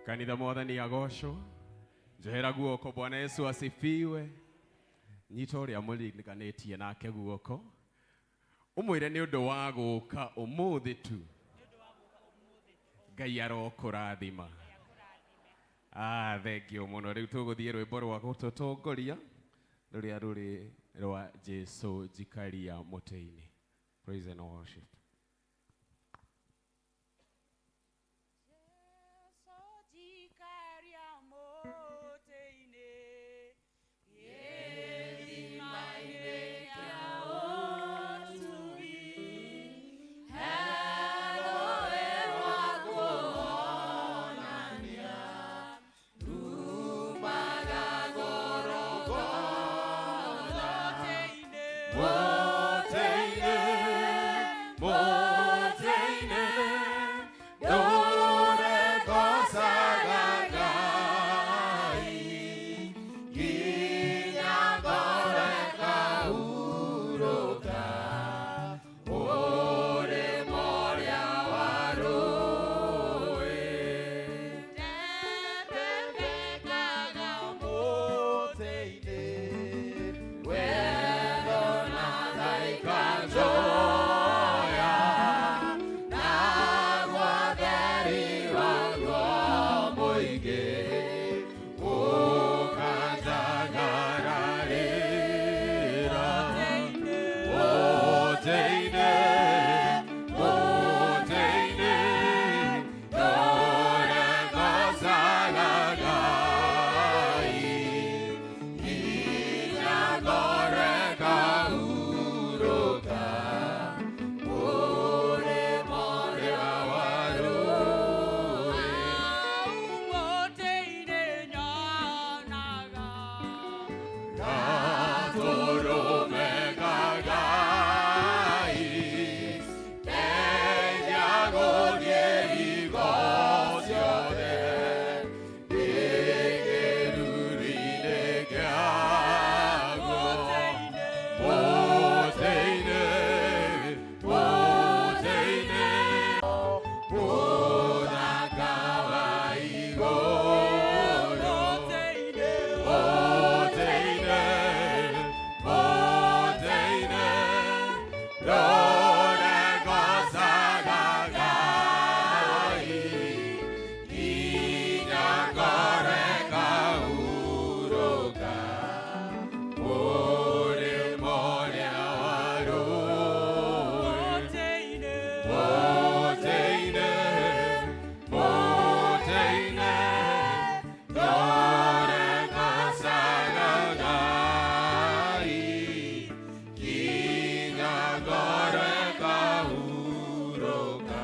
Kanitha, Mwathani agocwo. Njohera guoko. Bwana Yesu asifiwe. Nyita ũrĩa mũririkanĩtie nake guoko, ũmwĩre nĩ ũndũ wa gũka ũmũthĩ tu, Ngai arokũrathima. Ah, thank you mũno. Rĩu tũgũthiĩ rwĩmbo rwa gũtũtongoria rũrĩa rũrĩ rwa Jesu njikaria mũtĩ-inĩ. Praise and worship. Jesu njikaria mũtĩ-inĩ, gĩthima-inĩ kĩa ũtugi, he rũũĩ rwa kũhonania, rumaga Gorogotha. Mũtĩ-inĩ, mũtĩ-inĩ, mũtĩ-inĩ, ndũre ngocaga Ngai nginya ngore ngahurũka mũrĩmo ũrĩa wa rũũĩ. Ndembembekaga mũtĩ-inĩ, wendo na thaika njoya naguo theri waguo mũingĩ ũkanjagararĩra. Mũtĩ-inĩ, mũtĩ-inĩ, ndũre ngocaga Ngai nginya ngore ngahurũka mũrĩmo ũrĩa wa rũũĩ. Mũtĩ-inĩ nyonaga Gatũrũme ka Ngai ndeithia gũthiĩ hingo ciothe ndĩ kĩruru-inĩ kĩaguo. Mũtĩ-inĩ, mũtĩ-inĩ, mũthaka wa igũrũ. Mũtĩ-inĩ, mũtĩ-inĩ, ndũre ngocaga Ngai nginya ngore ngahurũka mũrĩmo ũrĩa wa rũũĩ. Mũtĩ-inĩ, mũtĩ-inĩ, ndũre ngocaga Ngai nginya ngore ngahurũka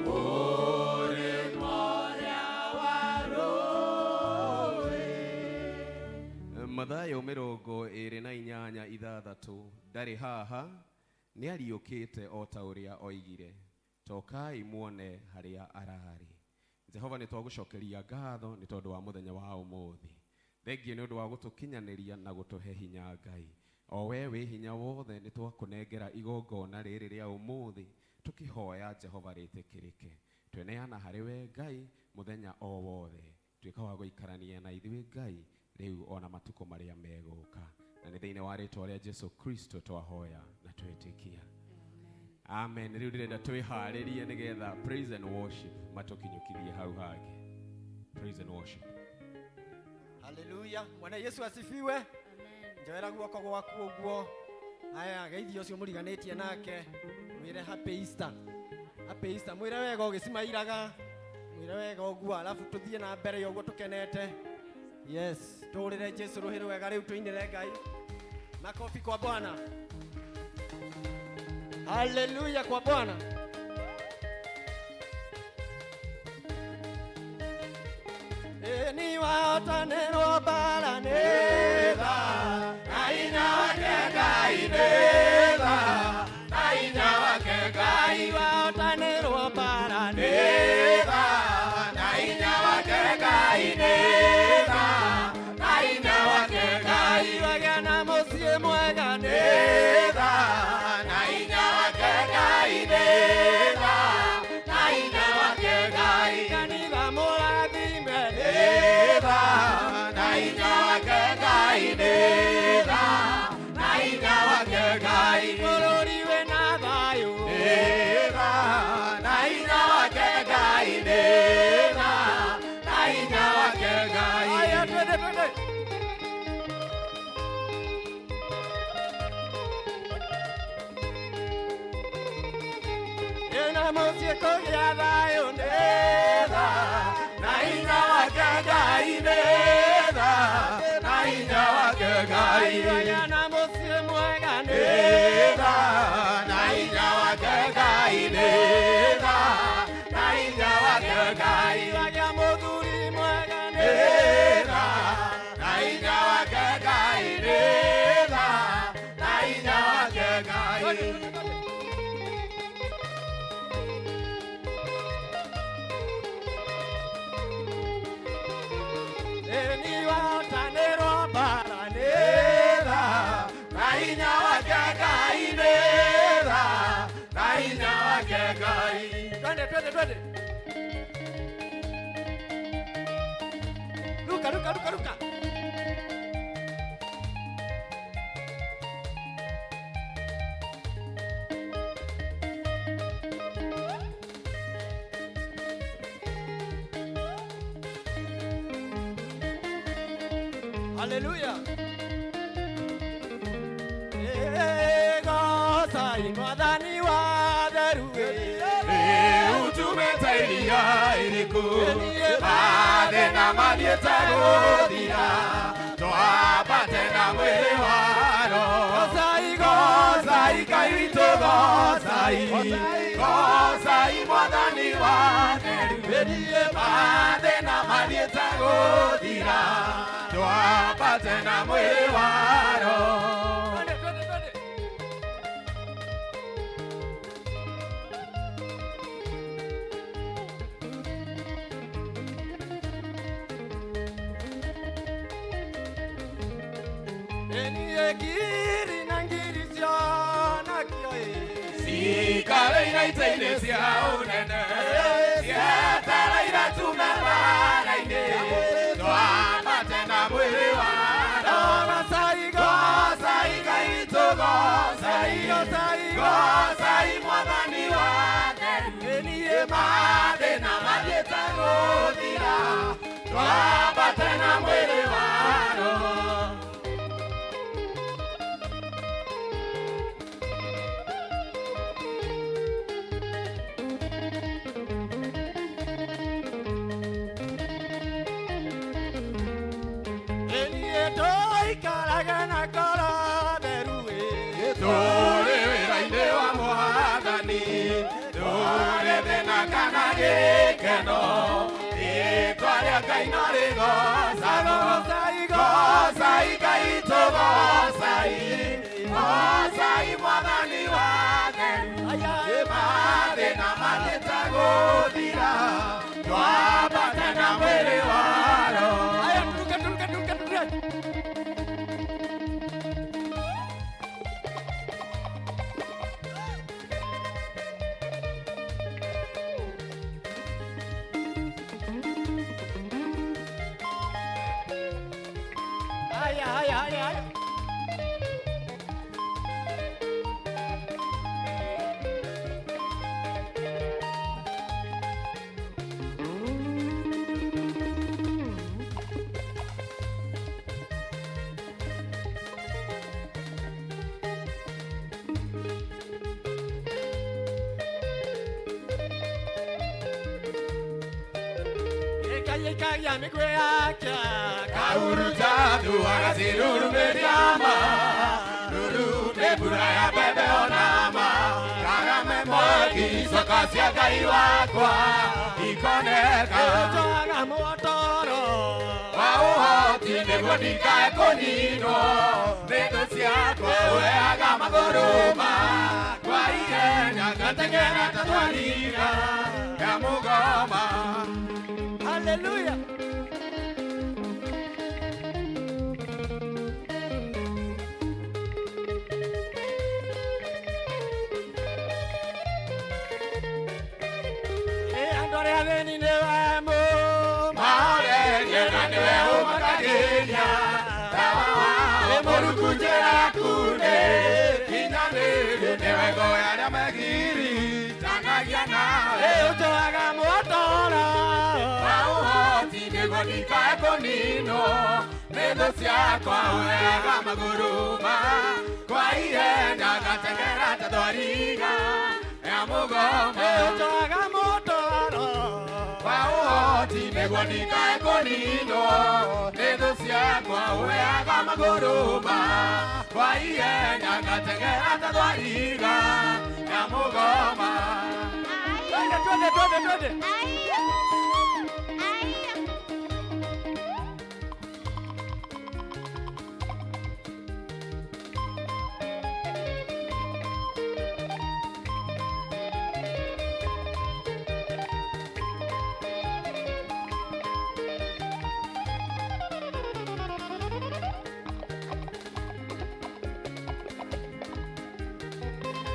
mũrĩmo ũrĩa wa rũũĩ. Mathayo 28:6. Ndarĩ haha, nĩ ariũkĩte o ta ũrĩa oigire. Tokai muone harĩa ararĩ. Jehova, nĩ twagũcokeria ngatho nĩ tondũ wa mũthenya wa ũmũthĩ. Thengiũ nĩ ũndũ wa gũtũkinyanĩria na gũtũhe hinya. Ngai, o we wĩ hinya wothe, nĩ twakũnengera igongona rĩrĩ rĩa ũmũthĩ, tũkĩhoya Jehova rĩtĩkĩrĩke. Tweneana harĩ we Ngai mũthenya o wothe. Tuĩka wa gũikarania na ithuĩ Ngai, rĩu ona matukũ marĩa megũka, na nĩ thĩinĩ wa rĩtwa rĩa Jesu Kristo twahoya na twĩtĩkia, amen. Rĩu ndĩrenda twĩharĩrie nĩgetha praise and worship matũkinyũkithie hau hangĩ. Praise and worship. Haleluya! Bwana Yesu asifiwe. Njoera guoko gwaku ũguo. Haya, geithio ũcio mũriganĩtie nake, mwĩre happy Easter, happy Easter. Mwĩre wega ũgĩcimairaga, mwĩre wega ũguo, alafu tũthiĩ na mbere ũguo tũkenete. Yes, tũhũrĩre Jesu rũhĩ rwega. Rĩu tũinĩre Ngai. Makofi kwa Bwana! Haleluya kwa Bwana! Ni wahotanĩrwo mbara nĩ tha na hinya wake Ngai, nĩ tha na hinya wake Ngai. Wahotanĩrwo mbara nĩ nĩ tha na hinya wake Ngai, nĩ tha na hinya wake Ngai. Wagĩa na mũciĩ mwega nĩ nĩ tha na hinya wake Ngai, nĩ tha na hinya wake Ngai. Kanitha mũra Mũciĩ kũgĩa thayũ nĩ tha na hinya wake Ngai nĩ tha na hinya wake Ngai. Na mũciĩ mwega nĩ tha na hinya wake Ngai nĩ tha na hinya wake Ngai. Wagĩa mũthuri mwega nĩ tha na hinya wake Ngai nĩ tha na hinya wake Ngai. Twende, twende, twende. Ruka, ruka, ruka, ruka. Haleluya. Gocai Mwathani wa theru. Utumĩte iria iriku mathĩna mathiĩte gũthira twambate na mwĩrĩ wa roho. Gocai, Gocai Ngai witũ, gocai, gocai Mwathani wa theru. Mathĩna mathiĩte gũthira twambate na mwĩrĩ wa roho. Twende, twende, twende. Enie ngiri na ngiri cionakio ĩ. Cikaraira itĩ-inĩ cia ũnene cietereire tume mbara-inĩ twambate na mwĩrĩ wa roho. Gocai, Gocai Ngai witũ, gocai, gocai, gocai Mwathani wa theru. Enie Mathĩna mathiĩte gũthira twambate na mwĩrĩ wa roho. Enie tũikarage na ngoro theru ĩ. Tũrĩ wĩra-inĩ wa Mwathani, tũrĩ thĩna kana gĩkeno, rĩĩtwa rĩa Ngai no rĩgocagwo. Gocai, Gocai Ngai witũ, gocai, gocai Mwathani wa theru. Aya. Mathĩna mathiĩte gũthira, twambate na mwĩrĩ wa roho. Aya, turuke, turuke, turuke, turuke. Aya, aya, aya, aya. Ĩkagia mĩguĩ yake. Kahuruta agacirurumĩria ma rurume mbura ya mbembe ona ma karame mwaki icoka cia Ngai wakwa ikoneka. Ĩtwaga mũtoro. Wa ũhoti nĩguo ndikae kũninwo nĩ thũ ciakwa ũheaga magũrũ kwa ihenya ngateng'era ta thwariga ya mũgoma. Haleluya. Ĩ, andũ arĩa athĩni nĩwe Mahorerie na nĩwe ũmakagĩria tawa wao mũruku njĩra yaku nĩ kinyanĩru nĩwe ngo ya arĩa megiritanagia nawe. Ĩ, ũtũaga mũtoro. Wa ũhoti nĩguo ndikae kũninwo nĩ thũ ciakwa ũheaga magũrũ ma kwa ihenya ngateng'era ta thwariga ya Nyamũgoma. Njoaga mũtwaro Wa ũhoti nĩguo ndikae kũninwo nĩ thũ ciakwa, ũheaga magũrũ kwa ihenya ngateng'era ta thwariga. Nyamũgoma. Twende, twende, twende, twende.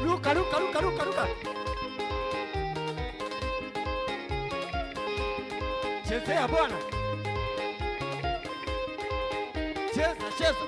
Ruka, ruka, ruka, ruka, ruka. Chezea bwana, cheza, cheza.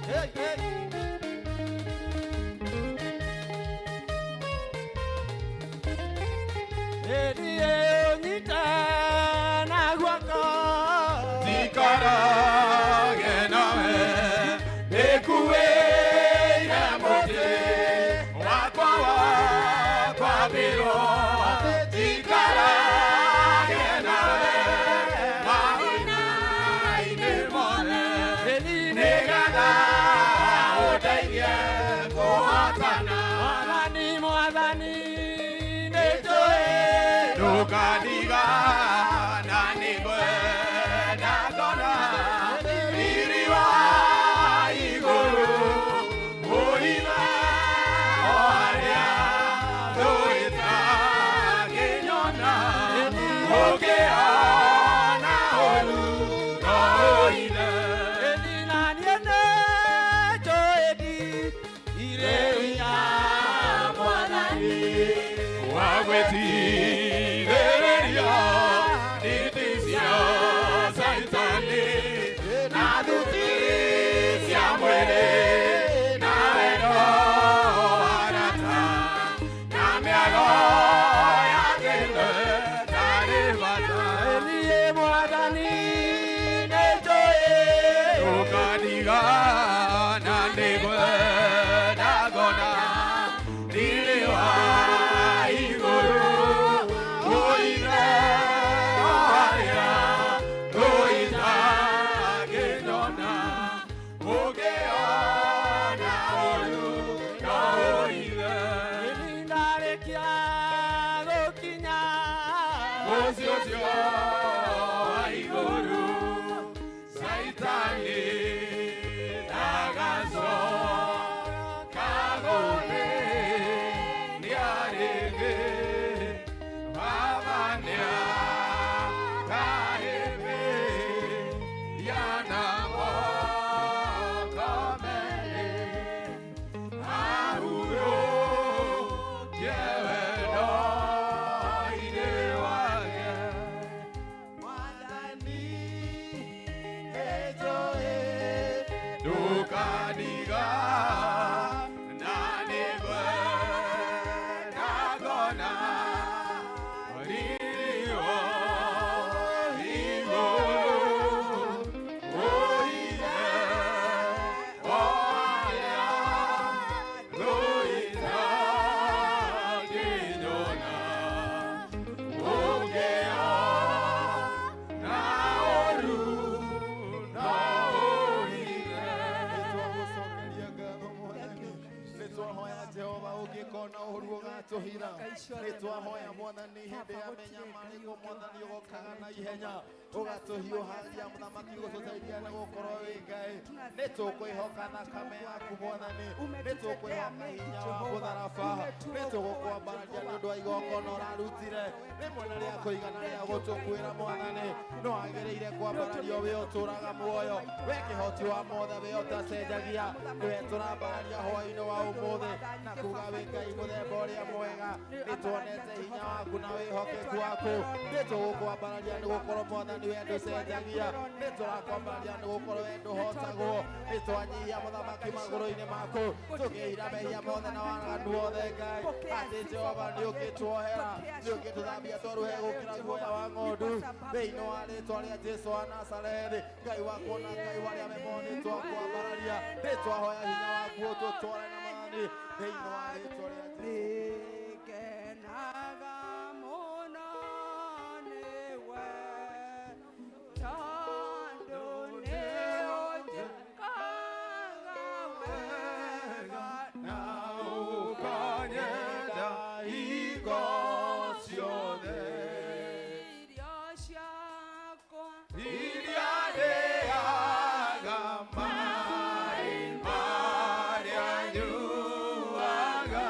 Hey, hey. Ĩthiĩ ũnyite na guoko. Ndikarage nawe ndĩkuĩire mũtĩ wakwa wa kwambĩrwo, ndikarage nawe mathĩna-inĩ mothe, nĩgetha ũndeithie kũhotana. Mwathani, Mwathani, nĩnjũĩ Ndũkandiga na nĩngwenda ngona riri wa igũrũ, ũithe o harĩa ndũĩtangĩnyona, ũngĩona ũru no ũithe. Ĩni na niĩ nĩnjũĩ ndirĩ hinya. Mwathani wagwĩtirĩrĩria nditi cia Caitani na thuti cia mwĩrĩ na wendo wa arata na mĩago ya thĩna ndarĩ bata. Niĩ Mwathani nĩnjũĩ Ndũkandiga na nĩngwenda ngona riri wa igũrũ, ũithe o harĩa ndũitangĩnyona, ũngĩona ũru no ũithe. Ĩni ndarĩkia gũkinya Mũciĩ ũcio wa igũrũ, Caitani ndagacoka gũthĩnia rĩngĩ. Baba nĩakahĩmbĩria na moko merĩ, ahurũkie wendo-inĩ wake. Ũgĩtũhitha. Nĩ twahoya Mwathani hĩndĩ ya mĩnyamarĩko, Mwathani ũgokaga na ihenya ũgatũhiũhagia, Mũthamaki, gũtũteithia nĩ gũkorwo wĩ Ngai. Nĩ tũkwĩhoka thakame yaku, Mwathani, nĩ tũkwĩhoka hinya wa mũtharaba, nĩ tũgũkwambararia nĩ ũndũ wa igongona ũrarutire rĩmwe na rĩa kũigana rĩa gũtũkuĩra. Mwathani, no agĩrĩire kwambarario, wĩ ũtũraga muoyo, we kĩhoti wa mothe, wĩ ũtacenjagia, nĩwe tũrambararia hwaĩ-inĩ wa ũmũthĩ na kuga wĩ Ngai mũthemba ũrĩa mwega. Nĩ tuonete hinya waku na wĩhokeku waku. Nĩ tũgũkwambararia nĩ gũkorwo, Mwathani, we ndũcenjagia. Nĩ tũrakwambararia nĩ gũkorwo we ndũhotagwo. Nĩ twanyihia, Mũthamaki, magũrũ-inĩ maku, tũkĩira mehia mothe na waganu wothe, Ngai, atĩ Jehova nĩ ũngĩtuohera, nĩ ũngĩtũthambia twaruhe gũkĩra guoya wa ng'ondu, thĩinĩ wa rĩtwa rĩa Jesu wa Nazarethi. Ngai wakwa na Ngai warĩa memo, nĩ twakwambararia, nĩ twahoya hinya waku ũtũtware na Mwathani, thĩinĩ wa rĩtwa rĩa Jesu. Nĩngenaga mũno nĩwe, tondũ nĩũnjĩkaga wega na ũkanyenda hingo ciothe. Irio ciakwa iria ndĩaga, maĩ marĩa nyuaga.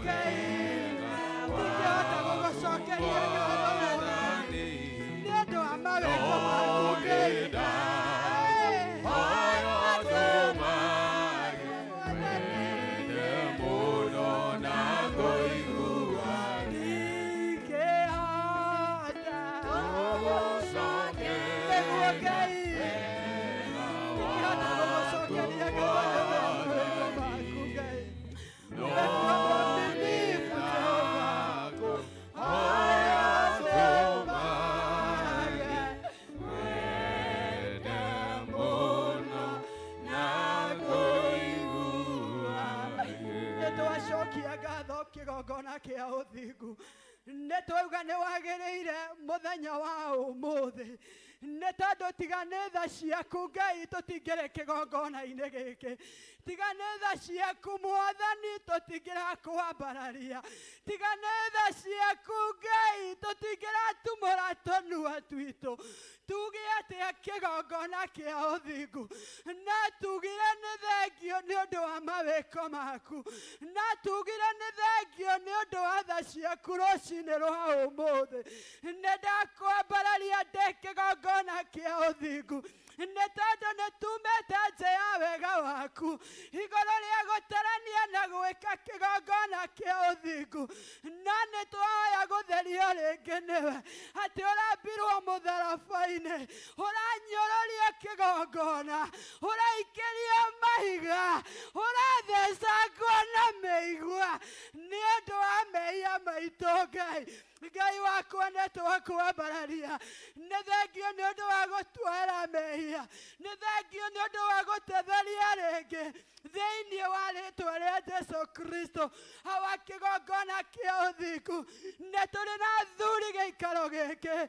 Ngai, ndingĩhota gũgũcokeria ngatho Mwathani nĩ ũndũ wa mawĩko maku Ngai. Ndingĩhota nĩguo Ngai, ndingĩhota gũgũcokeria ngatho nĩ ũndũ wa mawĩko maku Ngai. Umekuwa mwaminifu Jehova, haya tumage wende mũno na kũigua. Nĩ twacokia ngatho kĩgongona kĩa ũthingu, nĩ twauga nĩ wagĩrĩire mũthenya wa ũmũthĩ, nĩ tondũ tiga nĩ tha ciaku Ngai tũtingĩrĩ kĩgongona-inĩ gĩkĩ, tiga nĩ tha ciaku Mwathani tũtingĩrakwambararia, tiga nĩ tha ciaku Ngai tũtingĩratumũra tũnua twitũ tuge atĩa kĩgongona kĩa ũthingu, na tugire nĩ thengio nĩ ũndũ wa mawĩko maku, na tugire nĩ thengio nĩ ũndũ wa tha ciaku rũcinĩ rwa ũmũthĩ. Nĩ ndakwambararia ndĩ kĩgongona kĩa ũthingu, nĩ tondũ nĩ tumĩte nja ya wega waku igũrũ rĩa gũtarania na gwĩka kĩgongona kĩa ũthingu, na nĩ twahoya gũtherio rĩngĩ nĩwe, atĩ ũrambirwo mũtharaba-inĩ, ũranyũrũrio kĩgongona, ũraikĩrio mahiga, ũrathecangwo na mĩigua nĩ ũndũ wa mehia maitũ. Ngai, Ngai wakwa, nĩ twakwambararia, nĩ thengio nĩ ũndũ wa gũtuoera mehia, nĩ thengio nĩ ũndũ wa gũtetheria rĩngĩ thĩinĩ wa rĩtwa rĩa Jesu Kristo. Hawa kĩgongona kĩa ũthingu, nĩ tũrĩ na athuri gĩikaro gĩkĩ,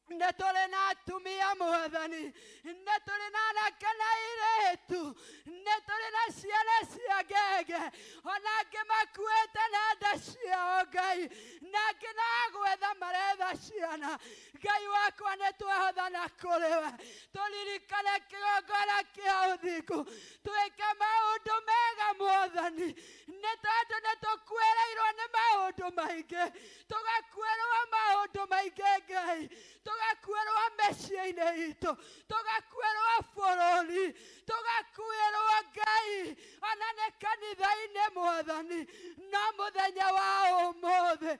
nĩ tũrĩ na atumia Mwathani, nĩ tũrĩ na anake na airĩtu, nĩ tũrĩ na ciana cia ngenge, ona angĩ makuĩte na nda ciao Ngai, na angĩ no gwetha maretha ciana. Ngai wakwa, nĩ twahothana kũrĩ we, tũririkane kĩgongona kĩa ũthingu, twĩke maũndũ mega Mwathani, nĩ tondũ nĩ tũkuĩrĩirwo nĩ maũndũ maingĩ, tũgakuĩrwo maũndũ maingĩ Ngai, tũgakuĩrwo mĩciĩ-inĩ itũ, tũgakuĩrwo bũrũri, tũgakuĩrwo Ngai ona nĩ kanitha-inĩ Mwathani, no mũthenya wa ũmũthĩ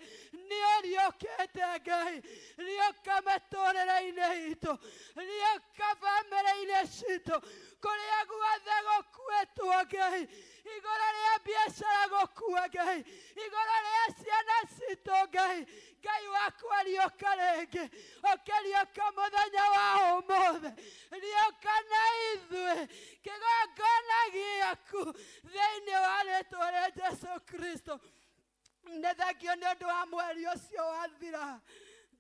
nĩ ũriũkĩte Ngai, riũka mĩtũrĩre-inĩ itũ, riũka bamĩrĩ-inĩ citũ, kũrĩa guothe gũkuĩtwo Ngai, igũrũ rĩa biacara gũkua Ngai, igũrũ rĩa ciana citũ Ngai, Ngai wakwa riũka rĩngĩ, ũkĩriũka mũthenya wa ũmũthĩ, riũka na ithuĩ kĩgongona gĩaku thĩinĩ wa rĩtwa rĩa Jesu Kristo. Nĩ thengio nĩ ũndũ wa mweri ũcio wathira.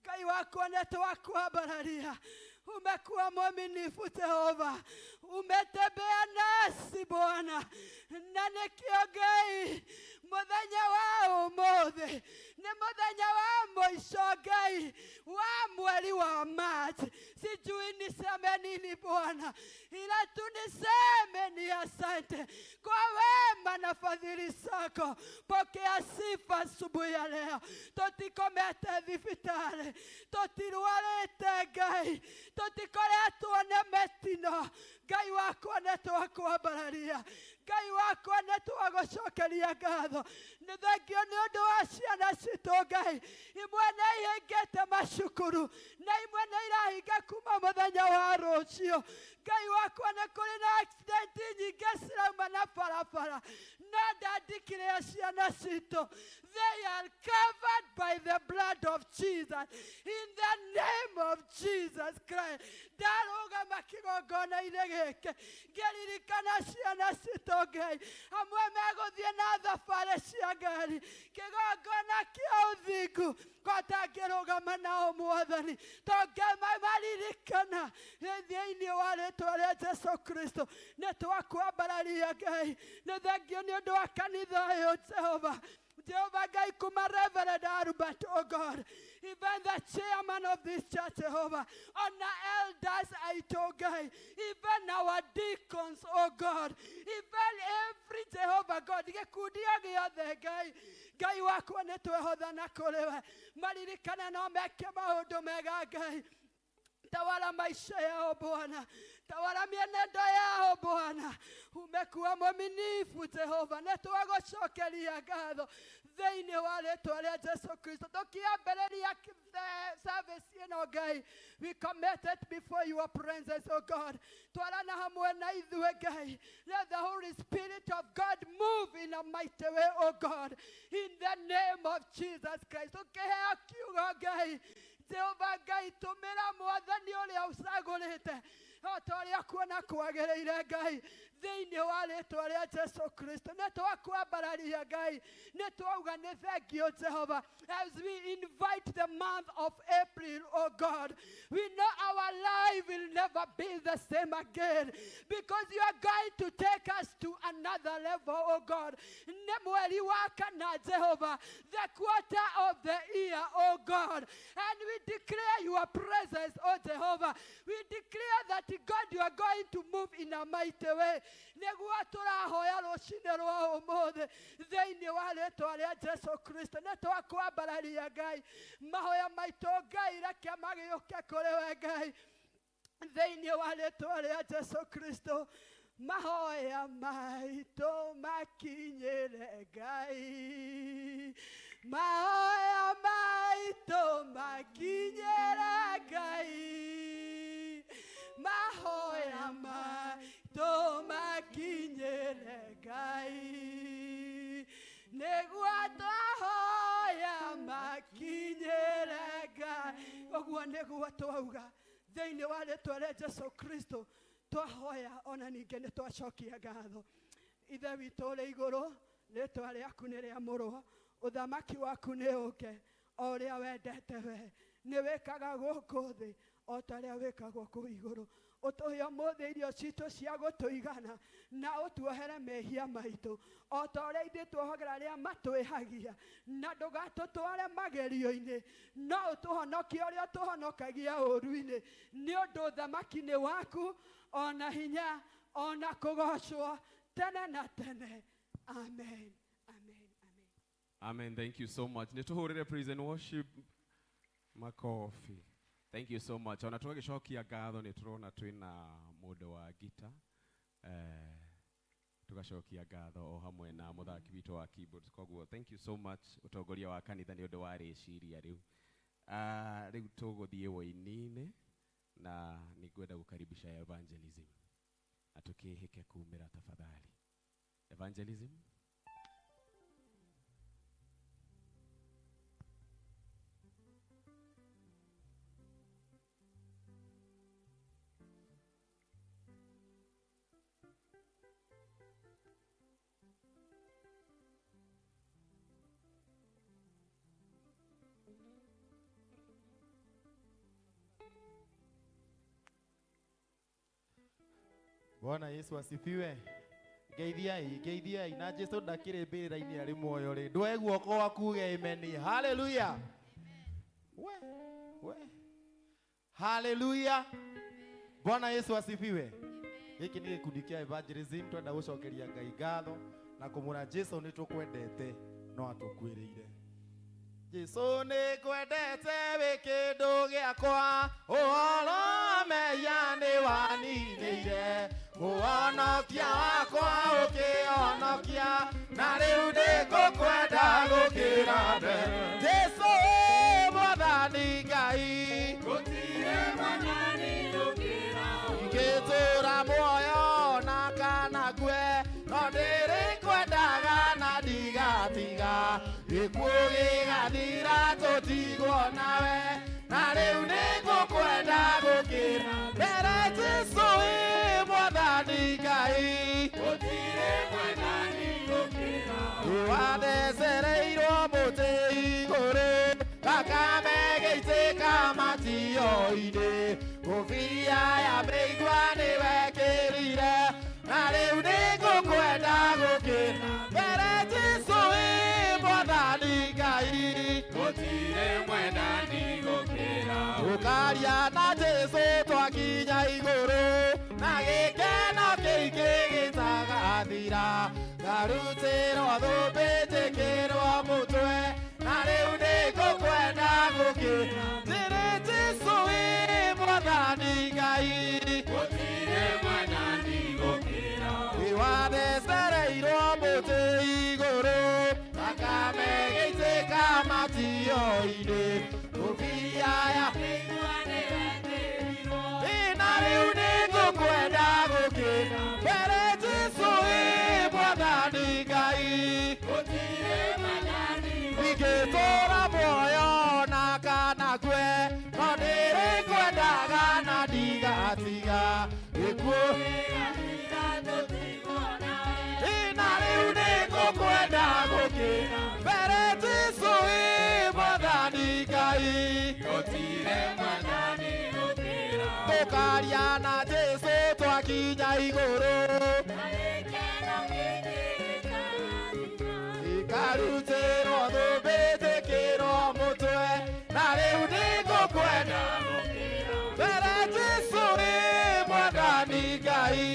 Ngai wakwa, nĩ twakwambararia. Umekuwa mwaminifu Jehova, umetembea nasi Bwana, na nĩkĩo Ngai mũthenya wa ũmũthĩ nĩ mũthenya wa mũico Ngai wa mweri wa Machi. Sijui niseme nini Bwana, ila tu niseme ni asante kwa wema na fadhili zako. Pokea sifa asubuhi ya leo. Tũtikomete thibitarĩ, tũtirwarĩte Ngai, tũtikoretwo nĩ mĩtino. Ngai wakwa, nĩ twakwambararia. Ngai wakwa, nĩ twagũcokeria ngatho. Nĩ thengio nĩ ũndũ wa ciana citũ Ngai, imwe nĩ ihingĩte macukuru na imwe nĩ irahinga kuma mũthenya wa rũciũ. Ngai wakwa, nĩ kũrĩ na accident nyingĩ cirauma na barabara, no ndandikire ciana citũ. They are covered by the blood of Jesus, in the name of Jesus Christ. Ndarũgama kĩgongona-inĩ gĩkĩ ngĩririkana ciana citũ Ngai, amwe megũthiĩ na thabarĩ cia ngari, kĩgongona kĩa ũthingu kotangĩrũgama nao Mwathani, tũngĩmaririkana thĩinĩ wa rĩtwa rĩa Jesu Kristo. Nĩ twakwambararia Ngai, nĩ thengio nĩ ũndũ wa kanitha ũyũ Jehova. Jehovah Ngai kuma Reverend Albert, oh God, even the chairman of this church, Jehovah, ona elders aitũ Ngai, even our deacons, oh God, even every Jehovah God, gĩkundi o gĩothe Ngai, Ngai wakwa nĩ twehothana kũrĩ we, maririkane no meke maũndũ mega Ngai. Tawala maisha yao Bwana, tawala mienendo yao Bwana. Umekuwa mwaminifu Jehova, nĩ twagũcokeria ngatho thĩinĩ wa rĩtwa rĩa Jesu Kristo. Tũkĩambĩrĩria service ĩno Ngai, we commit it before your presence, oh God. Twarana hamwe na ithuĩ Ngai. Let the Holy Spirit of God move in a mighty way, oh God, in the name of Jesus Christ. Tũkĩheo kiugo Ngai, Jehova Ngai, tũmĩra mwathani ũrĩa ũcagũrĩte o ta ũrĩa kuona kwagĩrĩire Ngai, thĩinĩ wa rĩtwa rĩa Jesu Kristo. Nĩ twakwambararia Ngai, nĩ twauga nĩ thank you Jehova. As we invite the month of April, oh God, we know our life will never be the same again, because you are going to take us to another level, oh God. Nĩ mweri wa kana Jehova, the quarter of the year, oh God, and we declare your presence, oh Jehovah. We declare that God, you are going to move in a mighty way. Nĩguo tũrahoya rũcinĩ rwa ũmũthĩ thĩinĩ wa rĩtwa rĩa Jesu Kristo. Nĩ twakwambararia Ngai, mahoya maitũ Ngai, reke magĩũke kũrĩ we Ngai, thĩinĩ wa rĩtwa rĩa Jesu Kristo. Mahoya maitũ makinyĩre Ngai, mahoya maitũ makinyĩre Ngai, mahoya maitũ makinyĩre Ngai, nĩguo twahoya makinyĩre Ngai. Ũguo nĩguo twauga thĩinĩ wa rĩtwa rĩa Jesu Kristo. Twahoya ona ningĩ nĩ twacokia ngatho. Ithe witũ ũrĩ igũrũ, rĩtwa rĩaku nĩ rĩamũrwo, ũthamaki waku nĩ ũke, o ũrĩa wendete we nĩ wĩkaga gũkũ thĩ o ta ũrĩa wĩkagwo kũu igũrũ. Ũtũhe ũmũthĩ irio citũ cia gũtũigana, na ũtuohere mehia maitũ o ta ũrĩa ithuĩ tuohagĩra arĩa matwĩhagia, na ndũgatũtware magerio-inĩ, no ũtũhonokie ũrĩa ũtũhonokagia ũũru-inĩ, nĩ ũndũ ũthamaki nĩ waku, ona hinya, ona kũgocwo tene na tene. Amen. Amen. Amen. Amen. Thank you so much. Nĩtũhũrĩre praise and worship makofi. Thank you so much. Ona tũgagĩcokia ngatho nĩ tũrona twĩna mũndũ wa gita, tugacokia ngatho o hamwe na mũthaki witũ wa keyboards. Koguo thank you so much ũtongoria wa kanitha nĩ ũndũ wa rĩciria rĩu. Rĩu tũgũthiĩ wũini-inĩ na nĩngwenda gũkaribisha evangelism na tũkĩhĩke kumĩra tafadhali. Evangelism. Bwana Yesu asifiwe. Ngeithiai, ngeithiai na Jesu ndakĩrĩ mbĩrĩra-inĩ arĩ muoyo rĩ. Ndwoe guoko gwaku uge amen. Hallelujah. We, we. Hallelujah. Bwana Yesu asifiwe. Gĩkĩ nĩ gĩkundi kĩa evangelism, twenda gũcokeria Ngai ngatho na kũmwĩra Jesu nĩ tũkwendete no atũkuĩrĩire. Jesu nĩ kwendete wĩ kĩndũ gĩakwa, ũhoro wa mehia nĩ waninĩire, mũhonokia wakwa ũkĩhonokia, na rĩu nĩngũkwenda gũkĩra mbere. Jesu Mwathani Ngai, gũtirĩ mwathani ũkĩra ngĩtũũra muoyo na kana ngue, no ndĩrĩkwendaga na ndigatiga, gĩkuũ gĩgathira tũtigwo nawe, na rĩu nĩngũkwenda gũkĩra mbere. Jesu ĩ Mwathani Ngai, gũtirĩ mwathani ũkĩra wathecereirwo mũtĩ igũrũ, thakame ĩgĩitĩka matio-inĩ, ngũbia ya mĩigua nĩwekĩrire, na rĩu nĩngũkwenda gũkĩra mbere. Jesu ĩ Mwathani Ngarutĩrwo thũmbĩ njĩkĩrwo mũtwe na rĩu nĩngũkwenda gũkĩra. Njĩrĩ Jesũ wĩ Mwathani Ngai. Gũtirĩ mwathani gũkĩra. Nĩwanecereirwo mũtĩ igũrũ thakame ĩgĩitĩka matio-inĩ ngũbia ya na rĩu nĩngũkwenda gũkĩra. Mbere Jesũ wĩ Mwathani Ngai. Gũtirĩ mwathani. Ingĩtũũra muoyo na kana kue no ndĩrĩkwendaga na ndigatiga gĩkuũ. Na rĩu nĩngũkwenda gũkĩra. Mbere Jesũ wĩ Mwathani Ngai. Gũtirĩ mwathani gũkĩra. Tũkaria na Jesũ twakinya igũrũ. Ikarutĩrwo thũmbĩ njĩkĩrwo mũtwe na rĩu nĩngũkwenda. Mbere Jesũ wĩ Mwathani Ngai.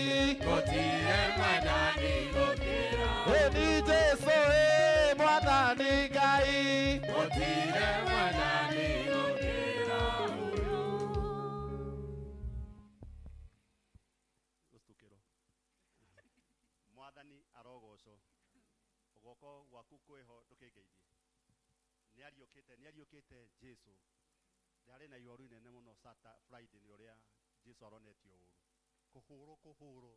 Gũtirĩ mwathani gũkĩra. Ĩni Jesũ wĩ Mwathani Ngai. Gũtirĩ mwathani gũkĩra. Gũcukĩrwo. Mwathani arogocwo. Guoko gwaku kwĩho ndũkĩngeithie. Nĩariũkĩte, nĩariũkĩte Jesũ. Ndarĩ na ihoru inene mũno Sata Friday nĩ ũrĩa Jesũ aronetio ũru. Kũhũrwo kũhũrwo,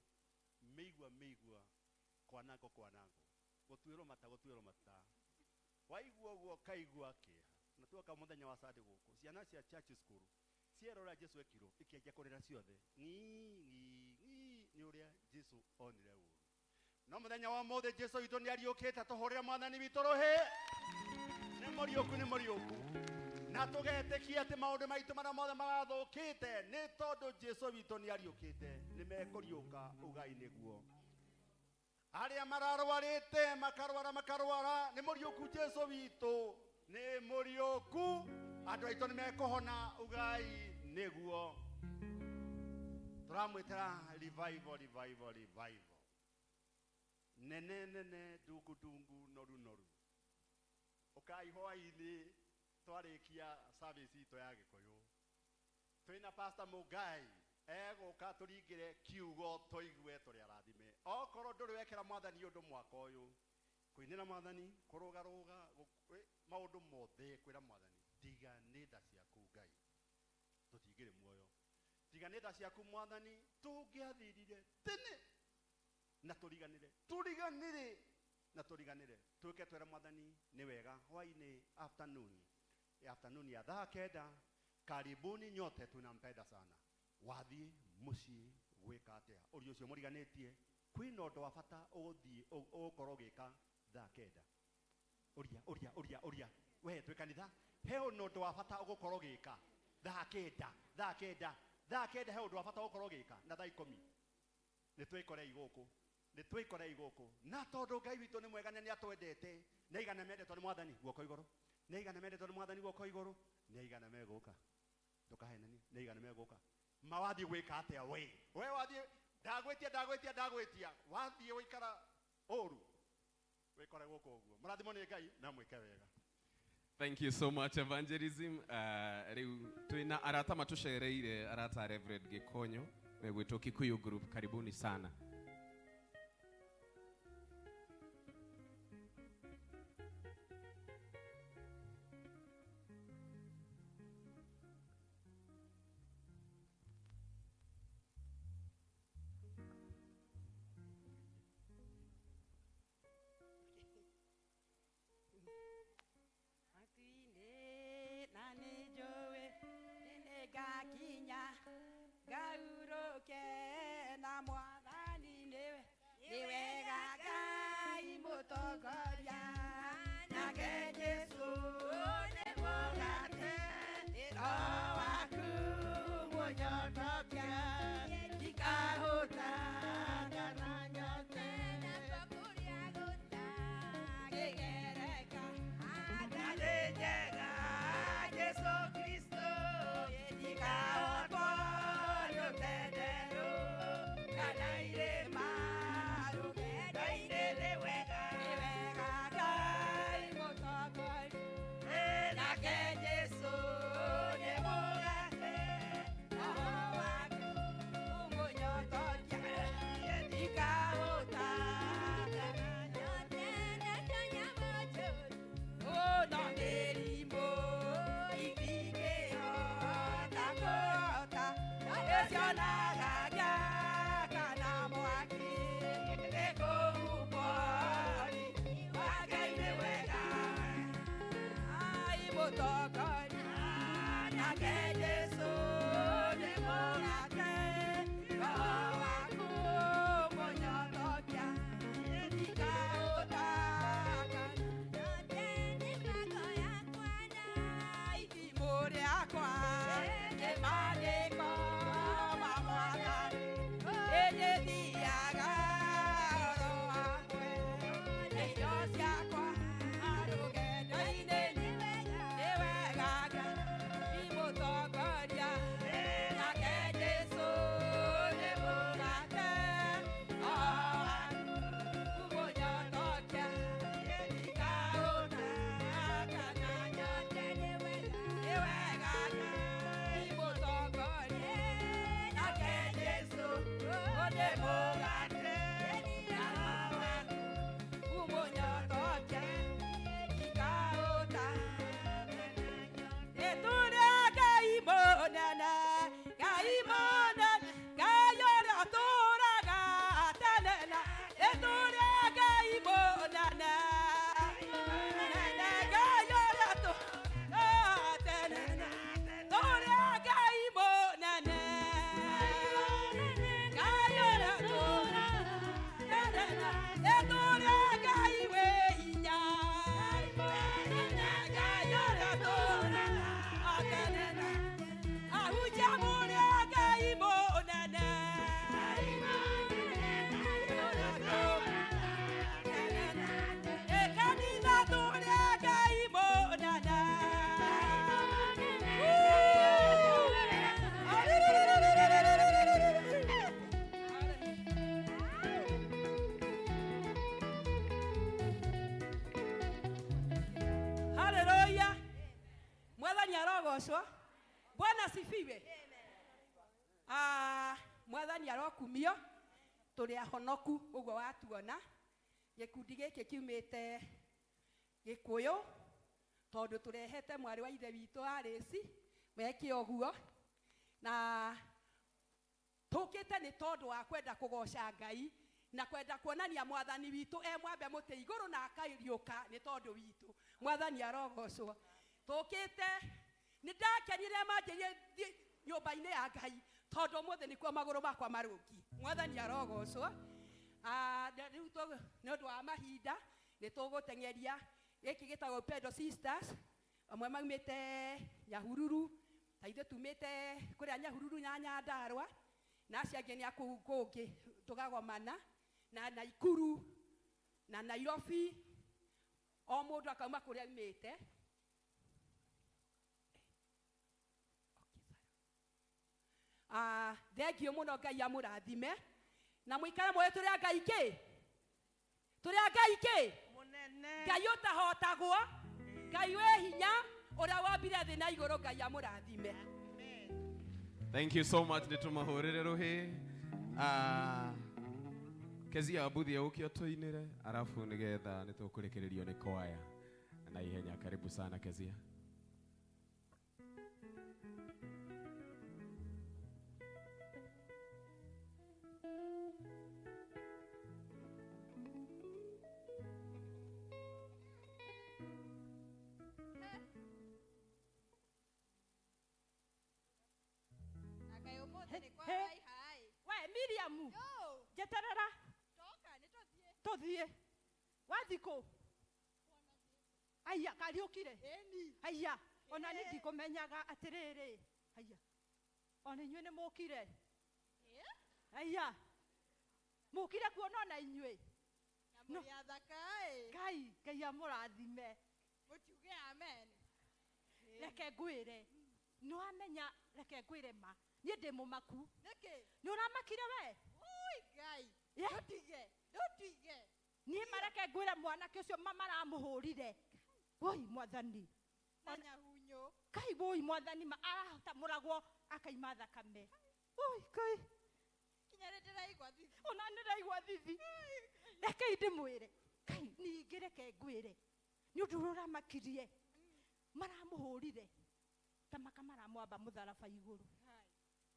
mĩigua mĩigua, kwanangwo kwanangwo, gũtuĩrwo mata gũtuĩrwo mata. Waigua ũguo ũkaigua kĩeha. Na tuoka mũthenya wa Sunday gũkũ, ciana cia church school ciera ũrĩa Jesũ ekirwo, ikĩanjia kũrĩra ciothe. Ng'ii ng'ii ng'ii nĩ ũrĩa Jesũ onire ũru. No mũthenya wa ũmũthĩ Jesũ witũ nĩariũkĩte, tũhũrĩre Mwathani witũ rũhĩ. Nĩ mũriũku, nĩ mũriũku. Na tũgetĩkia atĩ maũndũ maitũ marĩa mothe marathũkĩte nĩ tondũ Jesũ witũ nĩariũkĩte, nĩmekũriũka ugai nĩguo. Arĩa mararwarĩte makarwara makarwara, nĩ mũriũku Jesũ witũ, nĩ mũriũku. Andũ aitũ nĩmekũhona ugai nĩguo. Tũramwĩtĩra revival, revival, revival. Nene nene dungu dungu noru noru. Ũkai hwaĩ-inĩ twarĩkia service itũ ya Gĩkũyũ. Twĩna Pastor Mũngai egũka tũringĩre kiugo tũigue tũrĩ arathime. Okorwo ndũrĩ wekĩra Mwathani ũndũ mwaka ũyũ, kũinĩra Mwathani, kũrũgarũga, maũndũ mothe kwĩra Mwathani, tiga nĩ tha ciaku Ngai, tũtingĩrĩ muoyo. Tiga nĩ tha ciaku Mwathani, tũngĩathirire tene na tũriganĩre, tũriganĩre na tũriganĩre. Twĩke twĩre Mwathani nĩ wega. Hwaĩ-inĩ afternoon, afternoon ya thaa 9, karibuni nyote, tunampenda sana. Wathiĩ mũciĩ gwĩka atĩa? Ũria ũcio mũriganĩtie, kwĩna ũndũ wa bata ũgũthiĩ ũgũkorwo ũgĩka thaa 9. Ũria, ũria, ũria, ũria. We twĩ kanitha, he ũndũ wa bata ũgũkorwo ũgĩka thaa 9, thaa 9, thaa 9, he ũndũ wa bata ũgũkorwo ũgĩka na thaa 10. Nĩ twĩkorei gũkũ, nĩ twĩkorei gũkũ. Na tondũ Ngai witũ nĩ mwega na nĩ atwendete, nĩ aigana mendetwo nĩ Mwathani guoko igũrũ, nĩ aigana mendetwo nĩ Mwathani guoko igũrũ, nĩ aigana megũka. Ndũkahenanie, nĩ aigana megũka. Ma wathiĩ gwĩka atĩa we? We wathiĩ, ndagwĩtia, ndagwĩtia, ndagwĩtia. Wathiĩ gũikara ũru, wĩkore gũkũ ũguo. Mũrathimwo nĩ Ngai na mwĩke wega. Thank you so much, Evangelism. Rĩu twĩna arata matũcereire, arata Reverend Gĩkonyo megwĩtwo Kikuyu Group. Karibuni sana. Matu-inĩ na nĩ njũĩ nĩ nĩngakinya ngaurũke na Mwathani. mũtongoria nake Jesũ nĩ mũgate roho waku mũnyotokia ndikaũtaka itimũ rĩakwa nĩ maandĩko ma Mwathani ĩnĩthiaga oro hamwe na indo ciakwa rũgendo-inĩ nĩ wega Ngai mũtongoria nake Jesũ nĩ mũgate roho waku mũnyotokia ndikaũtaka na nyote nĩ wega Ngai mũtongoria nake Jesũ nĩ mũgate roho waku mũnyotokia ndikaũtaka Nĩtũrĩa Ngai mũnene, Ngai mũnene, Ngai ũrĩa ũtũũraga tene na nĩtũrĩa Ngai mũnene, nene Ngai ũrĩa ũtũũraga tene na tũrĩa Ngai mũnene, Ngai ũrĩa ũtũũraga tene na nĩtũrĩa Ngai wĩ hinya, Ngai ũrĩa ũtũũraga tene na ahunjia mũrĩa Ngai mũnene, ĩ kanitha tũrĩa Ngai mũnene. Haleluya. Mwathani arogocwo. Bwana asifiwe. Ah, Mwathani arokumio tũrĩ ahonoku ũguo watuona gĩkundi gĩkĩ kiumĩte Gĩkũyũ tondũ tũrehete mwarĩ wa ithe witũ Alice meke ũguo na tũkĩte nĩ tondũ wa kwenda kũgoca Ngai na kwenda kuonania mwathani witũ e mwambe mũtĩ igũrũ na akariũka nĩ tondũ witũ. Mwathani arogocwo. Tũkĩte nĩ ndakenire manjĩrie thiĩ nyũmba-inĩ ya Ngai tondũ ũmũthĩ nĩkuo magũrũ makwa marũngi. Mwathani arogocwo. Ah, na rĩu nĩ ũndũ wa mahinda nĩ tũgũteng'eria gĩkĩ gĩtagwo Upendo Sisters amwe maumĩte Nyahururu ta ithuĩ tumĩte kũrĩa Nyahururu na Nyandarũa na acio angĩ nĩ a kũu kũngĩ tũkagomana na Naikuru na Nairobi o mũndũ akauma kũrĩa aumĩte. Ah, thengio mũno Ngai amũrathime na mũikare muoyo tũrĩ a Ngai kĩ tũrĩ a Ngai kĩ Ngai ũtahotagwo Ngai wĩ hinya ũrĩa wambire thĩ na igũrũ Ngai amũrathime. Thank you so much nĩtũmahũrĩre rũhĩ. Ah, Kezia Abuthia ũke ũtũinĩre arabu nĩgetha nĩtũkũrĩkĩrĩrio nĩ kwaya na ihenya. Karibu sana Kezia. We Miriam, njeterera tũthiĩ wathi kũ aya kariũkire aya ona niĩ ndikũmenyaga atĩrĩrĩ aya ona inyuĩ nĩ mũkire aya mũkire kuona ona inyuĩ Na mũrĩ athaka ĩ. Ngai Ngai amũrathime Mũtiuge amen. Reke ngwĩre nĩ wamenya reke ngwĩre ma niĩ ndĩ mũmaku Nĩkĩ? Nĩ ũramakire we Ui Ngai. Yeah. Ndũtige. Ndũtige. Niĩ mareke ngwĩre mwanake ũcio ma maramũhũrire woi mwathani Na nyahunyo. Kai woi mwathani ma aratamũragwo akaima thakame woi Ngai Kinya nĩ ndĩraigua thithi. Ona nĩ ndĩraigua thithi rekei ndĩmwĩre Kai ningĩ reke ngwĩre nĩ ũndũ ũrĩa ũramakirie maramũhũrire ta maka maramwamba mũtharaba igũrũ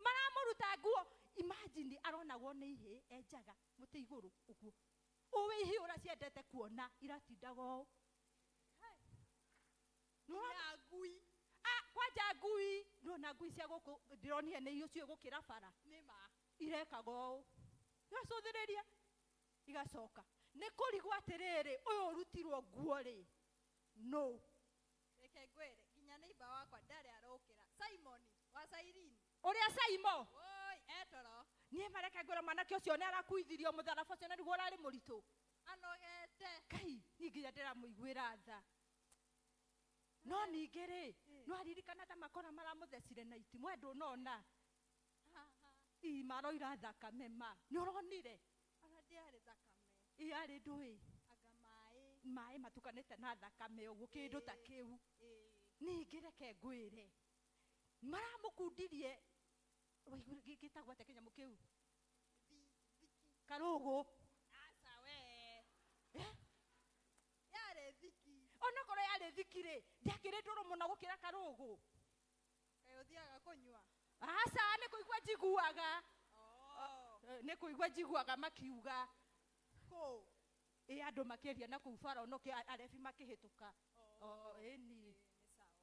maramũruta nguo imagine aronagwo nĩ ihĩĩ enjaga mũtĩ igũrũ ũguo ũĩ ihĩĩ ũrĩa ciendete kuona iratindaga ũũ Nginya Ngui. Ah, kwanja ngui ndona ngui cia gũkũ ndĩronire nĩ icio gũkĩra bara. Nĩ ma. Irekaga ũũ. Igacũthĩrĩria igacoka. Nĩ kũrigwo atĩrĩrĩ ũyũ ũrutirwo nguo rĩ no. Reke ngwĩre nginya neighbor wakwa ndarĩ arokĩra. Simon wa Cyrene. Ũrĩa Simon? Oi, etoro. Niĩ mareke ngwĩre mwanake ũcio nĩ arakuithirio mũtharaba ũcio na nĩguo ũrarĩ mũritũ. Anogete. Kai, niĩ nginya ndĩramũiguĩra tha. No ningĩ rĩ, no aririkana ta makora maramũthecire na itimũ we ndũnona. Ii maroira thakame ma. Nĩ ũronire? Ona ndiarĩ thakame. Ĩ yarĩ ndũĩ? Anga maĩ. Maĩ matukanĩte na thakame ũguo kĩndũ ta kĩu. Ningĩ reke ngwĩre. Maramũkundirie waigua gĩtagwo atĩa kĩnyamũ kĩu? Karũgũ. Aca we. Yarĩ thiki. Onakorwo yarĩ thiki rĩ, ndĩakĩrĩ ndũrũ mũno gũkĩra karũgũ. Kaĩ ũthiaga kũnyua? Aca, nĩ kũigua njiguaga. Nĩ kũigua njiguaga makiuga. Kũ? Ĩ andũ makĩaria na kũu bara ono arebi makĩhĩtũka. Ĩni.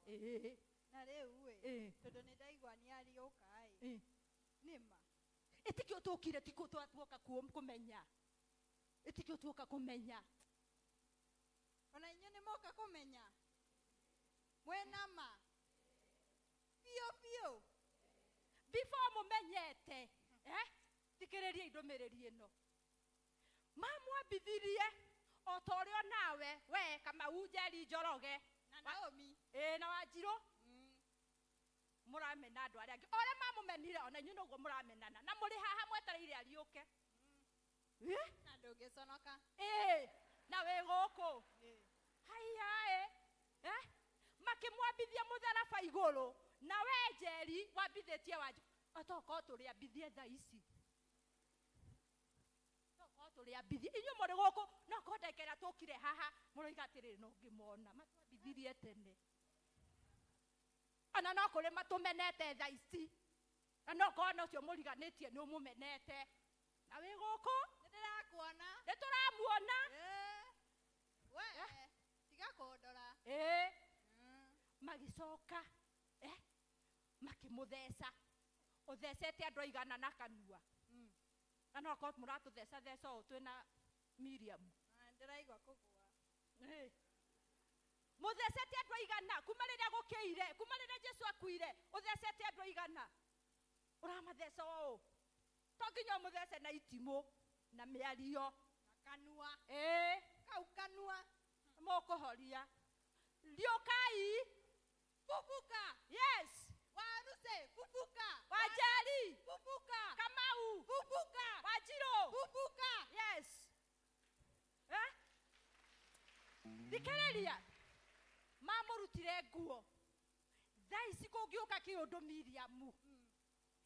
Ĩ. Na rĩu ĩ, tondũ nĩ ndaigua nĩ ariũka ĩ. Nĩ ma. Ĩtikĩo tũkire tikũ tuoka kũmenya. Ĩtikĩo tuoka kũmenya. Ona inyuĩ nĩ moka kũmenya. Mwĩna ma. Biũ biũ. Before mũmenyete, thikĩrĩria ndũmĩrĩri ĩno. Mamwambithirie o ta ũrĩa nawe we Kamau Njeri Njoroge na Naomi na Wanjirũ mũramena andũ arĩa angĩ. Ũrĩa mamũmenire ona inyuĩ noguo mũramenana na mũrĩ haha mwetereire ariũke. Na ndũngĩconoka. Na wĩ gũkũ. Haiya makĩmwambithia mũtharaba igũrũ na we Njeri wambithĩtie Wanjirũ. Otokorwo tũrĩambithie thaa ici. Tokorwo tũrĩambithie inyuĩ mũrĩ gũkũ no korwo ndagĩka ĩrĩa tũkire haha mũroiga atĩrĩrĩ no ngĩmona matwambithirie tene. Ona no kũrĩ matũmenete thaa ici. Na no korwo na ũcio mũriganĩtie nĩ ũmũmenete. Na wĩ gũkũ? Nĩ ndĩrakuona. Nĩ tũramuona. We, tiga kũndora. Magĩcoka makĩmũtheca. Ũthecete andũ aigana na kanua. Na no korwo mũratũtheca theca ũũ twĩna Miriam. Ndĩraigua kũgũa. Mũthecete andũ aigana kuma rĩrĩa gũkĩire, kuma rĩrĩa Jesũ akuire, ũthecete andũ aigana. Ũramatheca ũũ. To nginya ũmũthece na itimũ na mĩario. Na kanua. Kau kanua. Mũkũhoria. Riũkai. Fufuka. Yes. Waruse, fufuka. Wanjeri. Fufuka. Kamau. Fufuka. Wanjirũ. Fufuka. Yes. Thikĩrĩria. Mamũrutire nguo. Thaa ici kũngĩũka kĩũndũ Miriam.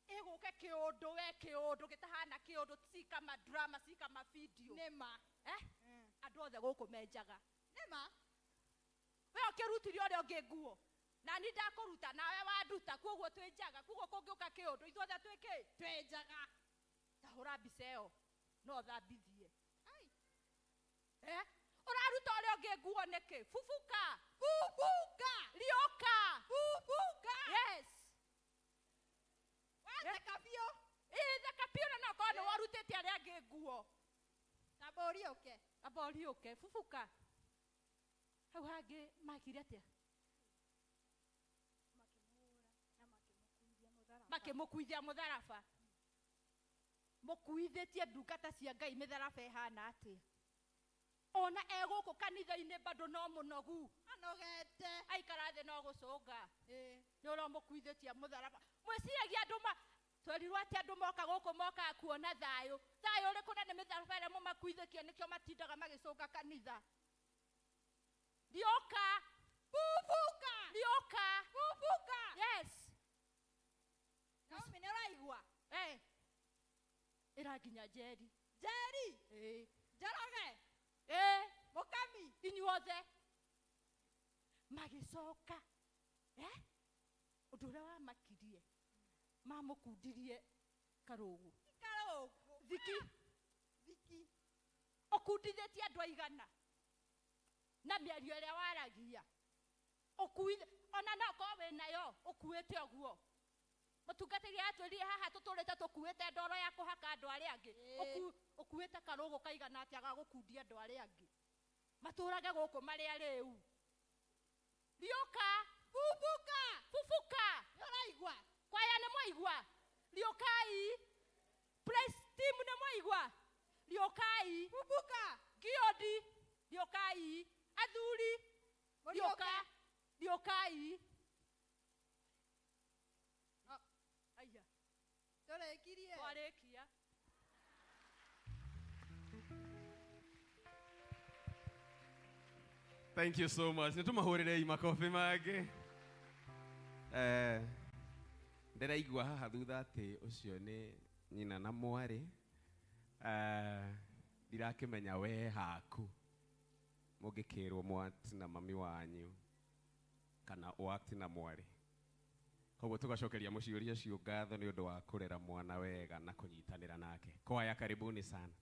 Ĩgũke kĩũndũ we kĩũndũ gĩtahana kĩũndũ si kama drama si kama video. Nĩ ma. Andũ othe gũkũ menjaga. Nĩ ma. We ũkĩrutire ũrĩa ũngĩ nguo. Na ni ndakũruta nawe wanduta koguo twĩ njaga koguo kũngĩũka kĩũndũ ithuothe twĩ kĩ? Twĩ njaga. Ta hũra mbica ĩyo no thambithie. Ũraruta ũrĩa ũngĩ nguo nĩkĩ? Fufuka. Fufuka. Rĩũka. Fufuka. Yes. Watheka biũ. Theka biũ na no korwo nĩ warutĩte arĩa angĩ nguo. Amba ũriũke. Amba ũriũke. Fufuka. Hau hangĩ makire atĩa? Makĩmũkuithia mũtharaba. Mũkuithĩtie ndungata cia Ngai mĩtharaba ĩhana atĩa? Ona egũkũ kanitha-inĩ bado no mũnogu. Anogete. Aikara thĩ no gũcũnga. Nĩ ũramũkuithĩtie mũtharaba. Mwĩciragia andũ ma twerirwo atĩ andũ moka gũkũ mokaga kuona thayũ. Thayũ ũrĩkũ na nĩ mĩtharaba ĩrĩa mũmakuithĩtie nĩkĩo matindaga magĩcũnga kanitha. Rĩũka. Fufuka. Rĩũka. Fufuka. Yes. Naomi nĩ ũraigua? Ĩra nginya Njeri. Njeri. Njoroge. Mũkami. Inyuothe. Magĩcoka. Ũndũ ũrĩa wamakirie. Mamũkundirie karũgũ. Karũgũ. Thiki. Thiki. Ũkundithĩtie andũ aigana. Na mĩario ĩrĩa waragia. Ũkuithe ona no korwo wĩnayo ũkuĩte ũguo. Mũtungatĩri atwĩrire haha tũtũrĩte tũkuĩte ndoro ya kũhaka andũ arĩa angĩ. Ũkuĩte karũgũ kaigana atĩa ga gũkundia andũ arĩa angĩ. Matũrage gũkũ marĩ arĩu. Rĩũka, bubuka, bubuka. Nĩũraigua? Kwaya nĩ mwaigua? Rĩũkai. Praise team nĩ mwaigua? Rĩũkai. Bubuka. Giodi, rĩũkai. Athuri, rĩũka, rĩũkai. Aya. Tũrĩkirie. Twarĩkia. Thank you so much. Nĩtũmahũrĩrei makobi mangĩ. Ndĩraigua haha thutha atĩ ũcio nĩ nyina na mwarĩ. Ndirakĩmenya we haku mũngĩkĩrwo mwati na mami wanyu kana wati na mwarĩ. Koguo tũgacokeria mũciũria ũcio ngatho nĩ ũndũ wa kũrera mwana wega na kũnyitanĩra nake. Kwaya, karibuni sana.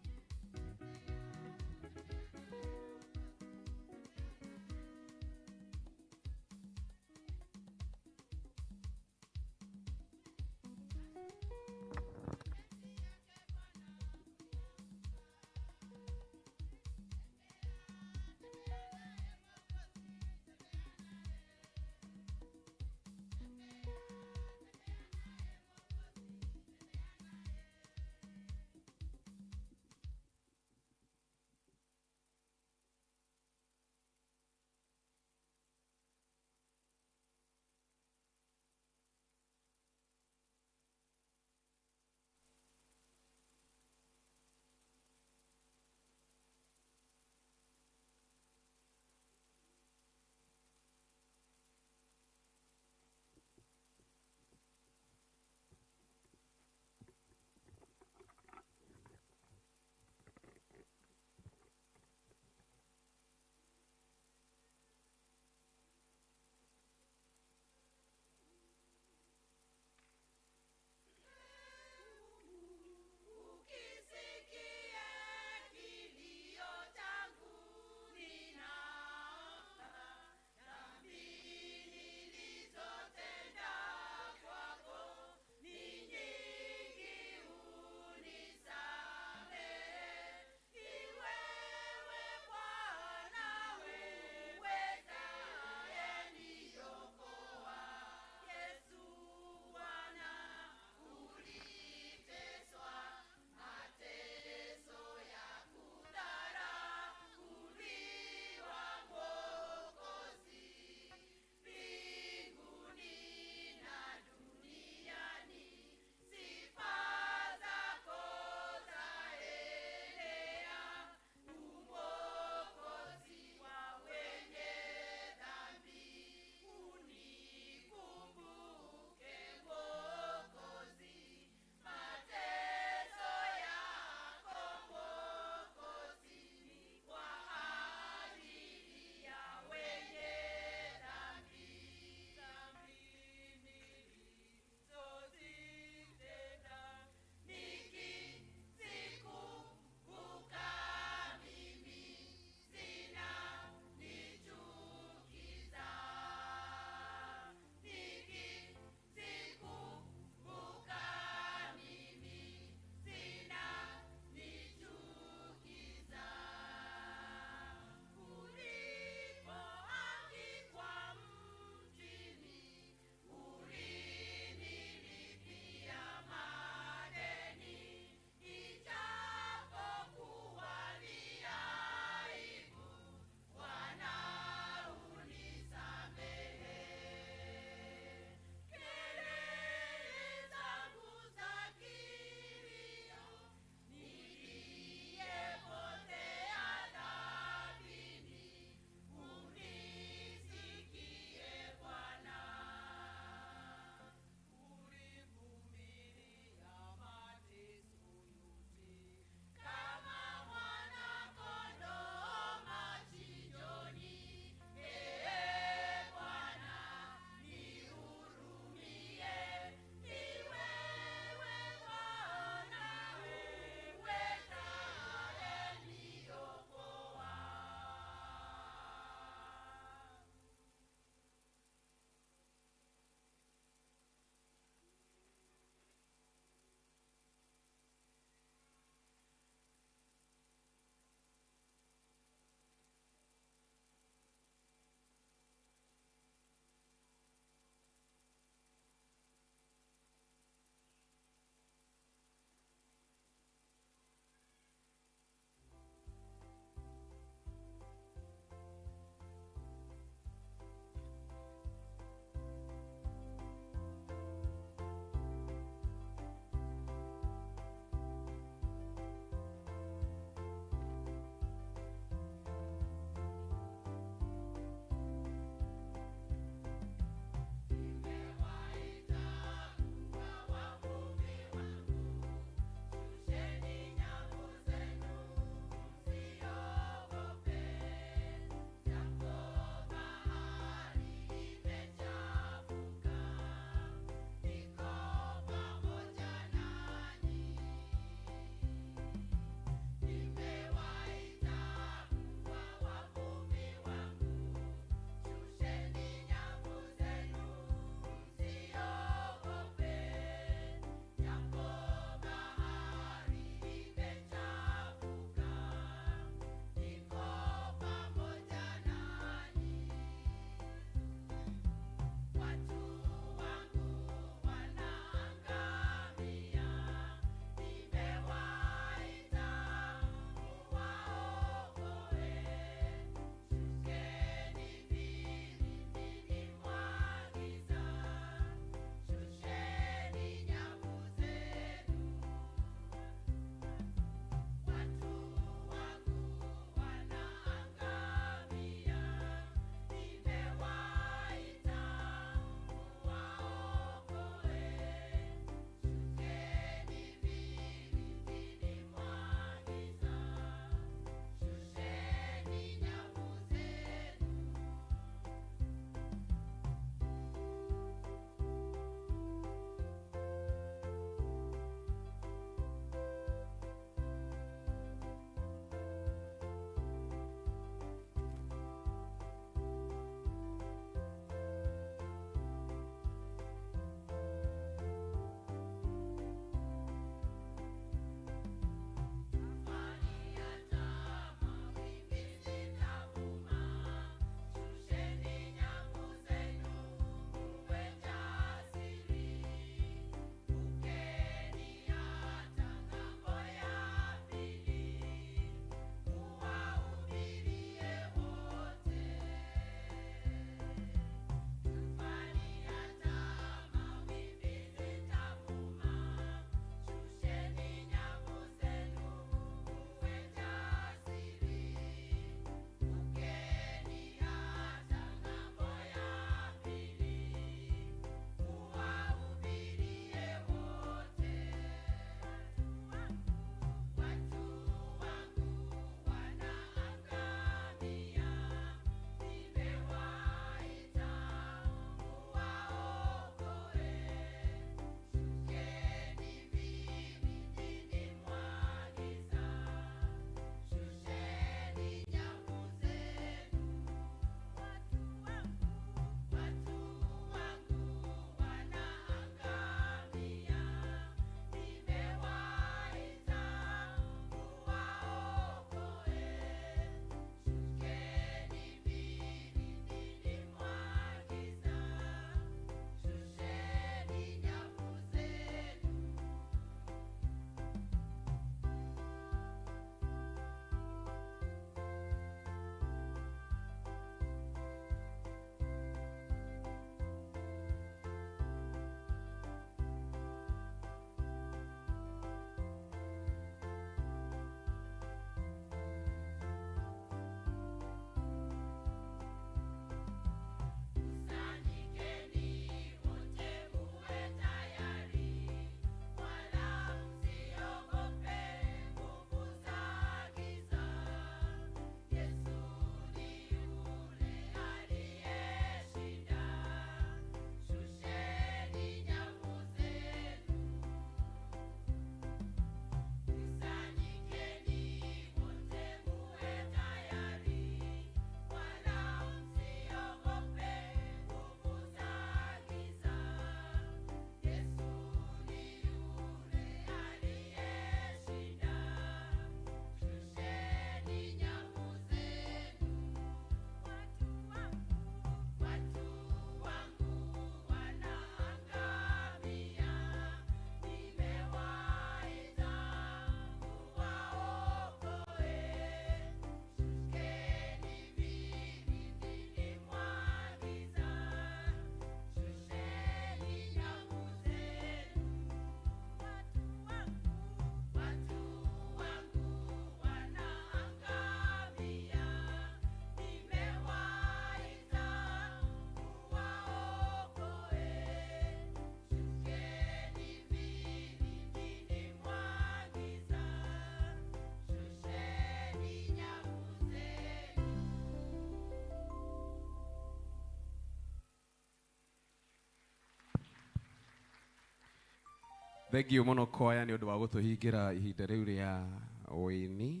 Thank you mũno kwaya nĩ ũndũ wa gũtũhingĩra ihinda rĩu rĩa wĩini.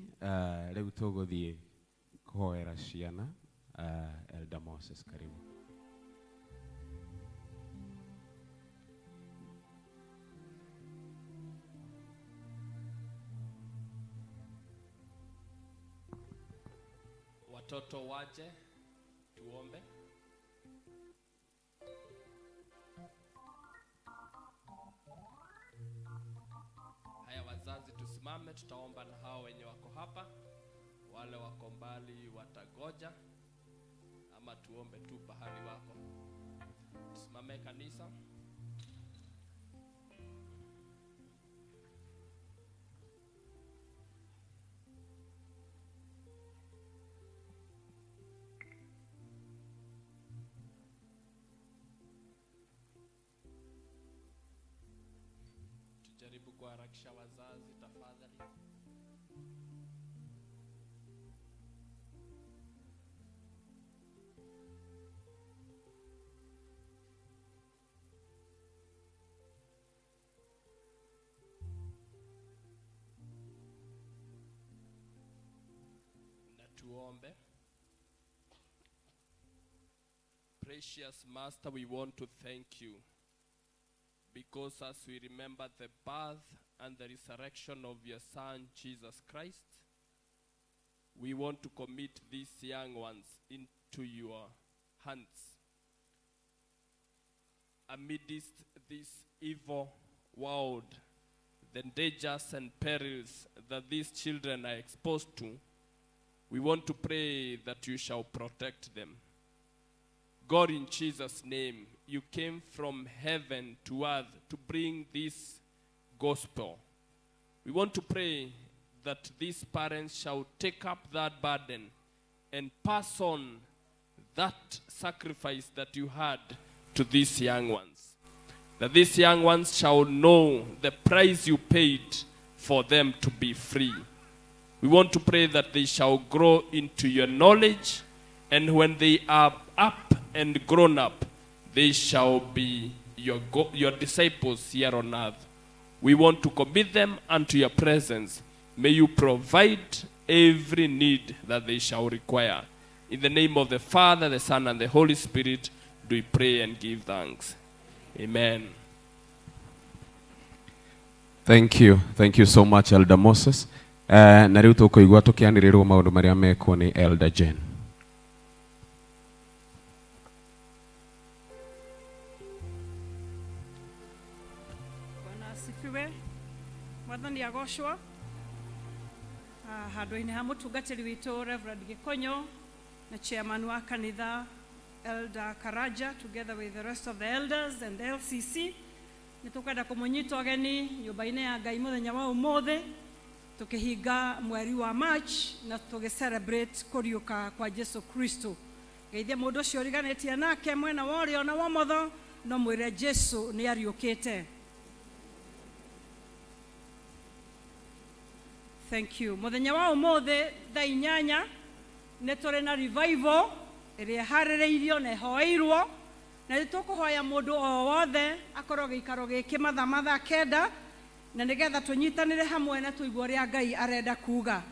Rĩu tũgũthiĩ kũhoera ciana. Elder Moses, karibu. Watoto waje tuombe. Haya, wazazi tusimame, tutaomba na hao wenye wako hapa. Wale wako mbali watagoja, ama tuombe tu pahali wako. Tusimame kanisa. Tujaribu kuharakisha wazazi tafadhali. Na tuombe. Precious Master, we want to thank you because as we remember the birth and the resurrection of your Son, Jesus Christ, we want to commit these young ones into your hands. Amidst this evil world, the dangers and perils that these children are exposed to, we want to pray that you shall protect them. God, in Jesus' name, you came from heaven to earth to bring this gospel. We want to pray that these parents shall take up that burden and pass on that sacrifice that you had to these young ones. That these young ones shall know the price you paid for them to be free. We want to pray that they shall grow into your knowledge, and when they are up and grown up, they shall be your disciples here on earth. We want to commit them unto your presence. May you provide every need that they shall require. In the name of the Father, the Son, and the Holy Spirit, do we pray and give thanks. Amen. Thank you. Thank you so much, Elder Moses. Na rĩu tũkũigua tũkĩanĩrĩrwo maũndũ marĩa mekwo nĩ Elder Jane. Bwana asifiwe. Mwathani agocwo. Handũ-inĩ ha mũtungatĩri witũ Reverend Gĩkonyo na chairman wa kanitha Elder Karaja, together with the rest of the elders and the LCC, nĩ tũkwenda kũmũnyita ũgeni nyũmba-inĩ ya Ngai mũthenya wa ũmũthĩ, tũkĩhinga mweri wa March na tũgĩ celebrate kũriũka kwa Jesu Kristo. Geithia mũndũ ũcio ũriganĩtie nake mwena wa ũrĩo na wa ũmotho, no mwĩre Jesu nĩ ariũkĩte. Thank you. Mũthenya wa ũmũthĩ thaa 8 nĩ tũrĩ na revival ĩrĩa ĩharĩrĩirio na ĩhoeirwo, na nĩ tũkũhoya mũndũ o wothe akorwo gĩikaro gĩkĩ mathaa 9, na nĩgetha tũnyitanĩre hamwe na tũigue ũrĩa Ngai arenda kuga.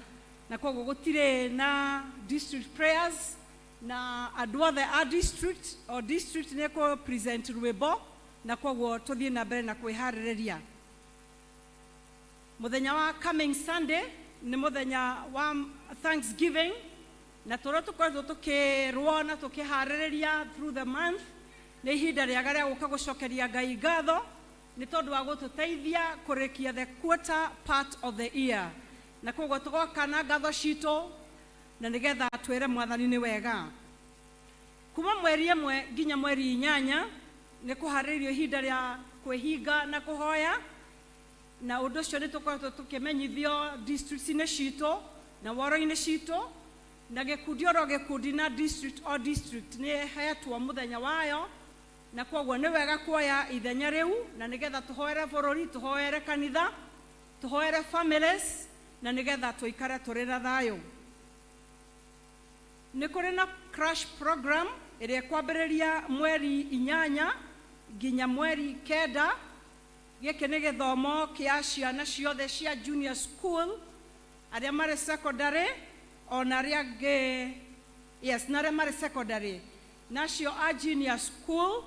Na koguo gũtirĩ na district prayers, na andũ othe a district o district nĩ kũ present rwĩmbo, na koguo tũthiĩ na mbere na kwĩharĩrĩria. Mũthenya wa coming Sunday nĩ mũthenya wa Thanksgiving, na tũrĩa tũkoretwo tũkĩrwo na tũkĩharĩrĩria through the month nĩ ihinda rĩega rĩa gũka gũcokeria Ngai ngatho nĩ tondũ wa gũtũteithia kũrĩkia the quarter part of the year. Na koguo tũgoka na ngatho citũ na nĩgetha twĩre Mwathani nĩ wega. Kuma mweri 1 nginya mweri 8 nĩ kũharĩrĩrio ihinda rĩa kwĩhinga na kũhoya, na ũndũ ũcio nĩ tũkoretwo tũkĩmenyithio districts-inĩ citũ na woro-inĩ citũ, na gĩkundi oro gĩkundi na district o district nĩ ĩhetwo mũthenya wayo, na koguo nĩ wega kuoya ithenya rĩu na nĩgetha tũhoere bũrũri, tũhoere kanitha, tũhoere families, na nĩgetha tũikare tũrĩ na thayũ. Nĩ kũrĩ na crash program ĩrĩa ĩkwambĩrĩria mweri 8 nginya mweri 9. Gĩkĩ nĩ gĩthomo kĩa ciana ciothe cia junior school, arĩa marĩ secondary ona arĩa angĩ, yes, na arĩa marĩ secondary. Nacio a junior school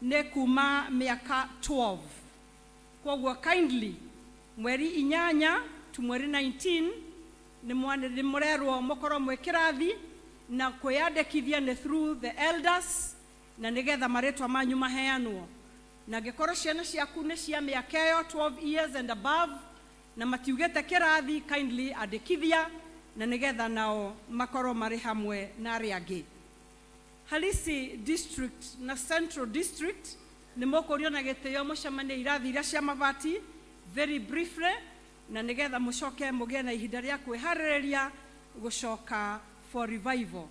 nĩ kuma mĩaka 12. Koguo kindly mweri 8 to mweri 19 nĩ mũrerwo mũkorwo mwĩ kĩrathi, na kwĩyandĩkithia nĩ through the elders, na nĩgetha marĩtwa manyu maheanwo. Na angĩkorwo ciana ciaku nĩ cia mĩaka ĩyo 12 years and above na matiugĩte kĩrathi, kindly andĩkithia na nĩgetha nao makorwo marĩ hamwe na arĩa angĩ. Halisi District na Central District nĩ mũkũrio na gĩtĩo mũcemanie irathi iria cia mabati very briefly, na nĩgetha mũcoke mũgĩe na ihinda rĩa kwĩharĩrĩria gũcoka for revival.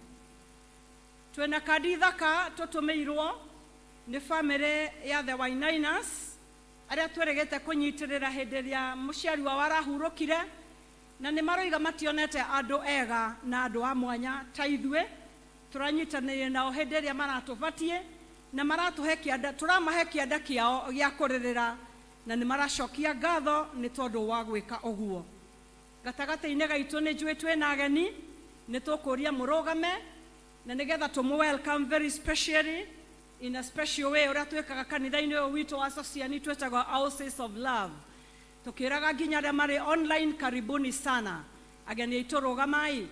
Twĩna kandi thaka tũtũmĩirwo nĩ family ya the Wainainas arĩa twĩrĩgĩte kũnyitĩrĩra hĩndĩ ĩrĩa mũciari wao arahurũkire, na nĩ maroiga mationete andũ ega na andũ a mwanya ta ithuĩ. Tũranyitanĩire nao hĩndĩ ĩrĩa maratũbatiĩ na maratũhe kĩanda, tũramahe kĩanda kĩao gĩa kũrĩrĩra, na nĩ maracokia ngatho nĩ tondũ wa gwĩka ũguo. Gatagatĩ-inĩ gaitũ nĩ njũĩ twĩna ageni, nĩ tũkũria mũrũgame na nĩgetha tũmũ welcome very specially in a special way ũrĩa twĩkaga kanitha-inĩ ũyũ witũ wa Sosiani twĩtagwo Houses of Love. Tũkĩraga nginya arĩa marĩ online karibuni sana. Ageni aitũ rũgamai.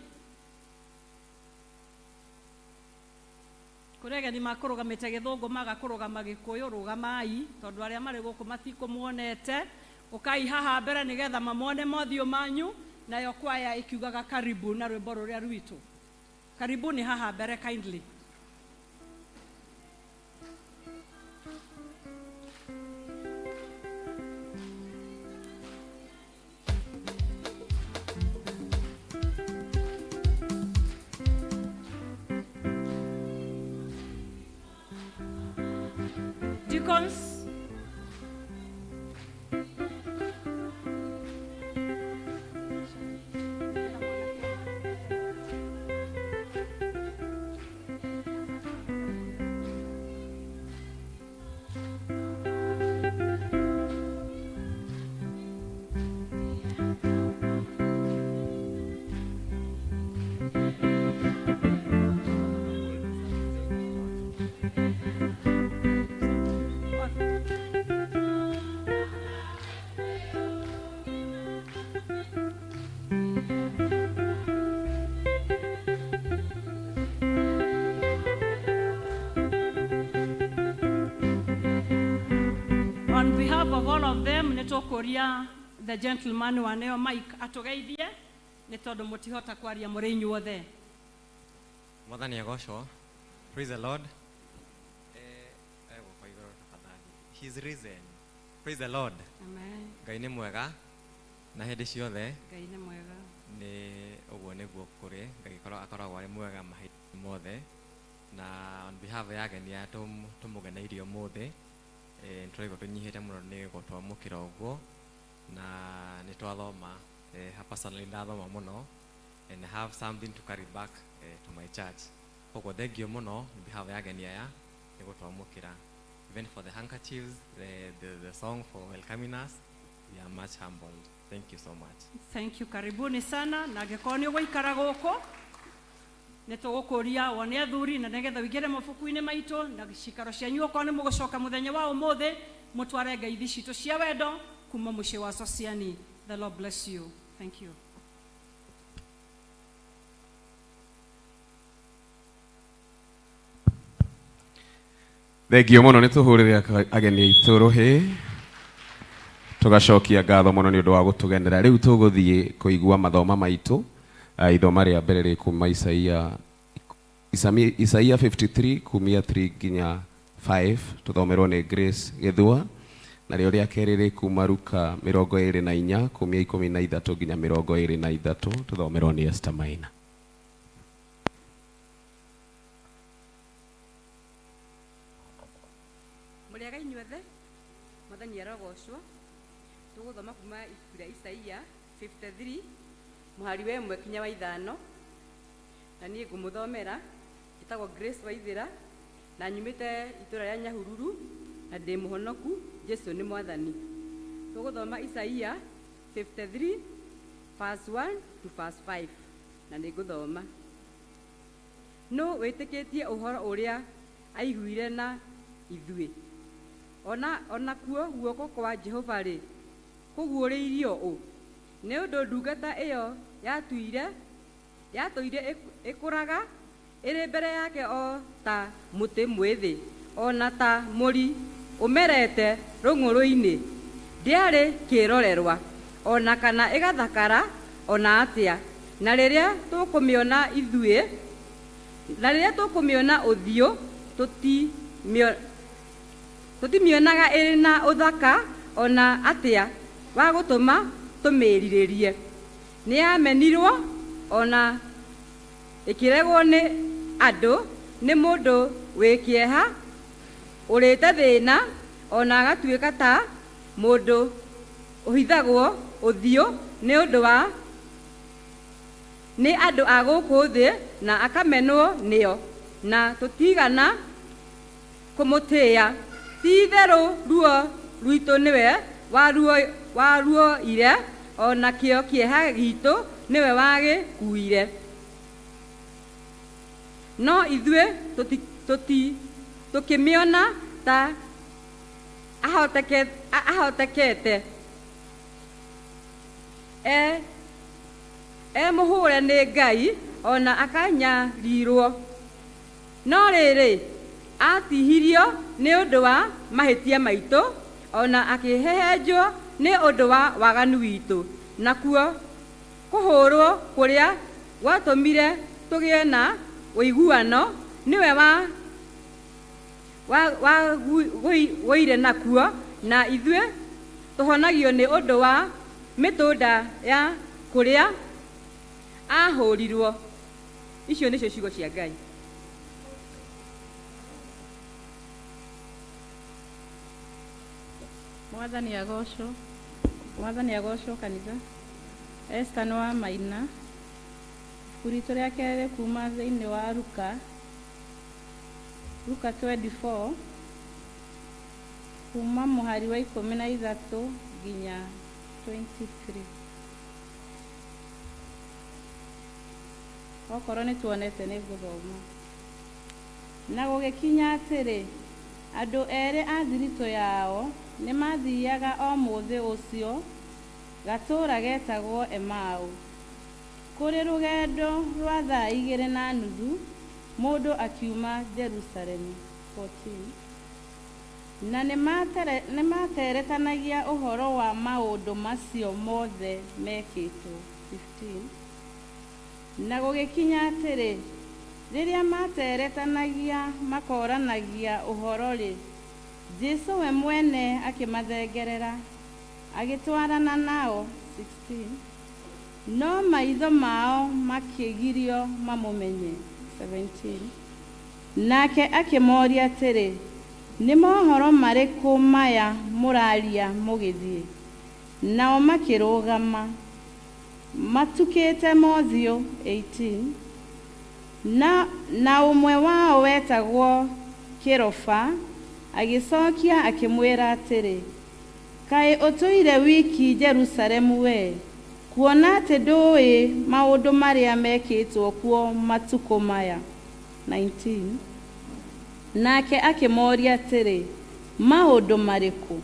Kũrĩ ageni makũrũgamĩte gĩthũngũ maga kũrũgama gĩkũyũ, rũgamai tondũ arĩa marĩ gũkũ matikũmuonete. Ũkai haha mbere nĩgetha mamwone mothiũ manyu, nayo kwaya ĩkiugaga karibu na rwĩmbo rũrĩa rwitũ. Karibuni haha mbere kindly. Deacons. On behalf of all of them, nĩtũkũria the gentleman waneo Mike atũgeithie nĩ tondũ mũtihota kwaria mũrĩ inyuothe. Mwathani agocwo. Praise the Lord. Gũkũ igũrũ tafadhali. He's risen. Praise the Lord. Amen. Ngai nĩ mwega na hĩndĩ ciothe. Ngai nĩ mwega. Nĩ ũguo nĩguo kũrĩ. Ngai akoragwo arĩ mwega mahinda mothe. Na on behalf ya ageni aya tũmũgeneirie ũmũthĩ, nĩtũraigua tũnyihĩte mũno nĩ gũtwamũkĩra ũguo, na nĩtwathoma. Personally ndathoma mũno and I have something to carry back to my church. Koguo thank you mũno on behalf ya ageni aya nĩ gũtwamũkĩra. Even for the handkerchiefs, the song for welcoming us, we are much humbled. Thank you so much. Thank you. Karibuni sana. Na angĩkorwo nĩ ũgũikara gũkũ, nĩ tũgũkũria wone athuri na nĩgetha ũingĩre mabuku-inĩ maitũ na cikaro cianyu okorwo nĩ mũgũcoka mũthenya wa ũmũthĩ, mũtware ngeithi citũ cia wendo kuma mũciĩ wa Sosiani. The Lord bless you. Thank you. Thengio mũno, nĩ tũhũrĩre ageni aitũ rũhĩ, tũgacokia ngatho mũno nĩ ũndũ wa gũtũgenera. Rĩu tũgũthiĩ kũigua mathoma maitũ. Ithoma rĩa mbere rĩ kuma Isaia 53 kumia 3 nginya 5, tũthomerwo nĩ Grace Gĩthua. Narĩo rĩa kerĩ rĩ kuma Luka 24 kumia 13 nginya 23, tũthomerwo nĩ Esther Maina. Mũrĩega inyuothe, Mwathani arogocwo. Tũgũthoma kuma ibuku rĩa Isaia 53 mũhari wa 1 kinya wa 5, na niĩ ngũmũthomera. Njĩtagwo Grace Waithĩra na nyumĩte itũũra rĩa Nyahururu na ndĩ mũhonoku. Jesũ nĩ Mwathani. Tũgũthoma Isaia 53 verse 1 to verse 5, na nĩ ngũthoma. Nũ wĩtĩkĩtie ũhoro ũrĩa aiguire na ithuĩ? Ona kuo guoko kwa Jehova-rĩ, kũguũrĩirio ũ? Nĩ ũndũ ndungata ĩyo yatũire ĩkũraga ĩrĩ mbere yake o ta mũtĩ mwĩthĩ, ona ta mũri ũmerete rũng'ũrũ-inĩ. Ndĩarĩ kĩrorerwa, ona kana ĩgathakara ona atĩa. Na rĩrĩa tũkũmĩona ithuĩ, na rĩrĩa tũkũmĩona ũthiũ, tũtimĩonaga ĩrĩ na ũthaka ona atĩa wa gũtũma tũmĩrirĩrie. Nĩyamenirwo ona ĩkĩregwo nĩ andũ, nĩ mũndũ wĩ kĩeha, ũrĩte thĩna, ona agatuĩka ta mũndũ ũhithagwo ũthiũ nĩ ũndũ wa nĩ andũ a gũkũ thĩ, na akamenwo nĩo, na tũtigana kũmũtĩĩa. Ti itherũ ruo rwitũ nĩwe waruoire, o nakĩo kĩeha gitũ nĩwe wagĩkuire. No ithuĩ tũkĩmĩona ta ahotekete, e mũhũre nĩ Ngai, ona akanyarirwo. No rĩrĩ, atihirio nĩ ũndũ wa mahĩtia maitũ, ona akĩhehenjwo nĩ ũndũ wa waganu witũ. Nakuo kũhũrwo kũrĩa gwatũmire tũgĩe na ũiguano, nĩwe wagũire nakuo, na ithuĩ tũhonagio nĩ ũndũ wa mĩtũnda ya kũrĩa ahũrirwo. Icio nĩcio ciugo cia Ngai. Mwathani agocwo. Mwathani agocwo kanitha. Esther nĩ wa Maina. Ibuku ritũ rĩa kerĩ kuma thĩinĩ wa Luka 24, kuma mũhari wa 13 nginya 23. Okorwo nĩ tuonete, nĩ ngũthoma. Na gũgĩkinya atĩrĩ, andũ erĩ a thiritũ yao nĩ mathiaga o mũthĩ ũcio gatũũra getagwo Emau, kũrĩ rũgendo rwa thaa 2.30 mũndũ akiuma Jerusalemu. 14. Na nĩ materetanagia ũhoro wa maũndũ macio mothe mekĩtwo. 15. Na gũgĩkinya atĩrĩ, rĩrĩa materetanagia makoranagia ũhoro-rĩ, Jesũ we mwene akĩmathengerera, agĩtwarana nao. 16. No maitho mao makĩgirio mamũmenye. 17. Nake akĩmoria atĩrĩ, nĩ mohoro marĩkũ maya mũraria mũgĩthiĩ? Nao makĩrũgama matukĩte mothiũ. 18. Na ũmwe wao wetagwo Kĩroba agĩcokia akĩmwĩra atĩrĩ, kaĩ ũtũire wiki Jerusalemu wee, kuona atĩ ndũĩ maũndũ marĩa mekĩtwo kuo matukũ maya? 19. Nake akĩmoria atĩrĩ, maũndũ marĩkũ?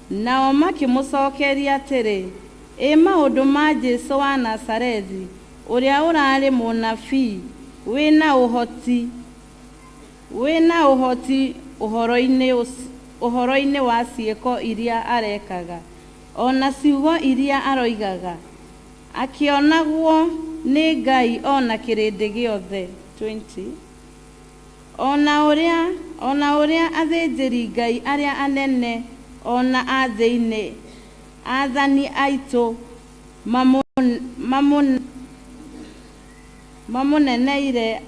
Nao makĩmũcokeria atĩrĩ, ĩ maũndũ ma Jesũ wa Nazarethi, ũrĩa ũrarĩ mũnabii wĩna ũhoti ũhoro-inĩ wa ciĩko iria arekaga, ona ciugo iria aroigaga, akĩonagwo nĩ Ngai ona kĩrĩndĩ gĩothe. 20. Ona ũrĩa athĩnjĩri Ngai arĩa anene ona athani aitũ mamũneneire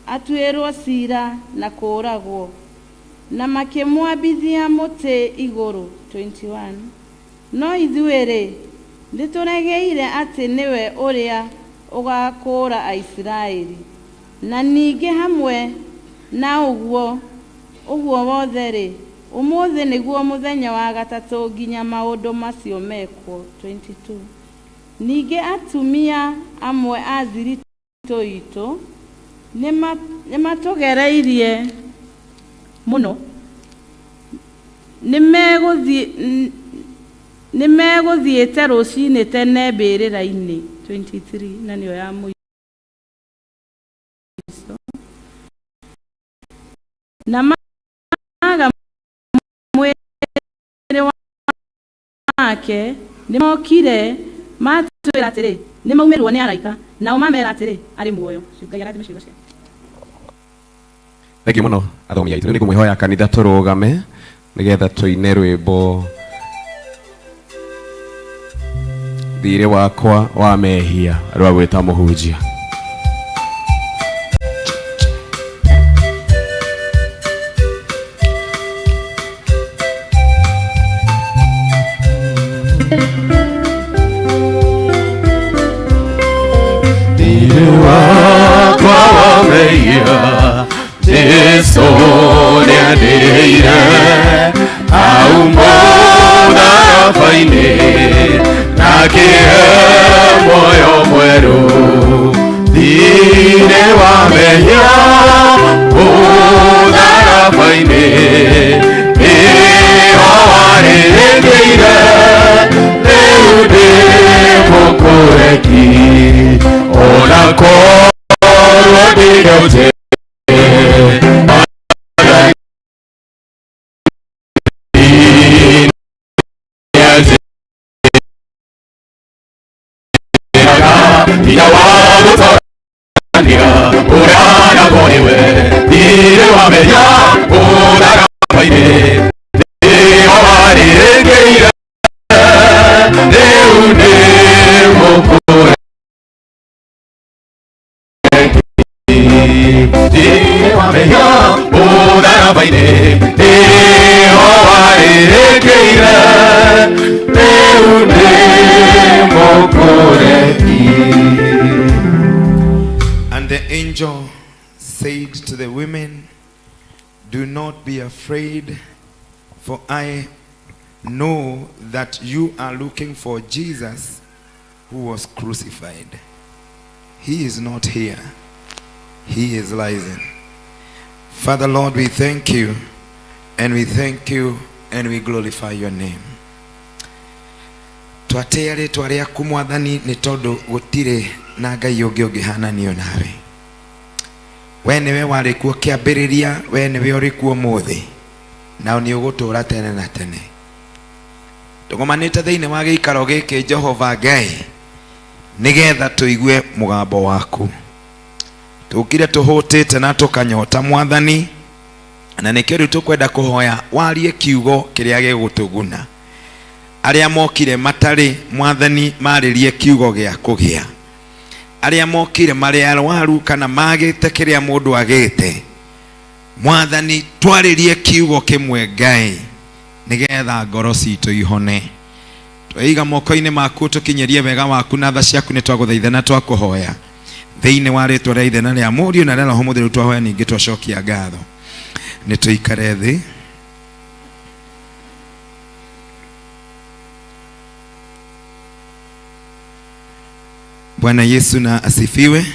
atuĩrwo ciira na kũũragwo, na makĩmwambithia mũtĩ igũrũ. 21. No ithuĩ-rĩ, nĩtũregeire atĩ nĩwe ũrĩa ũgakũũra Aisiraeli. Na ningĩ hamwe na ũguo wothe-rĩ, Ũmũthĩ nĩguo mũthenya wa gatatũ nginya maũndũ macio mekwo. 22 Ningĩ atumia amwe a thiritũ itũ nĩmatũgereirie mũno, nĩmegũthiĩte rũcinĩ tene mbĩrĩra-inĩ. 23 na nĩyo ya mũico. Na maaga mwĩrĩ wake, nĩmookire matwĩra atĩrĩ, nĩmaumĩrwo nĩ araika, nao mamera atĩrĩ, arĩ muoyo. Ngai arathime ciugo ciake. Thengiũ mũno athomi aitũ. Rĩu nĩngũmwĩhoya kanitha tũrũgame nĩgetha tũine rwĩmbo thirĩ wakwa wa mehia rwa gwĩta mũhunjia. Thirĩ wakwa wa mehia Jesu nĩandĩhĩire hau mũtharaba-inĩ na akĩhe muoyo mwerũ thirĩ wa mehia mũtharaba-inĩ nĩho warĩrĩkĩire rĩu ndĩ mũkũreki ona korwo ndĩrĩte hinya wa gũtorania ũrĩa naguo nĩwe thirĩ wa mehia mũtharaba-inĩ nĩho warĩrĩkĩire rĩu ndĩ mũkũreki thirĩ wa mehia mũtharaba-inĩ nĩho warĩrĩkĩire rĩu ndĩ mũkũreki. And the angel said to the women, Do not be afraid, for I know that you are looking for Jesus who was crucified. He is not here, he is risen. Father Lord, we thank you, and we thank you, and we glorify your name. Twatĩĩa rĩtwa rĩaku mwathani nĩ tondũ gũtirĩ na ngai ũngĩ ũngĩhananio nawe. We nĩwe warĩ kuo kĩambĩrĩria, we nĩwe ũrĩ kuo ũmũthĩ, na nĩ ũgũtũũra tene na tene. Tũgomanĩte thĩinĩ wa gĩikaro gĩkĩ Jehova Ngai nĩgetha tũigue mũgambo waku. Tũkire tũhũtĩte na tũkanyota mwathani, na nĩkĩo rĩu tũkwenda kũhoya warie kiugo kĩrĩa gĩgũtũguna. Arĩa mokire matarĩ mwathani marĩrie kiugo gĩa kũgĩa. Arĩa mokire marĩ arwaru kana magĩte kĩrĩa mũndũ agĩte, mwathani twarĩrie kiugo kĩmwe Ngai nĩgetha ngoro citũ ihone. Tweiga moko-inĩ maku tũkinyĩrie wega waku na tha ciaku nĩ twagũthaitha na twakũhoya thĩinĩ wa rĩtwa rĩa Ithe na rĩa Mũriũ na rĩa Roho Mũtheru twahoya ningĩ twacokia ngatho. Nĩ tũikare thĩ. Bwana Yesu na asifiwe.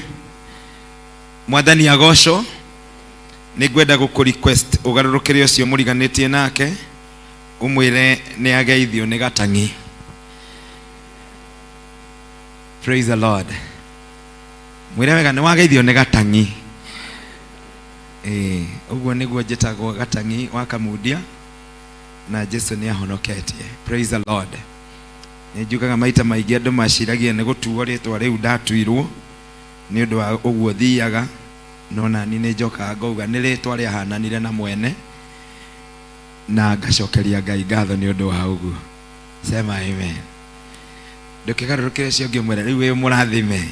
Mwathani agocwo. Nĩ ngwenda gũkũ request ũgarũrũkĩre ũcio mũriganĩtie nake ũmwĩre nĩ ageithio nĩ gatang'i. Praise the Lord. Mwĩre wega nĩ wageithio nĩ gatang'i. Ĩĩ, ũguo nĩguo njĩtagwo gatang'i wa Kamundia na Jesu nĩ ahonoketie. Praise the Lord. Nĩ njugaga maita maingĩ andũ maciragia nĩ gũtuo rĩtwa rĩu ndatuirwo nĩ ũndũ wa ũguo thiaga, no nani nĩ njokaga ngauga nĩ rĩtwa rĩahananire na mwene na ngacokeria Ngai ngatho nĩ ũndũ wa ũguo. Sema amen. Ndũkĩgarũrũkĩre ũcio ũngĩ ũmwĩre rĩu wĩ mũrathime.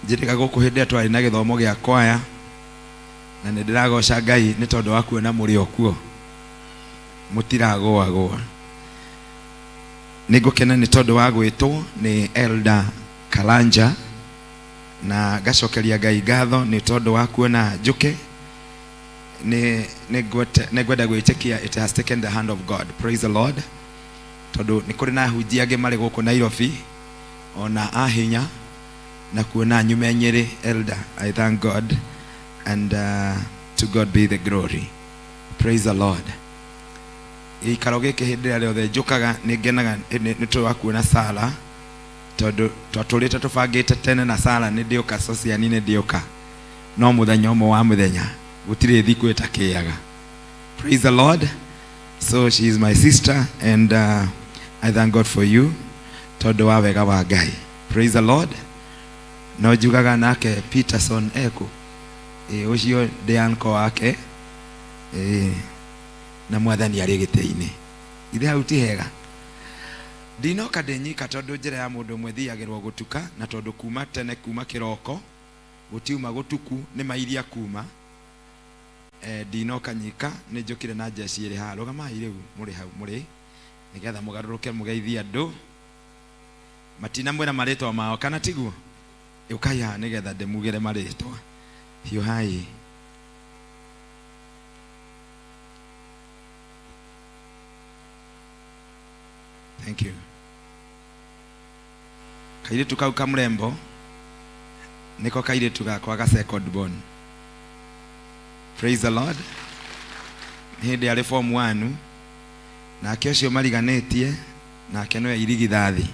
Njĩrĩga gũkũ hĩndĩ ĩrĩa twarĩ na gĩthomo gĩa kwaya na nĩ ndĩragoca Ngai nĩ tondũ wa kuona mũrĩ o kuo mũtiragũagũa. Nĩ ngũkena nĩ tondũ wa gwĩtwo nĩ Elder Karanja na ngacokeria Ngai ngatho nĩ tondũ wa kuona njũke. Nĩ ngwenda gwĩtĩkia it has taken the hand of God. Praise the Lord. Tondũ nĩ kũrĩ na ahunjia angĩ marĩ gũkũ Nairobi ona ahinya na kuona nyume Nyĩrĩ. Elder, I thank God and to God be the glory. Praise the Lord. Gĩikaro gĩkĩ hĩndĩ ĩrĩa rĩothe njũkaga nĩ ngenaga nĩ tondũ wa kuona Sara, tondũ twatũrĩte tũbangĩte tene na Sara nĩ ndĩũka Sociani, nĩ ndĩũka no mũthenya ũmwe wa mũthenya gũtirĩ thikũ ĩtakĩaga. Praise the Lord. So she is my sister and I thank God for you tondũ wa wega wa Ngai. Praise the Lord. No njugaga nake Peterson eku ĩ ũcio ndĩ uncle wake ĩ na Mwathani arĩ gĩtĩ-inĩ ithe hau ti hega. Ndinoka ndĩ nyika tondũ njĩra ya mũndũ ũmwe thiagĩrwo gũtuka, na tondũ kuma tene kuma kĩroko gũtiuma gũtuku nĩ mairia kuma ndinoka nyika, nĩ njũkire na njeci ĩrĩ haha. Rũgamai rĩu mũrĩ hau mũrĩ nĩgetha mũgarũrũke mũgeithie andũ matinamwĩra marĩtwa mao kana tiguo? Ũkai haha nĩgetha ndĩmugĩre marĩtwa. Hiũhai. Thank you. Kairĩtu kau kamũrembo nĩko kairĩtu gakwa ga second born. Praise the Lord. Hĩndĩ arĩ form 1 nake ũcio mariganĩtie nake nĩwe irigithathi.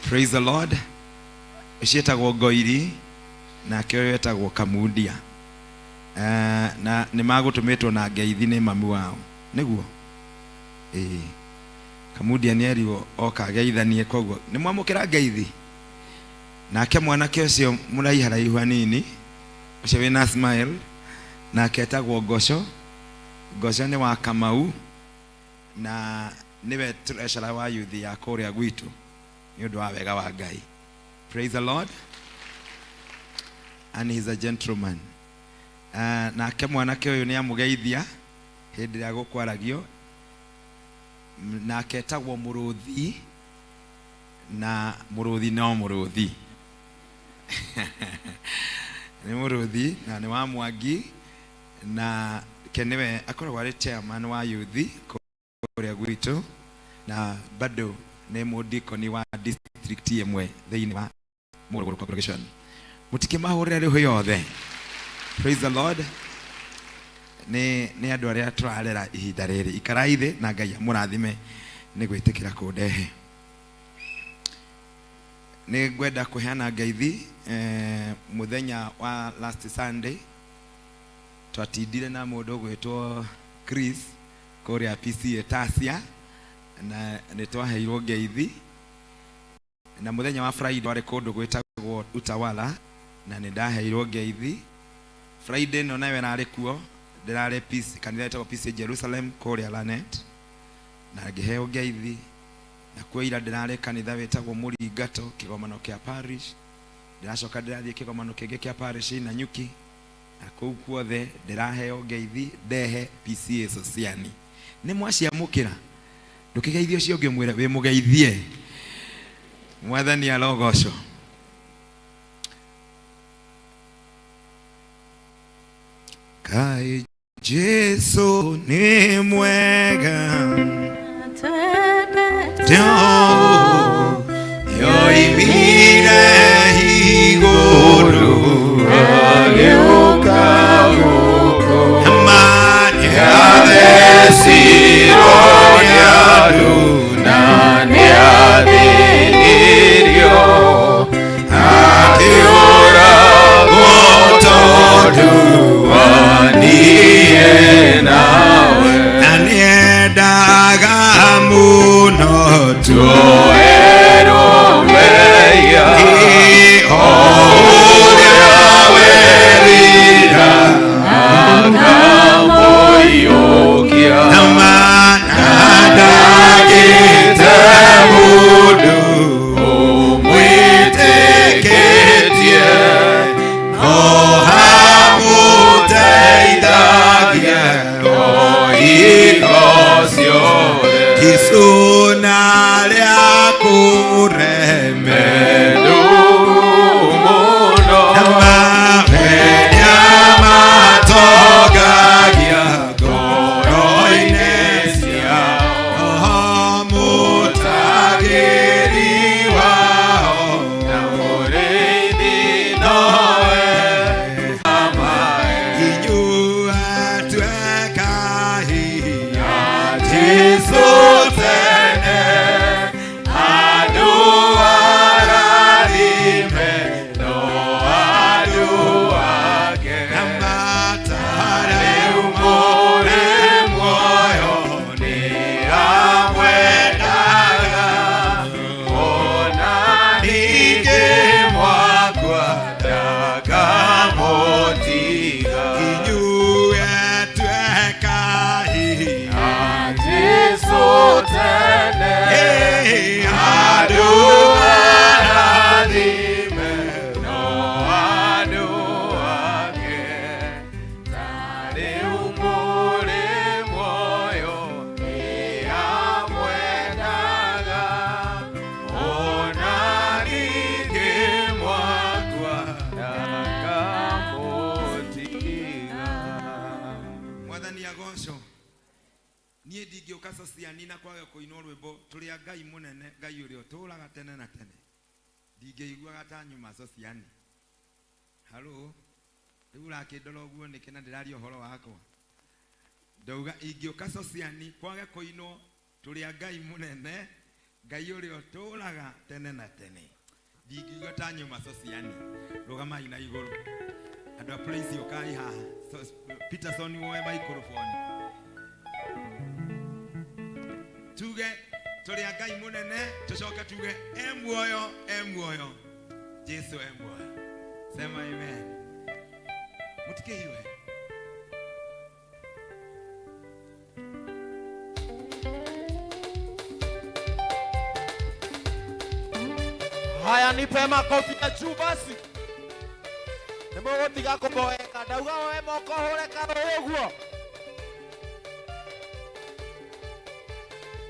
Praise the Lord. Ũcio etagwo Ngoiri nake ũyũ etagwo Kamundia. Na nĩ magũtũmĩtwo na ngeithi nĩ mamu wao nĩguo ĩĩ Kamundia nĩ erirwo oka ageithanie, koguo nĩ mwamũkĩra ngeithi. Nake mwanake ũcio mũraiharaihu hanini ũcio wĩna smile nake etagwo Ngoco. Ngoco nĩ wa Kamau na nĩwe treasurer wa youth ya kũrĩa gwitũ nĩ ũndũ wa wega wa Ngai. Praise the Lord. And he's a gentleman. Nake mwanake ũyũ nĩ amũgeithia hĩndĩ ĩrĩa gũkwaragio, nake etagwo Mũrũthi na Mũrũthi no Mũrũthi nĩ Mũrũthi na nĩ wa Mwangi, na ke nĩwe akoragwo arĩ chairman wa youth kũrĩa gwitũ na bado nĩ mũdikoni wa district ĩmwe thĩinĩ wa Mũrũgũrũ congregation. Mũtikĩmahũrĩre rĩu yothe. Praise the Lord. Nĩ andũ arĩa tũrarera ihinda rĩrĩ. Ikarai thĩ na Ngai amũrathime nĩ gwĩtĩkĩra kũndehe. Nĩ ngwenda kũheana ngeithi mũthenya wa last Sunday twatindire na mũndũ ũgwĩtwo Chris kũrĩa PCA Tasia na nĩ twaheirwo ngeithi, na mũthenya wa Friday warĩ kũndũ gwĩtagwo Utawala na nĩ ndaheirwo ngeithi. Friday ĩno nayo ĩrarĩ kuo, ndĩrarĩ PC kanitha ĩtagwo PCA Jerusalem kũrĩa Lanet na ngĩheo ngeithi. Na kuo ira ndĩrarĩ kanitha wĩtagwo Mũringato kĩgomano kĩa parish, ndĩracoka ndĩrathiĩ kĩgomano kĩngĩ kĩa parish Nanyuki na kũu kuothe ndĩraheo ngeithi ndehe PCA Sociani. Nĩ mwaciamũkĩra? Ndũkĩgeithie ũcio ũngĩ ũmwĩre wĩ mũgeithie. Mwathani arogocwo. Kai Jesu nĩ mwega yoimire igũrũ agĩũka gũkũ nĩathecirwo nĩ andũ na nĩathĩnirio akĩũragwo tondũ wa niĩ nawe na nĩendaga mũno tuoerwo mehia o ũrĩa werira akamũiyũkia na ndagĩte mũndũ ũmwĩtĩkĩtie no hamũteithagia o hingo ciothe. Icũna rĩa kũremerwo mũno na mahenya Niĩ ndingĩũka Sociani na kwage kũinwo rwĩmbo tũrĩ a Ngai mũnene, Ngai ũrĩa ũtũũraga tene na tene. Ndingĩiguaga ta nyuma Sociani. Halo, rĩu ũrakĩndora ũguo nĩkĩ na ndĩraria ũhoro wakwa? Ndauga ingĩũka Sociani kwage kũinwo tũrĩ a Ngai mũnene, Ngai ũrĩa ũtũũraga tene na tene. Ndingiuga ta nyuma Sociani. Rũgamai na igũrũ. Andũ a praise ũkai haha. Peterson woe microphone. Tuge tũrĩ a Ngai mũnene, tũcoke tuge e muoyo, e muoyo. Jesu e muoyo. Sema amen. Mũtikĩhiũhe. Haya, nipe makofi ya juu basi. Nĩmũgũtiga kũmboeka, ndauga woe moko hũre karũĩ ũguo.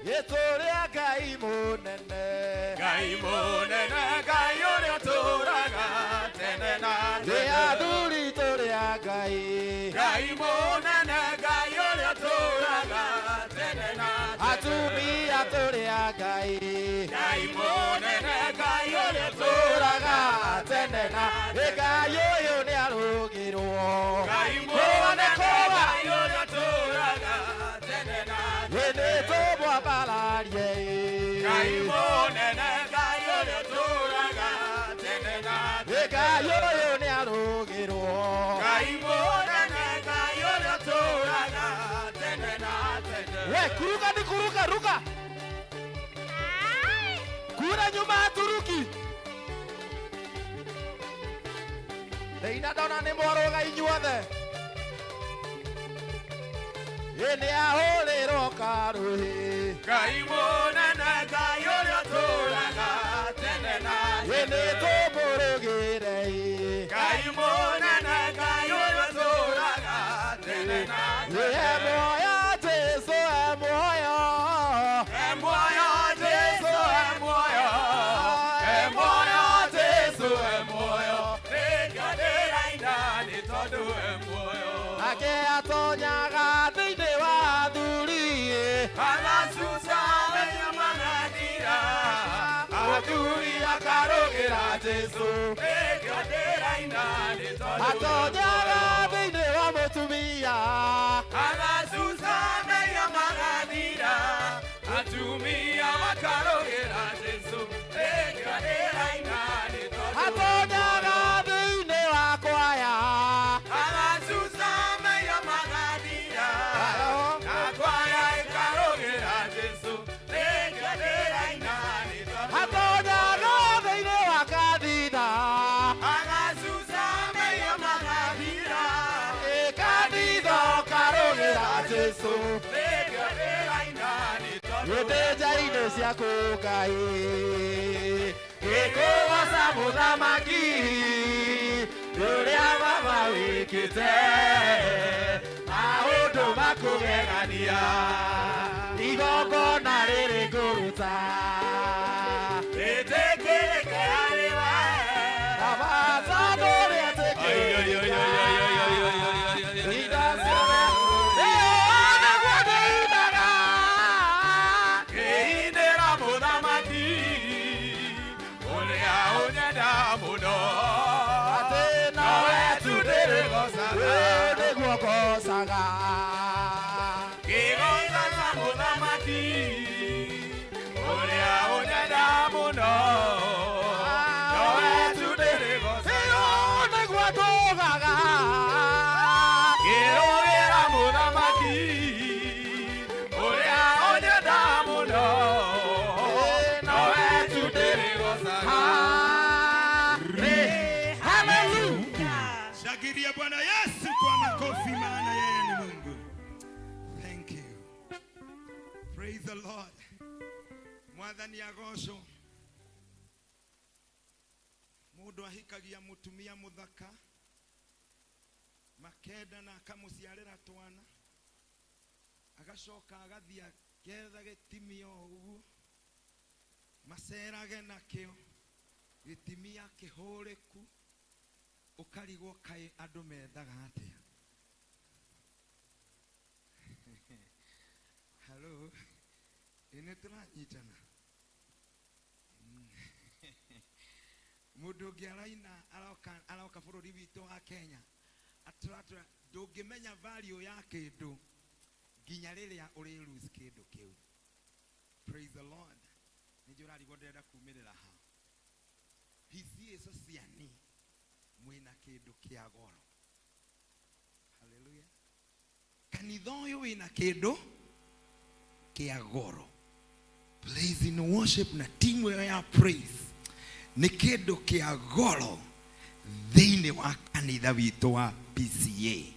Gĩtũrĩa Ngai mũnene. Ngai mũnene, Ngai ũrĩa ũtũũraga tene na Ĩ tene. athuri tũrĩ a Ngai. Ngai mũnene, Ngai ũrĩa ũtũũraga tene na tene. Atumia tũrĩ a Ngai. Ngai mũnene, Ngai ũrĩa ũtũũraga tene na Ĩ Ngai ũyũ nĩarũgĩrwo. Ngai Kũrũa nĩ mũnene, kũrũa. Ngai ũrĩa ũtũũraga tene na Ĩ tene. nĩtũmwambararie. Ngai mũnene, Ngai ũrĩa ũtũũraga tene na Ĩ Ngai tene. ũyũ nĩarũgĩrwo. Ngai mũnene, Ngai ũrĩa ũtũũraga tene na tene. We kuruka ni kuruka ruka. Kura nyuma ya Turuki. Ndeina ndona nĩ mwarũga inyuothe. Ĩ nĩahũrĩrwo karũhĩ. Ngai mũnene, Ngai ũrĩa ũtũũraga tene na Ĩ tene. nĩtũmũrũgĩre. Ngai mũnene, Ngai ũrĩa ũtũũraga tene na Ĩ e tene. muoyo Jesũ e muoyo. E muoyo Jesũ e muoyo, e muoyo Jesũ e muoyo, nĩkĩo ndĩraina nĩ tondũ e muoyo. Nake atonyaga thĩinĩ wa athuri. Agacuca menya magathira, athuri akarũgĩra Jesũ, nĩkĩo ndĩraina nĩ tondũ e Atonyaga muoyo. thĩinĩ wa mũtumia. Agacuca menya magathira, atumia makarũgĩra Jesũ, nĩkĩo ndĩraina nĩ tondũ e Atonyaga muoyo. thĩinĩ wa kwaya. Agacuca menya magathira, na kwaya ĩkarũgĩra Jesũ, nĩkĩo ndĩraina nĩ tondũ e Atonyaga muoyo. thĩinĩ wa kanitha. Agacuca menya magathira, Ĩ kanitha ũkarũgĩra Jesũ. nĩkĩo ndĩraina nĩ tondũ e Ĩndĩ nja-inĩ muoyo. ciaku Ngai. Ngĩkũgoca mũthamaki ũrĩa baba wĩkĩte maũndũ makũgegania igongona rĩrĩ ngũruta Rĩtĩkĩrĩke harĩ we. Baba tondũ rĩetĩkĩrĩka indo ciothe ĩyo nĩguo ndĩinaga Ngĩinĩra mũthamaki ũrĩa ũnyenda mũno, atĩ nowe nowe tu tu ndĩrĩgocaga. ĩĩ nĩguo ngocaga Ngĩgocaga mũthamaki ũrĩa ũnyenda mũno, nowe tu ndĩrĩgocaga. ĩyo nĩguo ndũgaga Ngĩrũgĩra mũthamaki ũrĩa ũnyenda mũno, nowe tu ndĩrĩgocaga. Hallelujah. Shangilia Bwana Yesu kwa makofi, maana yeye ni Mungu. Thank you. Praise the Lord. Mwathani agocwo. Mũndũ ahikagia mũtumia mũthaka makendana akamũciarĩra twana agacoka agathiĩ aketha gĩtimia o ũguo macerage nakĩo gĩtimia kĩhũrĩku ũkarigwo kaĩ andũ methaga atĩa. Tũranyitana. Mũndũ ũngĩ araina aroka aroka bũrũri witũ wa Kenya atũratũra ndũngĩmenya value ya kĩndũ nginya rĩrĩa ũrĩ lose kĩndũ kĩu. Praise the Lord. Nĩ njũĩ ũrarigwo ndĩrenda kumĩrĩra ha. PCA Sociani mwĩna kĩndũ kĩa goro. Hallelujah. Kanitha ũyũ wĩna kĩndũ kĩa goro. Praise in worship na timu ĩyo ya praise nĩ kĩndũ kĩa goro thĩinĩ wa kanitha witũ wa PCA.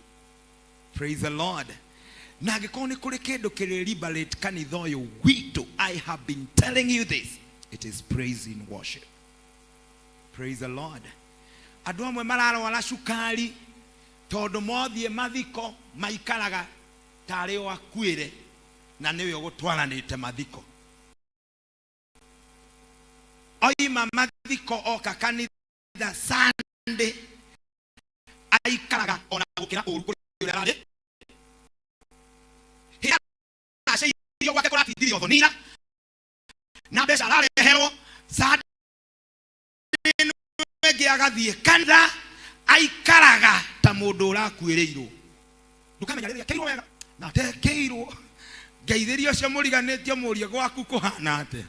Praise the Lord. Na angĩkorwo nĩ kũrĩ kĩndũ kĩrĩ liberate kanitha ũyũ witũ, I have been telling you this, it is praise in worship. Praise the Lord. Andũ amwe mararwara cukari tondũ mothiĩ mathiko maikaraga tarĩ o akuĩre na nĩwe ũgũtwaranĩte mathiko. Oima mathiko oka kanitha Sunday aikaraga ona gũkĩra ũru kũrĩ ũrĩa ararĩ. Hĩndĩ araceirio gwake kũratithirio thonira na mbeca arareherwo Sunday ĩno ĩngĩ agathiĩ kanitha aikaraga ta mũndũ ũrakuĩrĩirwo. Ndũkamenya rĩrĩa ekĩirwo wega na atekĩirwo. Ngeithĩria ũcio mũriganĩtio mũrie gwaku kũhana atĩa.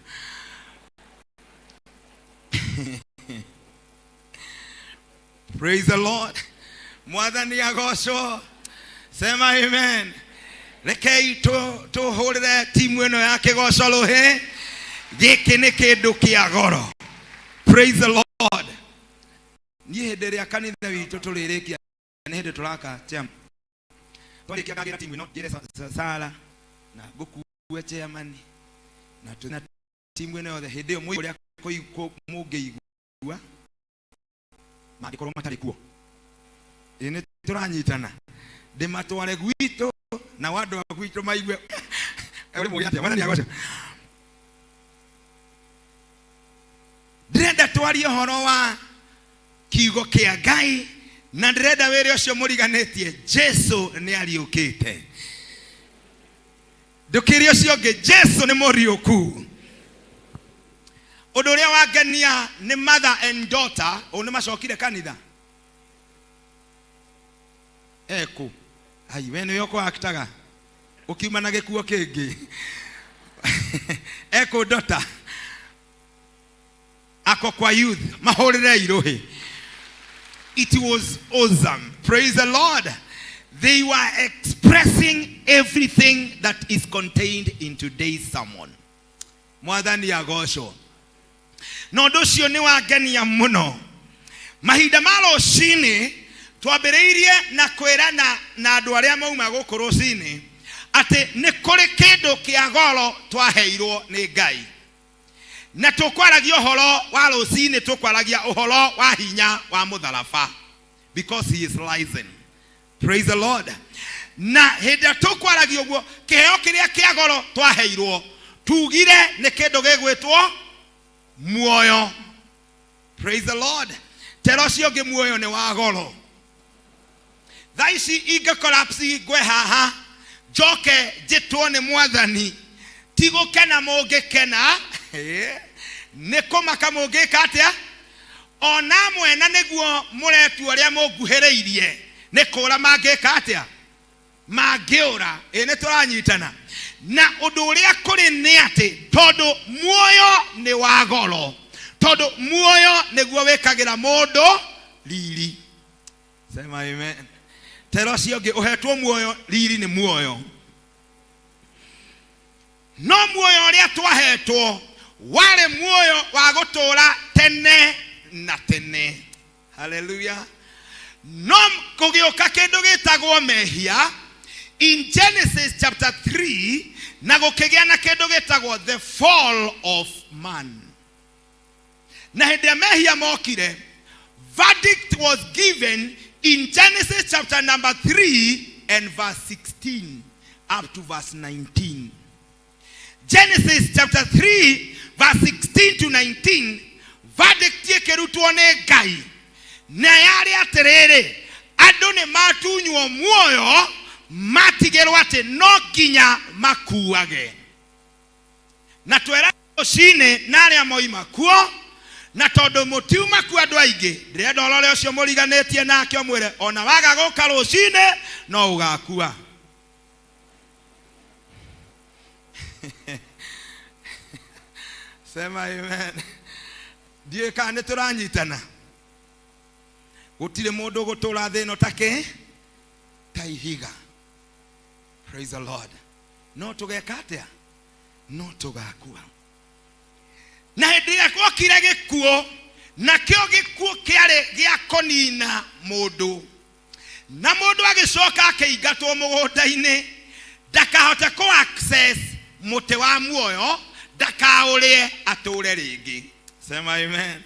Praise the Lord. Mwathani agocwo. Sema amen. Rekei tũhũrĩre timu ĩno ya kĩgoco rũhĩ. Gĩkĩ nĩ kĩndũ kĩa goro. Praise the Lord. Niĩ hĩndĩ ĩrĩa kanitha witũ tũrĩrĩkia nĩ hĩndĩ tũraka chairman. Twarĩkia ngagĩra timu ĩno njĩre Sara na ngũkue chairman na tũna timu ĩno yothe hĩndĩ ĩyo mũigue ũrĩa mũngĩigua mangĩkorwo matarĩ kuo. Ĩ nĩ tũranyitana ndĩmatware gwitũ na andũ a gwitũ maigue ũrĩ mũgĩ atĩa. Mwathani agocwo. Ndĩrenda twarie ũhoro wa kiugo kĩa Ngai na ndĩrenda wĩre ũcio mũriganĩtie Jesu nĩ ariũkĩte. Ndũkĩre ũcio ũngĩ Jesu nĩ mũriũku. Ũndũ ũrĩa wangenia nĩ mother and daughter ũũ nĩ macokire kanitha ekũ ai we nĩwe ũkũaktaga ũkiuma na gĩkuo kĩngĩ ekũ daughter ako kwa youth mahũrĩre irũhĩ. It was awesome. Praise the Lord. They were expressing everything that is contained in today's sermon. Mwathani agocwo. Na ũndũ ũcio nĩ wangenia mũno. Mahinda ma rũcinĩ twambĩrĩirie na kwĩrana na andũ arĩa mauma gũkũ rũcinĩ atĩ nĩ kũrĩ kĩndũ kĩa goro twaheirwo nĩ Ngai. Na tũkwaragia ũhoro wa rũcinĩ, tũkwaragia ũhoro wa hinya wa mũtharaba because he is risen. Praise the Lord. Na hĩndĩ ĩrĩa tũkwaragia ũguo kĩheo kĩrĩa kĩa goro twaheirwo tugire nĩ kĩndũ gĩgwĩtwo muoyo. Praise the Lord. Tera ũcio ũngĩ muoyo nĩ wa goro. Thaa ici ingĩ collapse ngwe haha njoke njĩtwo nĩ mwathani ti gũkena mũngĩkena nĩ kũmaka mũngĩka atĩa ona amwe na nĩguo mũretua ũrĩa mũnguhĩrĩirie nĩ kũra mangĩka atĩa mangĩũra. Ĩ nĩ tũranyitana. Na ũndũ ũrĩa kũrĩ nĩ atĩ tondũ muoyo nĩ wa goro, tondũ muoyo nĩguo wĩkagĩra mũndũ riri. Sema amen. Tera ũcio ũngĩ ũhetwo muoyo, riri nĩ muoyo. No muoyo ũrĩa twahetwo warĩ muoyo wa gũtũũra tene na tene. Hallelujah. No kũgĩũka kĩndũ gĩtagwo mehia in Genesis chapter 3 na gũkĩgĩa na kĩndũ gĩtagwo the fall of man. Na hĩndĩ ĩrĩa mehia mokire, verdict was given in Genesis chapter number 3 and verse 16 up to verse 19. Genesis chapter 3 verse 16 to 19, verdict ĩkĩrutwo nĩ Ngai na yarĩ atĩrĩrĩ, andũ nĩ matunywo muoyo matigĩrwo atĩ no nginya makuage. Na twera rũcinĩ na arĩa moima kuo, na tondũ mũtiuma kuo andũ aingĩ, ndĩrenda ũrore ũcio mũriganĩtie nake ũmwĩre ona waga gũka rũcinĩ no ũgakua. Sema amen. Ndiũĩ kana nĩ tũranyitana. Gũtirĩ mũndũ ũgũtũra thĩ ĩno ta kĩ ta ihiga. Praise the Lord. No tũgeka atĩa? No tũgakua. Na hĩndĩ ĩrĩa gwokire gĩkuũ, nakĩo gĩkuũ kĩarĩ gĩa kũnina mũndũ, na mũndũ agĩcoka akĩingatwo mũgũnda-inĩ ndakahote kũ access mũtĩ wa muoyo, ndakaũrĩe atũre rĩngĩ. Sema amen.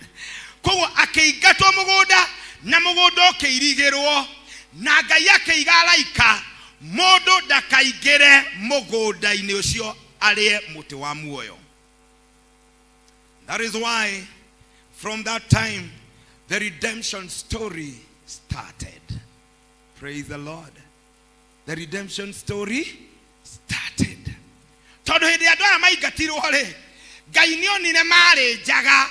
Koguo akĩingatwo mũgũnda, na mũgũnda ũkĩirigĩrwo, na Ngai akĩiga araika mũndũ ndakaingĩre mũgũnda-inĩ ũcio arĩe mũtĩ wa muoyo. That is why from that time the redemption story started. Praise the Lord. The redemption story started. Tondũ hĩndĩ andũ aya maingatirwo rĩ, Ngai nĩ onire marĩ njaga,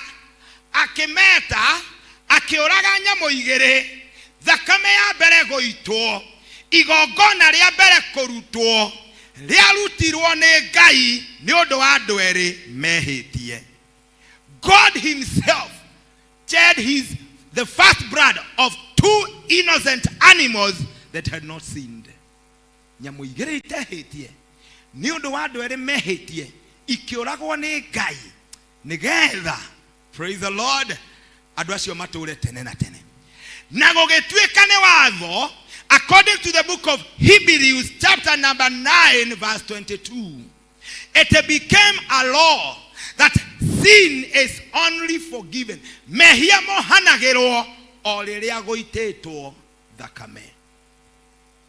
akĩmeta, akĩũraga nyamũ igĩrĩ, thakame ya mbere gũitwo, igongona rĩa mbere kũrutwo, rĩarutirwo nĩ Ngai nĩ ũndũ wa andũ erĩ mehĩtie. God himself shed his the first blood of two innocent animals that had not sinned. Nyamũ igĩrĩ itehĩtie nĩ ũndũ wa andũ erĩ mehĩtie ikĩũragwo nĩ Ngai nĩgetha, praise the Lord, andũ acio matũre tene na tene. Na gũgĩtuĩka nĩ watho, according to the book of Hebrews chapter number 9 verse 22, it became a law that sin is only forgiven. Mehia mohanagĩrwo o rĩrĩa gũitĩtwo thakame,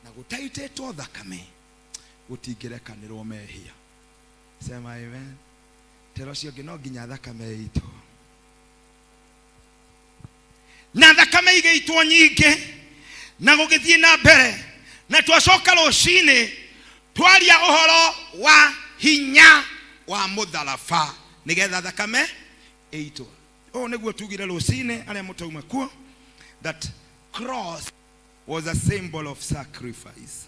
na gũtaitĩtwo thakame gũtingĩrekanĩrwo mehia. Sema amen. Tera ũcio ũngĩ, no nginya thakame ĩitwo, na thakame igĩitwo nyingĩ, na gũgĩthiĩ na mbere. Na twacoka rũcinĩ twaria ũhoro wa hinya wa mũtharaba nĩgetha thakame ĩitwo. Ũũ nĩguo tugire rũcinĩ arĩa mũtauma kuo, that cross was a symbol of sacrifice.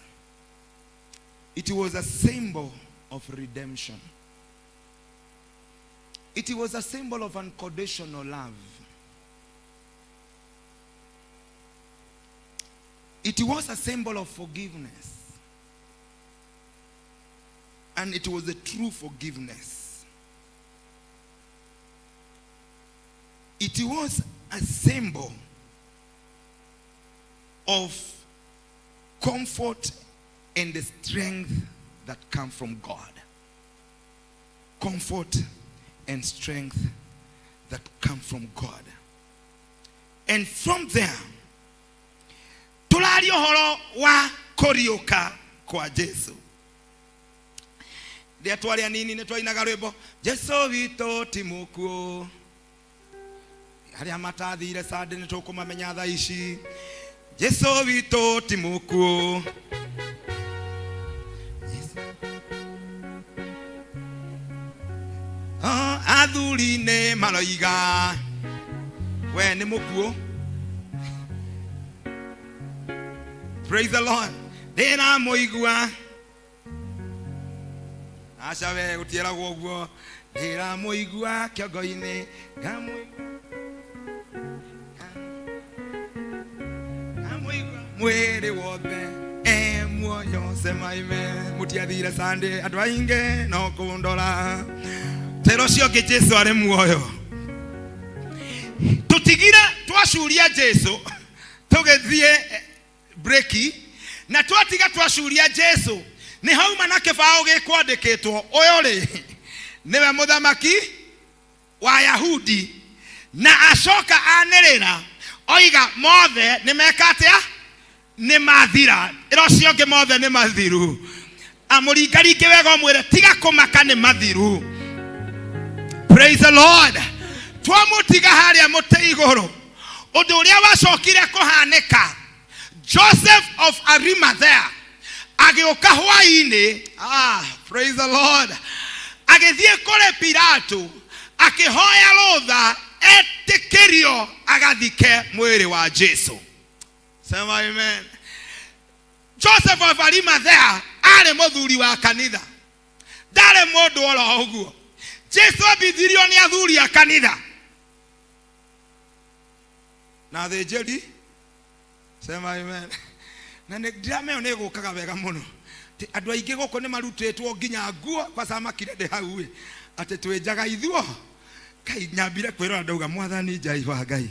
It was a symbol of redemption. It was a symbol of unconditional love. It was a symbol of forgiveness. And it was a true forgiveness. It was a symbol of comfort and the strength that come from God. Comfort and strength that come from God. And from there, tũraria ũhoro wa kũriũka kwa Jesu. Rĩrĩa twarĩ anini nĩ twainaga rwĩmbo, Jesu witũ ti mũkuũ. Arĩa matathire sande nĩ tũkũmamenya thaa ici. Jesu witũ ti mũkuũ. Oh, athuri nĩ maroiga we nĩ mũkuũ. Praise the Lord. Ndĩramũigua. Aca we gũtiĩragwo ũguo. Ndĩramũigua kĩongo-inĩ, ngamũigua ngamũigua mwĩrĩ wothe e muoyo. Sema amen. Mũtiathire Sunday andũ aingĩ no kũndora. Tera ũcio ũngĩ Jesu arĩ muoyo. Tũtigire twacuria Jesu tũgĩthiĩ breki, na twatiga twacuria Jesu nĩ hauma na kĩbaũ gĩkwandĩkĩtwo, ũyũ rĩ nĩwe mũthamaki wa Yahudi. Na acoka anĩrĩra oiga mothe nĩ meka atĩa? Nĩ mathira. Ĩra ũcio ũngĩ mothe nĩ mathiru. Amũringaringe wega ũmwĩre tiga kũmaka nĩ mathiru. Praise the Lord. Twamũtiga harĩa mũtĩ igũrũ, ũndũ ũrĩa wacokire kũhanĩka, Joseph of Arimathea agĩũka hwaĩ-inĩ. Praise the Lord. Agĩthiĩ kũrĩ Pilato akĩhoya rũtha etĩkĩrio agathike mwĩrĩ wa Jesu. Sema amen. Joseph of Arimathea arĩ mũthuri wa kanitha, ndarĩ mũndũ oro ũguo. Jesu ambithirio nĩ athuri a kanitha na athĩnjĩri. Sema amen. Na nĩ drama ĩyo nĩ ĩgũkaga wega mũno. Atĩ andũ aingĩ gũkũ nĩ marutĩtwo nginya nguo kwaca makire ndĩ hau ĩ atĩ twĩ njaga ithuo. Kai nyambire kwĩrora ndauga mwathani Ngai wa Ngai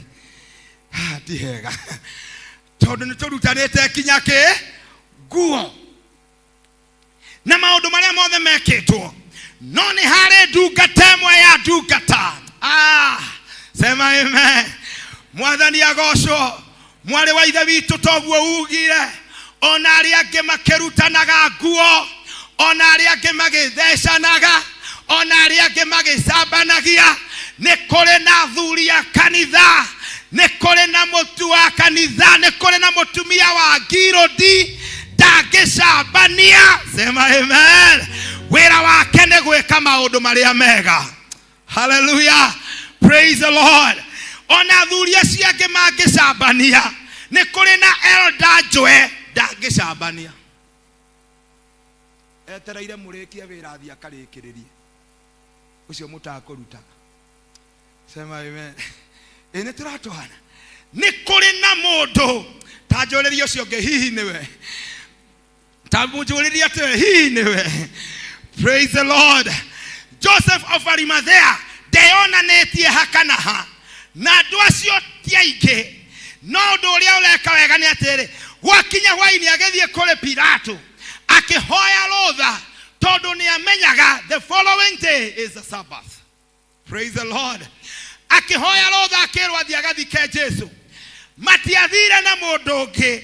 haha ti hega tondũ nĩ tũrutanĩte kinya kĩ nguo na maũndũ marĩa mothe mekĩtwo no nĩ harĩ ndungata ĩmwe ya ndungata. Ah, sema amen. Mwathani agocwo. Mwarĩ wa ithe witũ toguo ugire, ona arĩa angĩ makĩrutanaga nguo, ona arĩa angĩ magĩthecanaga, ona arĩa angĩ magĩcambanagia, nĩ kũrĩ na athuri a kanitha, nĩ kũrĩ na mũtu wa kanitha, nĩ kũrĩ na mũtumia wa ngirũndi ndangĩcambania. Sema amen. Wĩra wake nĩ gwĩka maũndũ marĩa mega. Hallelujah. Praise the Lord. Ona athuri acio angĩ mangĩcambania, nĩ kũrĩ na elder njwe ndangĩcambania, etereire mũrĩkie wĩra athiĩ akarĩkĩrĩrie ũcio mũtakũrutaga. Sema amen. Ĩ nĩ tũratwana. Nĩ kũrĩ na mũndũ ta njũrĩrie ũcio ũngĩ, hihi nĩwe? Ta mũnjũrĩrie atĩrĩ, hihi nĩwe? Praise the Lord. Joseph of Arimathea ndeyonanĩtie ha kana ha, na andũ acio ti aingĩ, no ũndũ ũrĩa ũreka wega nĩ atĩrĩ, gwakinya hwainĩ agĩthiĩ kũrĩ Pilato akĩhoya rũtha, tondũ nĩ amenyaga the following day is the Sabbath. Praise the Lord. Akĩhoya rũtha akĩrwo athiĩ agathike Jesu. Matiathire na mũndũ ũngĩ.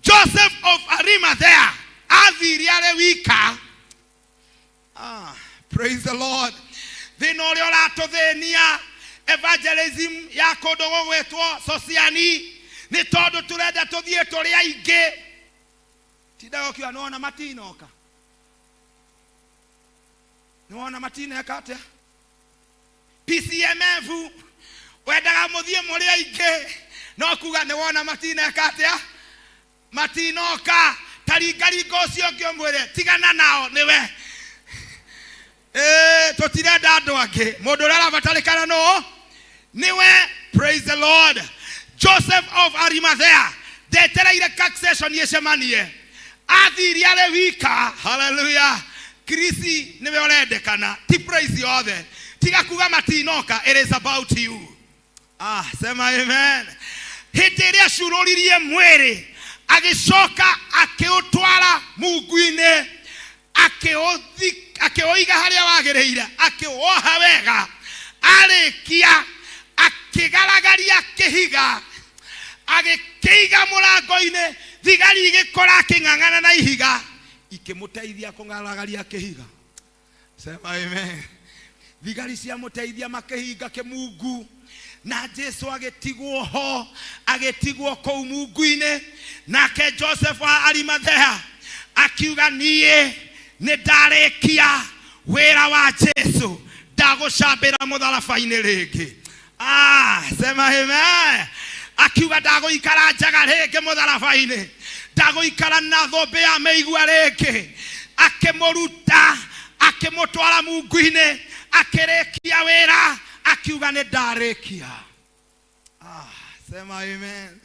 Joseph of Arimathea athire arĩ wika. Ah, praise the Lord. Thĩna ũrĩa ũratũthĩnia evangelism ya kũndũ gũgwĩtwo Sociani nĩ tondũ tũrenda tũthiĩ tũrĩ aingĩ. Tindaga ũkiuga nĩwona matinoka, nĩwona matineka atĩa. PCMF wendaga mũthiĩ mũrĩ aingĩ, no kuga nĩwona matineka atĩa, matinoka. Taringaringa ũcio ũngĩ ũmwĩre tigana nao nĩwe. Tũtirenda andũ angĩ, mũndũ ũrĩa arabatarĩkana nũ nĩwe. Praise the Lord. Joseph of Arimathea ndetereire taxation ĩcemanie, athire arĩ wika. Hallelujah. Krisi nĩwe ũrendekana, ti praise yothe. Tiga kuga matinoka, it is about you. Ah, sema amen. Hĩndĩ ĩrĩa acurũririe mwĩrĩ agĩcoka akĩũtwara mungu-inĩ, akĩũiga harĩa wagĩrĩire, akĩwoha wega, arĩkia akĩgaragaria kĩhiga agĩkĩiga mũrango-inĩ. Thigari igĩkora akĩng'ang'ana na ihiga, ikĩmũteithia kũgaragaria kĩhiga. Sema amen. Thigari ciamũteithia makĩhinga kĩmungu, na Jesu agĩtigwo ho, agĩtigwo kũu mungu-inĩ. Nake Joseph wa Arimathea akiuga, niĩ nĩ ndarĩkia wĩra wa Jesu, ndagũcambĩra mũtharaba-inĩ rĩngĩ. Ah, sema amen. Akiuga ndagũikara njaga rĩngĩ mũtharaba-inĩ, ndagũikara na thũmbĩ ya mĩigua rĩngĩ. Akĩmũruta akĩmũtwara mungu-inĩ, akĩrĩkia wĩra, akiuga nĩ ndarĩkia. Ah, sema amen.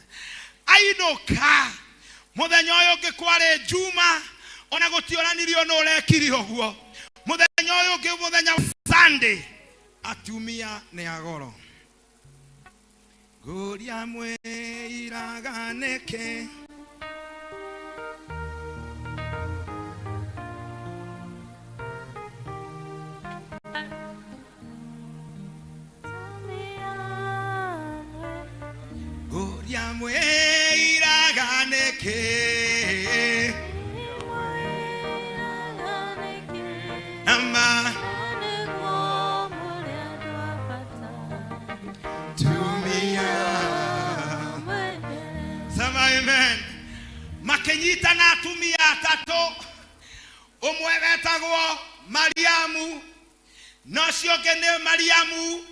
Ainũka mũthenya ũyũ ũngĩ kwarĩ Juma, ona gũtioranirio nũ ũrekire ũguo. Mũthenya ũyũ ũngĩ, mũthenya wa Sunday, atumia nĩ agoro. Ngũria mwĩiraga nĩkĩ? Ngũria mwĩiraga nĩkĩ? Nama tumia. Sema amen. Makĩnyitana atumia atatũ, ũmwe wetagwo Mariamu. Na ũcio ũngĩ nĩ Mariamu,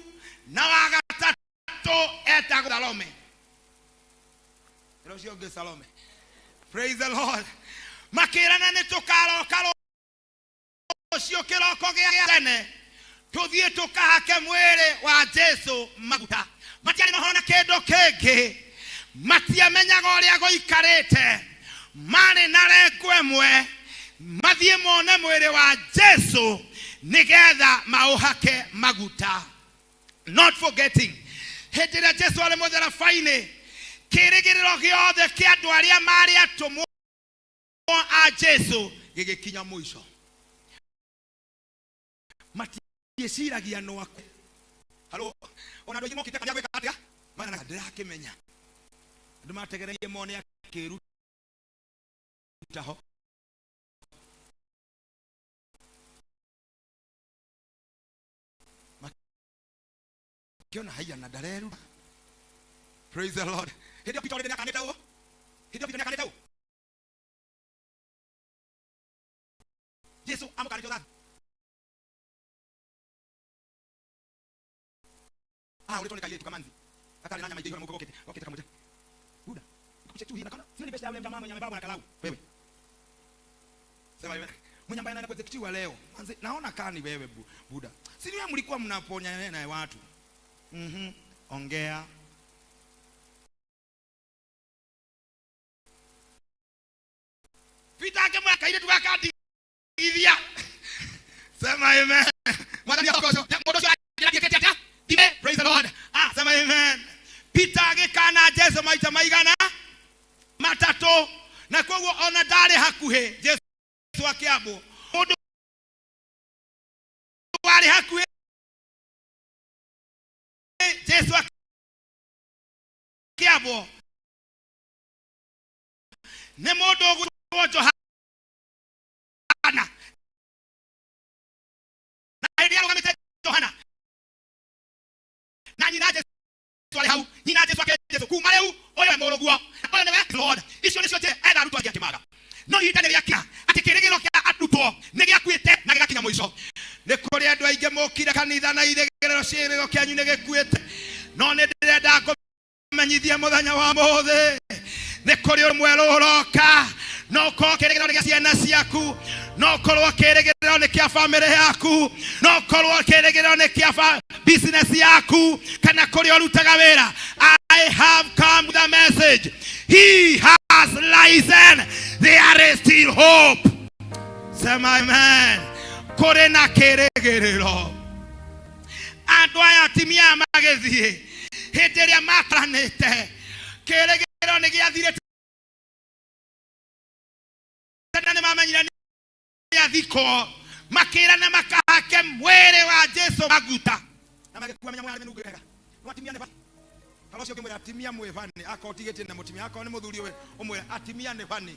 na wa gatatũ etagwo Salome. Na ũcio ũngĩ Salome. Praise the Lord. Makĩrana nĩ tũkaroka rũciũ kĩroko gĩa tene tũthiĩ tũkahake mwĩrĩ wa Jesu maguta. Matiarĩ na ũhoro na kĩndũ kĩngĩ, matiamenyaga ũrĩa gũikarĩte, marĩ na rengo ĩmwe mathiĩ mone mwĩrĩ wa Jesu nĩgetha maũhake maguta. Not forgetting hĩndĩ ĩrĩa Jesu arĩ mũtharaba-inĩ, kĩrĩgĩrĩro gĩothe kĩa andũ arĩa marĩ atũmwo a Jesu gĩgĩkinya mũico. Matiĩciragia no akue. Halo, ona andũ aingĩ mokĩte kanitha gwĩka atĩa? Maranaga ndĩrakĩmenya. Andũ mategereire mone akĩruta ho. Makiona haiya na ndareruta. Praise the Lord. Hĩndĩ ĩyo Peter already nĩakanĩte ũũ. Hĩndĩ ĩyo Peter nĩakanĩte ũũ. Jesu amũkanĩte ũthathi. Ahũrĩtwo nĩ kairĩtu kamanzi gatarĩ na nyama ingĩ igũrũ mũhuko gokĩte gokĩte kamwĩte. Buda. Nikuche tu hii na kona. Sio ni best ya yule mjamaa mwenye amebeba na kalau. Wewe. Sema wewe. Mwenye ambaye anaenda kuexecutiwa leo. Manze, naona kaa ni wewe Buda. Si ni wewe mlikuwa mnaponya naye watu. Ongea. Peter akemweka kairĩtu gaka ndigithia. Sema amen. Mwathani agocwo. Mũndũ ũcio agĩkĩte atĩa? Thime. Praise the Lord. Sema amen. Peter agĩkana Jesu maita maigana matatũ, na koguo ona ndarĩ hakuhĩ Jesu akĩambwo. Mũndũ warĩ hakuhĩ Jesu akĩambwo nĩ mũndũ ũgwĩtwo Johana. Na hĩndĩ ĩrĩa arũgamĩte Johana na nyina Jesu arĩ hau, nyina Jesu akĩra Jesu, kuma rĩu ũyũ nĩ mũrũguo, na ũyũ nĩwe Lord. Icio nĩcio njĩra etha arutwo angĩ akĩmaga. No ihinda nĩ rĩakinya atĩ kĩrĩgĩrĩro kĩa arutwo nĩ gĩakuĩte na gĩgakinya mũico. Nĩ kũrĩ andũ aingĩ mokire kanitha na irĩgĩrĩro ciĩrĩgĩrĩro kĩanyu nĩ gĩkuĩte, no nĩ ndĩrenda kũmenyithia mũthenya wa ũmũthĩ nĩ kũrĩ ũmwe ũroka. No ũkorwo kĩrĩgĩrĩro nĩ gĩa ciana ciaku, no ũkorwo kĩrĩgĩrĩro nĩ kĩa bamĩrĩ yaku, no ũkorwo kĩrĩgĩrĩro nĩ kĩa business yaku kana kũrĩa ũrutaga wĩra. I have come with a message. He has risen. There is still hope. Sema amen. Kũrĩ na kĩrĩgĩrĩro. Andũ aya atumia aya magĩthiĩ hĩndĩ ĩrĩa mataranĩte, kĩrĩgĩrĩro nĩ gĩathirĩte na nĩ mamenyire nĩ athikwo, makĩrana makahake mwĩrĩ wa Jesu maguta na magĩkua mĩnyamũ yarĩ mĩnungu wega. No atumia nĩ bani. Kana ũcio ũngĩmwĩra atumia mwĩ bani, akorwo ũtigĩtie na mũtumia, akorwo nĩ mũthuri ũyũ, ũmwĩre atumia nĩ bani.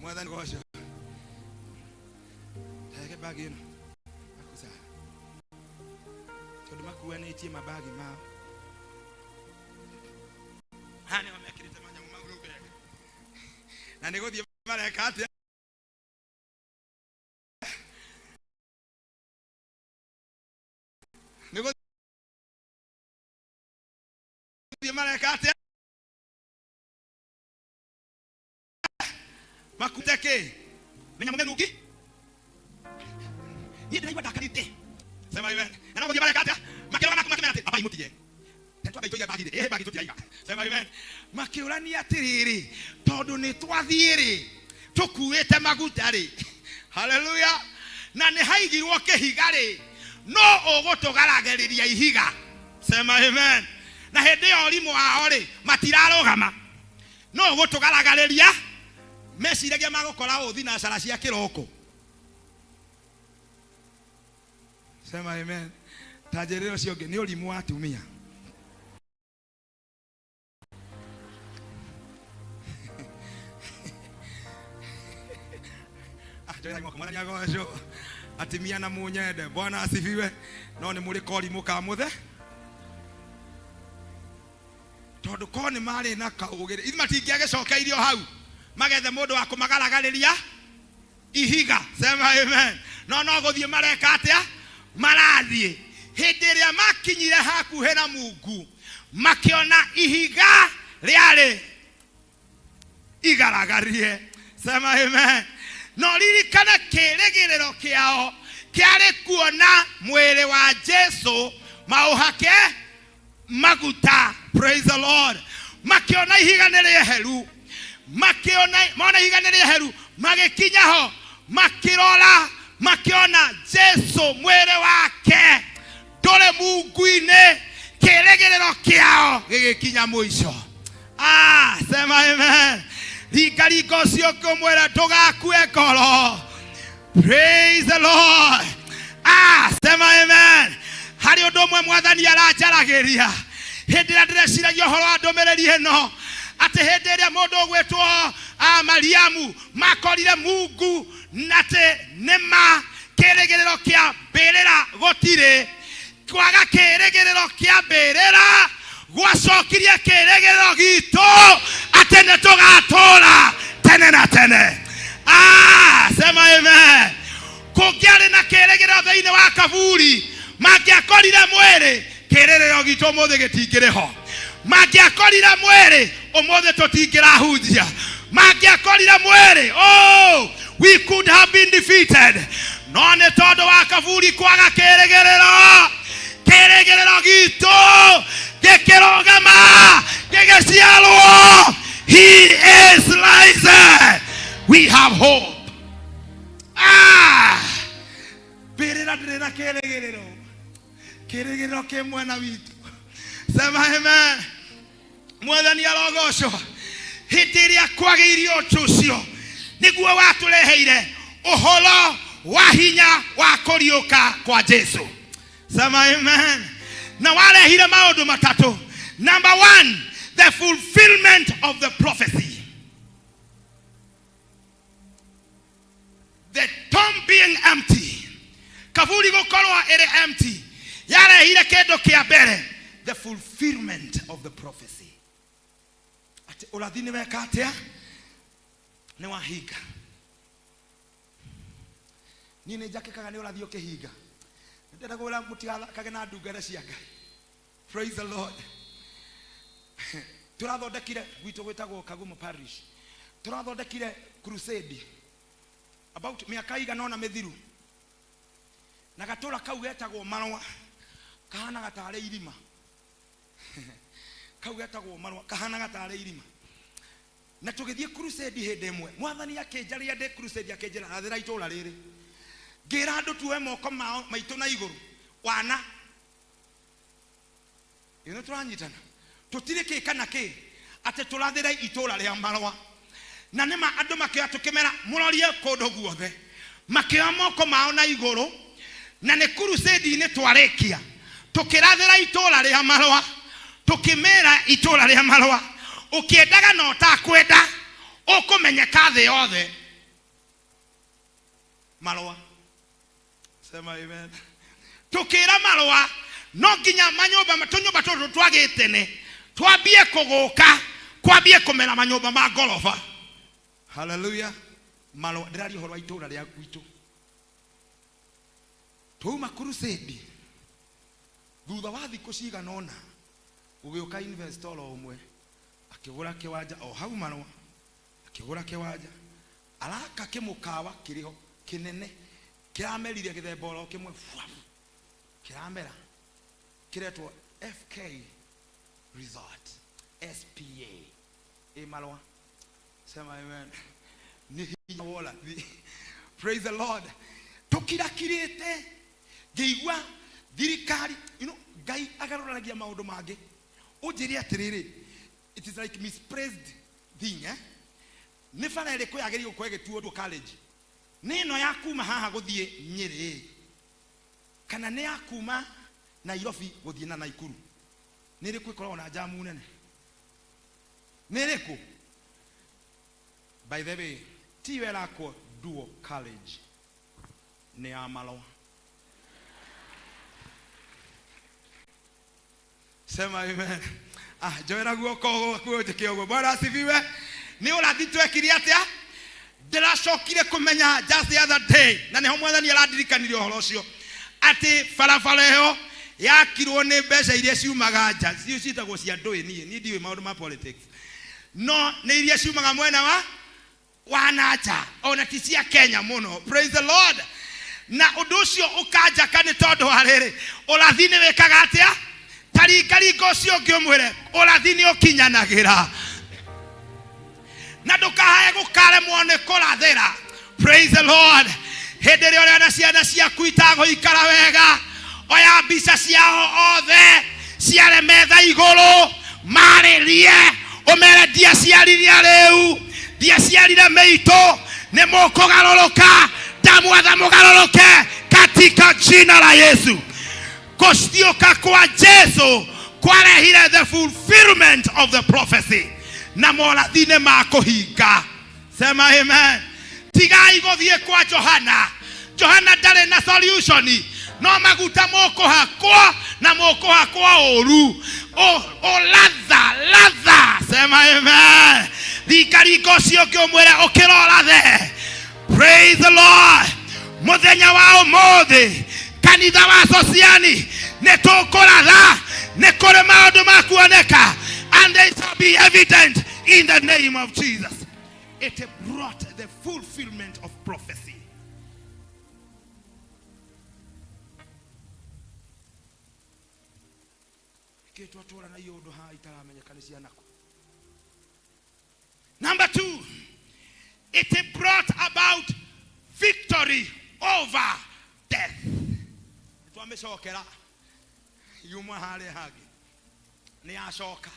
Mwathani goco. Tareke bagi ĩno. Akusa. Tondũ makuanĩtie mabagi mao. Haha nĩho mekĩrĩte manyamũ mau rĩu wega. Na nĩ gũthiĩ mareka atĩa? Nĩ gũthiĩ mareka atĩa? Makute kĩ? Mĩnyamũ mĩnungi? Niĩ ndĩraigua ndakarĩte. Sema amen. Na no gũthiĩ mareka atĩa? Makĩrora makĩmera atĩ, ambai mũtige. Reke twambe tũige bagi rĩ. Ĩhĩ bagi tũtiraiga. Sema amen. Makĩũrania atĩrĩrĩ, tondũ nĩ twathiĩ rĩ, tũkuĩte maguta rĩ. Hallelujah. Na nĩ haigirwo kĩhiga rĩ, no ũgũtũgaragĩrĩria ihiga. Sema amen. Na hĩndĩ ĩyo ũrimũ wao rĩ, matirarũgama. No ũgũtũgaragĩrĩria, meciragia magũkora ũũ thinacara cia kĩroko. Sema amen. Ta njĩrĩra ũcio ũngĩ nĩ ũrimũ wa atumia. Njoya guoko, Mwathani agocwo. Atumia na munyende. Bwana asifiwe. No nĩ mũrĩ korimũ ka mũthe. Tondũ korwo nĩ marĩ na kaũgĩ ithuĩ matingĩagĩcokeirio hau magethe mũndũ wa kũmagaragariria ihiga. Sema amen. No no gũthiĩ mareka atĩa? Marathiĩ. Hĩndĩ ĩrĩa makinyire hakuhĩ na Mungu, makĩona ihiga rĩarĩ igaragarie. Sema amen. No ririkane kĩrĩgĩrĩro kĩao kĩarĩ kuona mwĩrĩ wa Jesu maũhake maguta. Praise the Lord. Makiona ihiga nĩ rĩeheru, makiona mona ihiga nĩ rĩeheru, magĩkinya ho makĩrora, makiona Jesu mwĩrĩ wake ndũrĩ mungu-inĩ. Kĩrĩgĩrĩro kĩao gĩgĩkinya mũico. Ah, sema amen. Ringa ringa ũcio ũkĩmwĩra ndũgakue ngoro. Praise the Lord. Ah, sema amen. Harĩ ũndũ ũmwe mwathani aranjaragĩria hĩndĩ ĩrĩa ndĩreciragia ũhoro wa ndũmĩrĩri ĩno, atĩ hĩndĩ ĩrĩa mũndũ ũgwĩtwo Mariamu makorire Mungu na atĩ nĩma kĩrĩgĩrĩro kĩa mbĩrĩra gũtirĩ, kwaga kĩrĩgĩrĩro kĩa mbĩrĩra gwacokirie kĩrĩgĩrĩro gitũ atĩ nĩ tũgatũra tene na tene. Ah, sema amen. Kũngĩarĩ na kĩrĩgĩrĩro thĩinĩ wa kaburi, mangĩakorire mwĩrĩ, kĩrĩgĩrĩro gitũ ũmũthĩ gĩtingĩrĩ ho. Mangĩakorire mwĩrĩ, ũmũthĩ tũtingĩrahunjia. Mangĩakorire mwĩrĩ, oh, we could have been defeated. No nĩ tondũ wa kaburi kwaga kĩrĩgĩrĩro, kĩrĩgĩrĩro gitũ gĩkĩrũgama, gĩgĩciarwo. He is risen. We have hope. Ah, mbĩrĩra ndĩrĩ na kĩrĩgĩrĩro, kĩrĩgĩrĩro kĩ mwena witũ. Sema amen. Mwathani arogocwo. Hĩndĩ ĩrĩa kwagĩire ũndũ ũcio, nĩguo watũreheire ũhoro wa hinya wa kũriũka kwa Jesu. Sema amen. Na warehire maũndũ matatũ. Number one, the fulfillment of the prophecy. The tomb being empty, kaburi gũkorwo ĩrĩ empty, yarehire kĩndũ kĩa mbere, the fulfillment of the prophecy, atĩ ũrathi nĩ weka atĩa? Nĩ wahinga. Niĩ nĩ njakĩkaga nĩ ũrathi ũkĩhinga. Ndĩrenda kwĩra mũtigathakage na ndungata cia Ngai. Praise the Lord. Tũrathondekire gwitũ gwĩtagwo Kagumo Parish, tũrathondekire crusade about mĩaka igana ũna mĩthiru, na gatũra kau getagwo Marũa, kahanaga tarĩ irima. Kau getagwo Marũa, kahanaga tarĩ irima. Na tũgĩthiĩ crusade hĩndĩ ĩmwe, mwathani akĩnjarĩria ndĩ crusade, akĩnjĩra rathĩra itũra rĩrĩ. Ngĩra andũ tuoe moko mao maitũ na igũrũ wana ĩno tũranyitana, tũtirĩ kĩ kana kĩ, atĩ tũrathĩre itũra rĩa Marũa. Na nĩma andũ makĩoya, tũkĩmera mũrorie kũndũ guothe, makĩoya moko mao na igũrũ, na nĩ crusade-inĩ twarĩkia, tũkĩrathĩra itũra rĩa Marũa, tũkĩmera itũra rĩa Marũa, ũkĩendaga na ũtakwenda ũkũmenyeka thĩ yothe Marũa. Sema amen. Tukira marũa, no nginya manyũmba, tũnyũmba tũtũ twa gĩtene twambie kũgũka, kwambie kũmera manyũmba ma ngoroba. Haleluya. Marũa, ndĩraria ũhoro wa itũra rĩa gwitũ. Twauma crusade, thutha wa thikũ cigana ũna, gũgĩũka investor o ũmwe, akĩgũra kĩwanja o hau Marũa, akĩgũra kĩwanja, araka kĩmũkawa kĩrĩho kĩnene, kĩramerire gĩthemba oro kĩmwe, fwa, kĩramera, kĩretwo FK Resort SPA ĩ Marũa. Sema amen. Nĩ hinya wa ũrathi. Praise the Lord. Tũkirakirĩte ngĩigua thirikari, you know, Ngai agarũranagia maũndũ mangĩ. Ũnjĩre atĩrĩrĩ, it is like misplaced thing, eh? Nĩ bara ĩrĩkũ yagĩrĩirwo gũkorwo ĩgĩtuo Dual College? Nĩ ĩno ya kuma haha gũthiĩ Nyĩrĩ, kana nĩ ya kuma Nairobi gũthiĩ na Naikuru? Nĩ ĩrĩkũ ĩkoragwo na jamu nene? Nĩ ĩrĩkũ? By the way, tiyo ĩrakwo Dual College, nĩ ya Marũa. Sema amen. Ah, njoera guoko gwaku njĩke ũguo. Bwana asifiwe. Nĩ ũrathi twekire atĩa? Ndĩracokire kũmenya just the other day, na nĩho mwathani arandirikanirie ũhoro ũcio, atĩ barabara ĩyo yakirwo nĩ mbeca iria ciumaga nja, cio ciĩtagwo cia ndũĩ. Niĩ ndiũĩ maũndũ ma politics, no nĩ iria ciumaga mwena wa na nja, ona ti cia Kenya mũno. Praise the Lord. Na ũndũ ũcio ũkanjaka nĩ tondũ wa rĩrĩ, ũrathi nĩ wĩkaga atĩa? Taringaringa ũcio ũngĩ ũmwĩre ũrathi nĩ ũkinyanagĩra, na ndũkahae gũkaremwo nĩ kũrathĩra. Praise the Lord. Hĩndĩ ĩrĩa ũrĩa na ciana ciaku itagũikara wega, oya mbica ciao othe ciare metha igũrũ, marĩrie, ũmere ndiaciarire rĩu, ndiaciarire mĩitũ, nĩ mũkũgarũrũka, ndamwatha mũgarũrũke katika jina la Yesu. Kũciũka kwa Jesu kwarehire the fulfillment of the prophecy, na morathi nĩ makũhinga. Sema amen. Tigai gũthiĩ kwa Johana. Johana ndarĩ na solution, no maguta mũkũhakwo na mũkũhakwo ũru. Ũratha latha. Sema amen. Ringaringa ũcio ũngĩ ũmwĩre ũkĩra ũrathe. Praise the Lord. Mũthenya wa ũmũthĩ, kanitha wa Sociani, nĩ tũkũratha, nĩ kũrĩ maũndũ ma kuoneka, and they shall be evident in the name of Jesus. It brought the fulfillment of prophecy. Kĩ twatũra na iũndũ haha itaramenyeka nĩ cianakũ. Number two, it brought about victory over death. Twamĩcokera yuma harĩa hangĩ nĩ yacoka.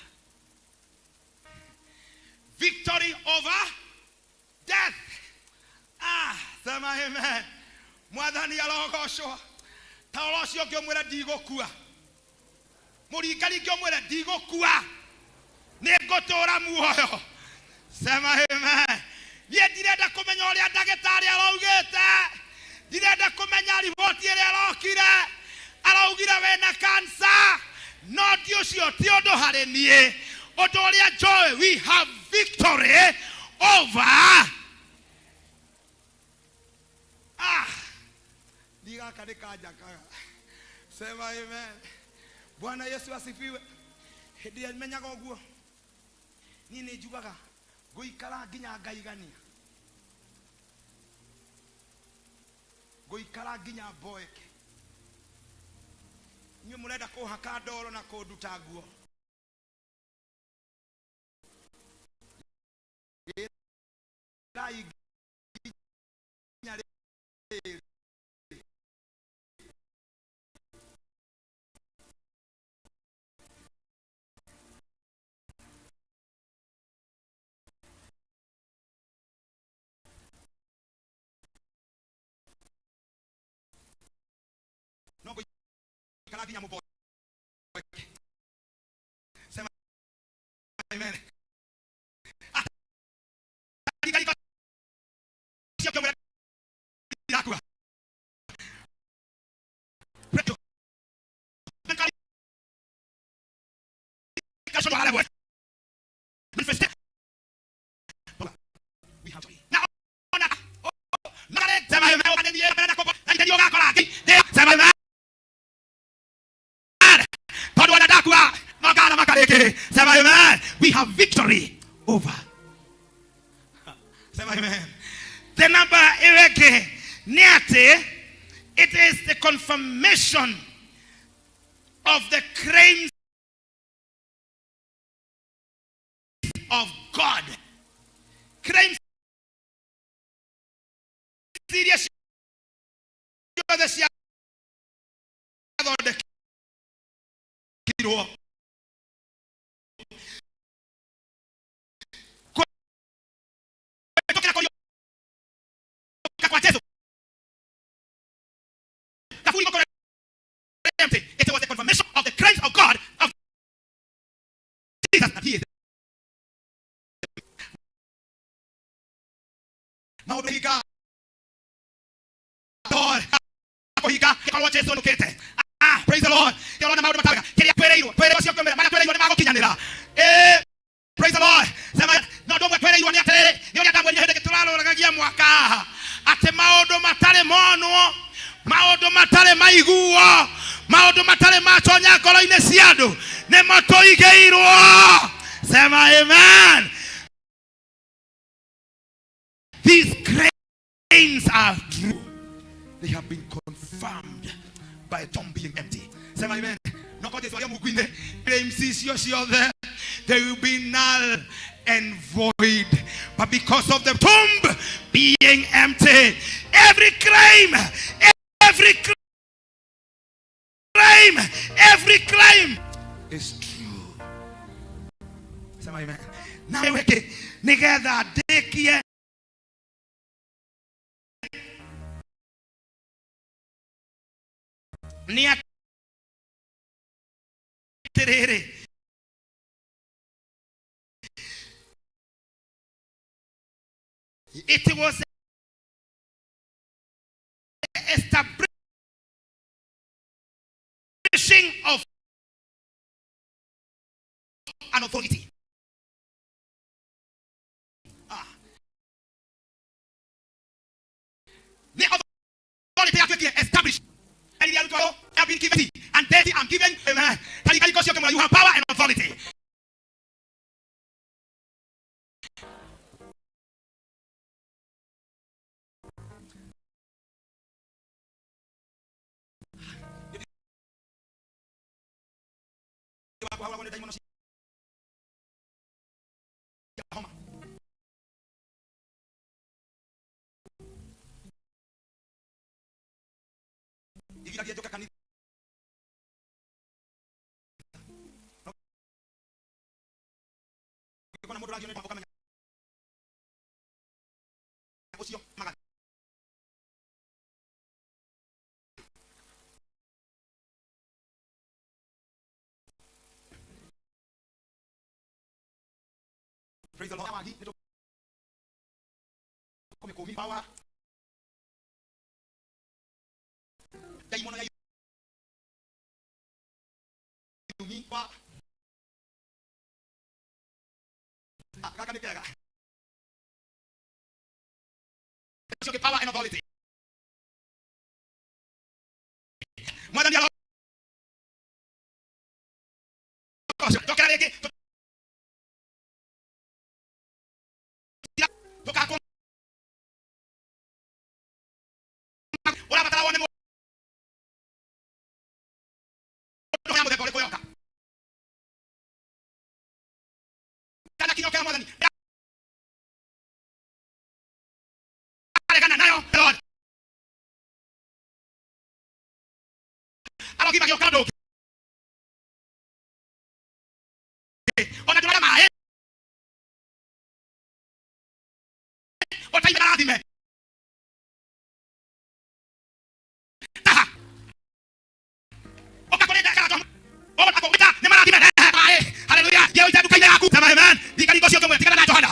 Victory over death. Ah, sema amen. Mwathani arogocwo. Ta ũrĩa ũcio ũngĩ ũmwĩre ndigũkua. Mũringaringi ũmwĩre ndigũkua, nĩ ngũtũra muoyo. Sema amen. Niĩ ndirenda kũmenya ũrĩa ndagĩtarĩ araugĩte, ndirenda kũmenya riboti ĩrĩa arokire araugire wĩna cancer, no ndi ũcio ti ũndũ harĩ niĩ. Ũndũ ũrĩa njũĩ, we have victory over. Ah, ni gaka nĩ kanjakaga. Sema amen. Bwana Yesu asifiwe. Hĩndĩ ĩrĩa menyaga ũguo, niĩ nĩ njugaga ngũikara nginya ngaigania, ngũikara nginya mboeke. Inyuĩ mũrenda kũhaka ndoro na kũnduta nguo. Gĩrai nginya rĩrĩ. No ngũikara nginya mũboeke. Sema amen. Atarika cio kĩmwĩra ndirakua. Tondũ ona ndakua no ngathamaka rĩngĩ. Sema amen. We have victory over. Sema amen. The number ĩyo ĩngĩ nĩ atĩ it is the confirmation of the claims of God. Claims iria ciothe ciathondekirwo kũhĩtũkĩra kũriũka kwa Jesu. Kaburi gũkorwo empty. It was the confirmation of the claims of God, of Jesus, that he is maũndũ hinga Lord kũhinga gĩkorwo Jesu nũkĩte. Ah, praise the Lord. Kĩrona maũndũ matawega kĩrĩa twĩrĩirwo, twĩrĩirwo cio kĩmera marĩa twĩrĩirwo nĩ magũkinyanĩra. Maũndũ matarĩ maiguo, maũndũ matarĩ matonya ngoro-inĩ cia andũ nĩmo tũigĩirwo. Sema amen. These claims are true. They have been confirmed by tomb being empty. Sema amen. No kwa Jesu arĩa mungu-inĩ, claims icio ciothe, they will be null and void. But because of the tomb being empty, every claim, every claim, every claim is true. Sema amen. Na weke nigetha ndĩkie nĩ atĩrĩrĩ, it was establishing of an authority. Ah. The authority yatuĩkire established. Erire arutwo ao, I have been given and then I'm given. Amen. Tarika iko ciothe, you have power and authority. Igiragia njoke kanitha. Ũngĩkona mũndũ ũragio nĩ ũkamenya ũcio magana. Praise the Lord. Wagi, nĩ tũkũmĩkũmi power. Ndaimono ya irumi kwa Ah, gaka nĩ kega. Ũcio ũngĩ, power and authority. Mwathani arogocwo. Njokera rĩngĩ. Tũkakwo ũrabatara wone mũndũ ya mũthemba ũrĩkũ yoka kana kinyua kĩa mwathani aregana nayo. Lord arogi magĩũka ũndũ ũngĩ ona ndũraga maĩ ũtaime marathime taha ũkakũrĩte karato ũkũgita nĩ marathime maĩ. Haleluya. Thiĩ ũite nduka-inĩ yaku. Sema amen. Thikaringo ũcio ũngĩ tigana na Johana.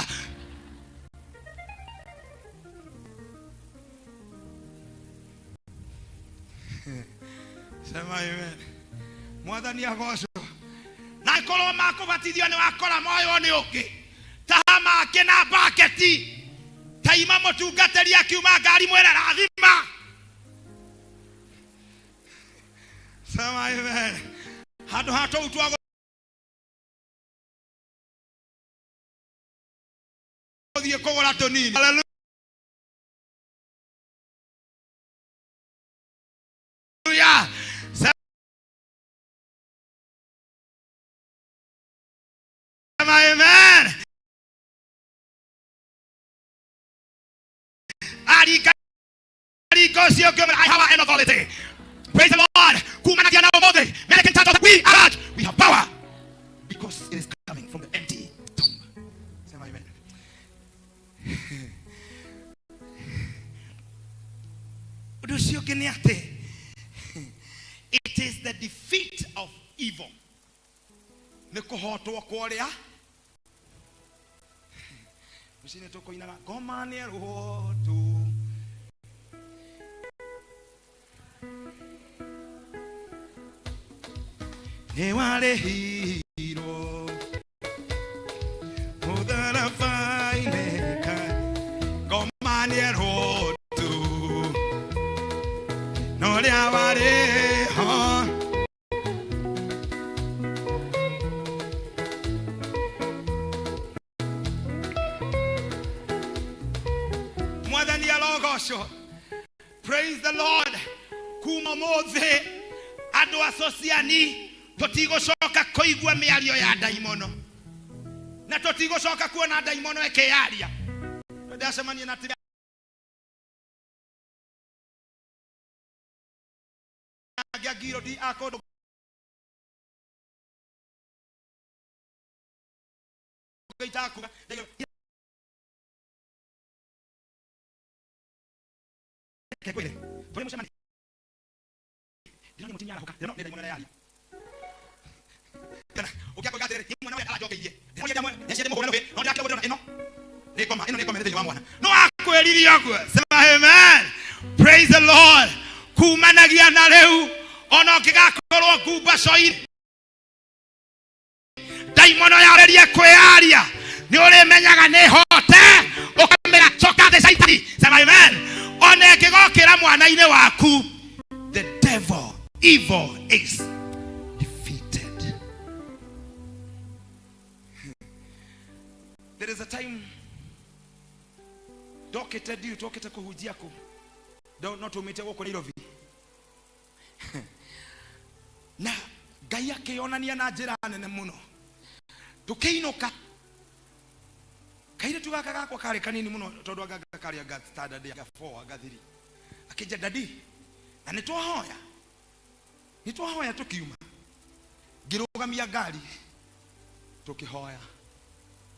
Sema amen. Mwathani agocwo. Na korwo makũbatithio nĩ wakora moyo nĩ ũngĩ taha make na baketi taima mũtungatĩri akiuma ngari mwĩre rathima. Sema amen. Handũ ha tũu twa gũthiĩ kũgũra tũnini. Hallelujah. Sema amen. Arika ringo ũcio ũngĩ ũmwe, I have an authority. Praise the Lord. Kumanagia na ũmũthĩ American church, we are we have power because it is coming from the empty tomb. Sema amen. Ũndũ ũcio ũngĩ nĩ atĩ it is the defeat of evil. Nĩ kũhotwo kwa ũrĩa rũcinĩ tũkũinaga ngoma nĩ erũhotwo. Nĩ warĩhirwo mũtharaba-inĩ ngoma nĩ erũhotwo no rĩ Arogocwo. Praise the Lord. Kuma mũthĩ andũ a Sociani tũtigũcoka kũigua mĩario ya ndaimono na tũtigũcoka kuona ndaimono ĩkĩyaria. Ndacemania na atumia angĩ a Ngirodi a kũndũ itakuga reke ngwĩre tũrĩ mũcemanio ndĩrona mũtumia arahũka ndĩrona nĩ ndaimono ĩrayaria. Kana ũngĩakoiga atĩrĩrĩ, "Niĩ mwana ũyũ aranjokeirie ndĩramũria ndĩmũhũre rũhĩ no ndĩrakĩra ũguo ndĩrona ĩno nĩ ngoma, ĩno nĩ ngoma ĩrĩ thĩinĩ wa mwana." No akwĩrire ũguo. Sema amen. Praise the Lord. Kumanagia na rĩu ona ũngĩgakorwo ngumbaco-inĩ, ndaimono yarĩrie kwĩyaria, nĩ ũrĩmenyaga nĩ hote, ũkamĩra coka thĩ caitani. Sema amen. Ona ĩngĩgokĩra mwana-inĩ waku, the devil, evil is defeated. There is a time ndokĩte ndiũ tokĩte kũhunjia kũ no tumĩte gũkũ Nairobi na Ngai akĩonania na njĩra nene mũno. Tũkĩinũka kairĩtu gaka gakwa karĩ kanini mũno tondũ anga karĩ anga standard anga 4 anga 3, akĩnja dadi, na nĩ twahoya, nĩ twahoya tũkiuma, ngĩrũgamia ngari tũkĩhoya.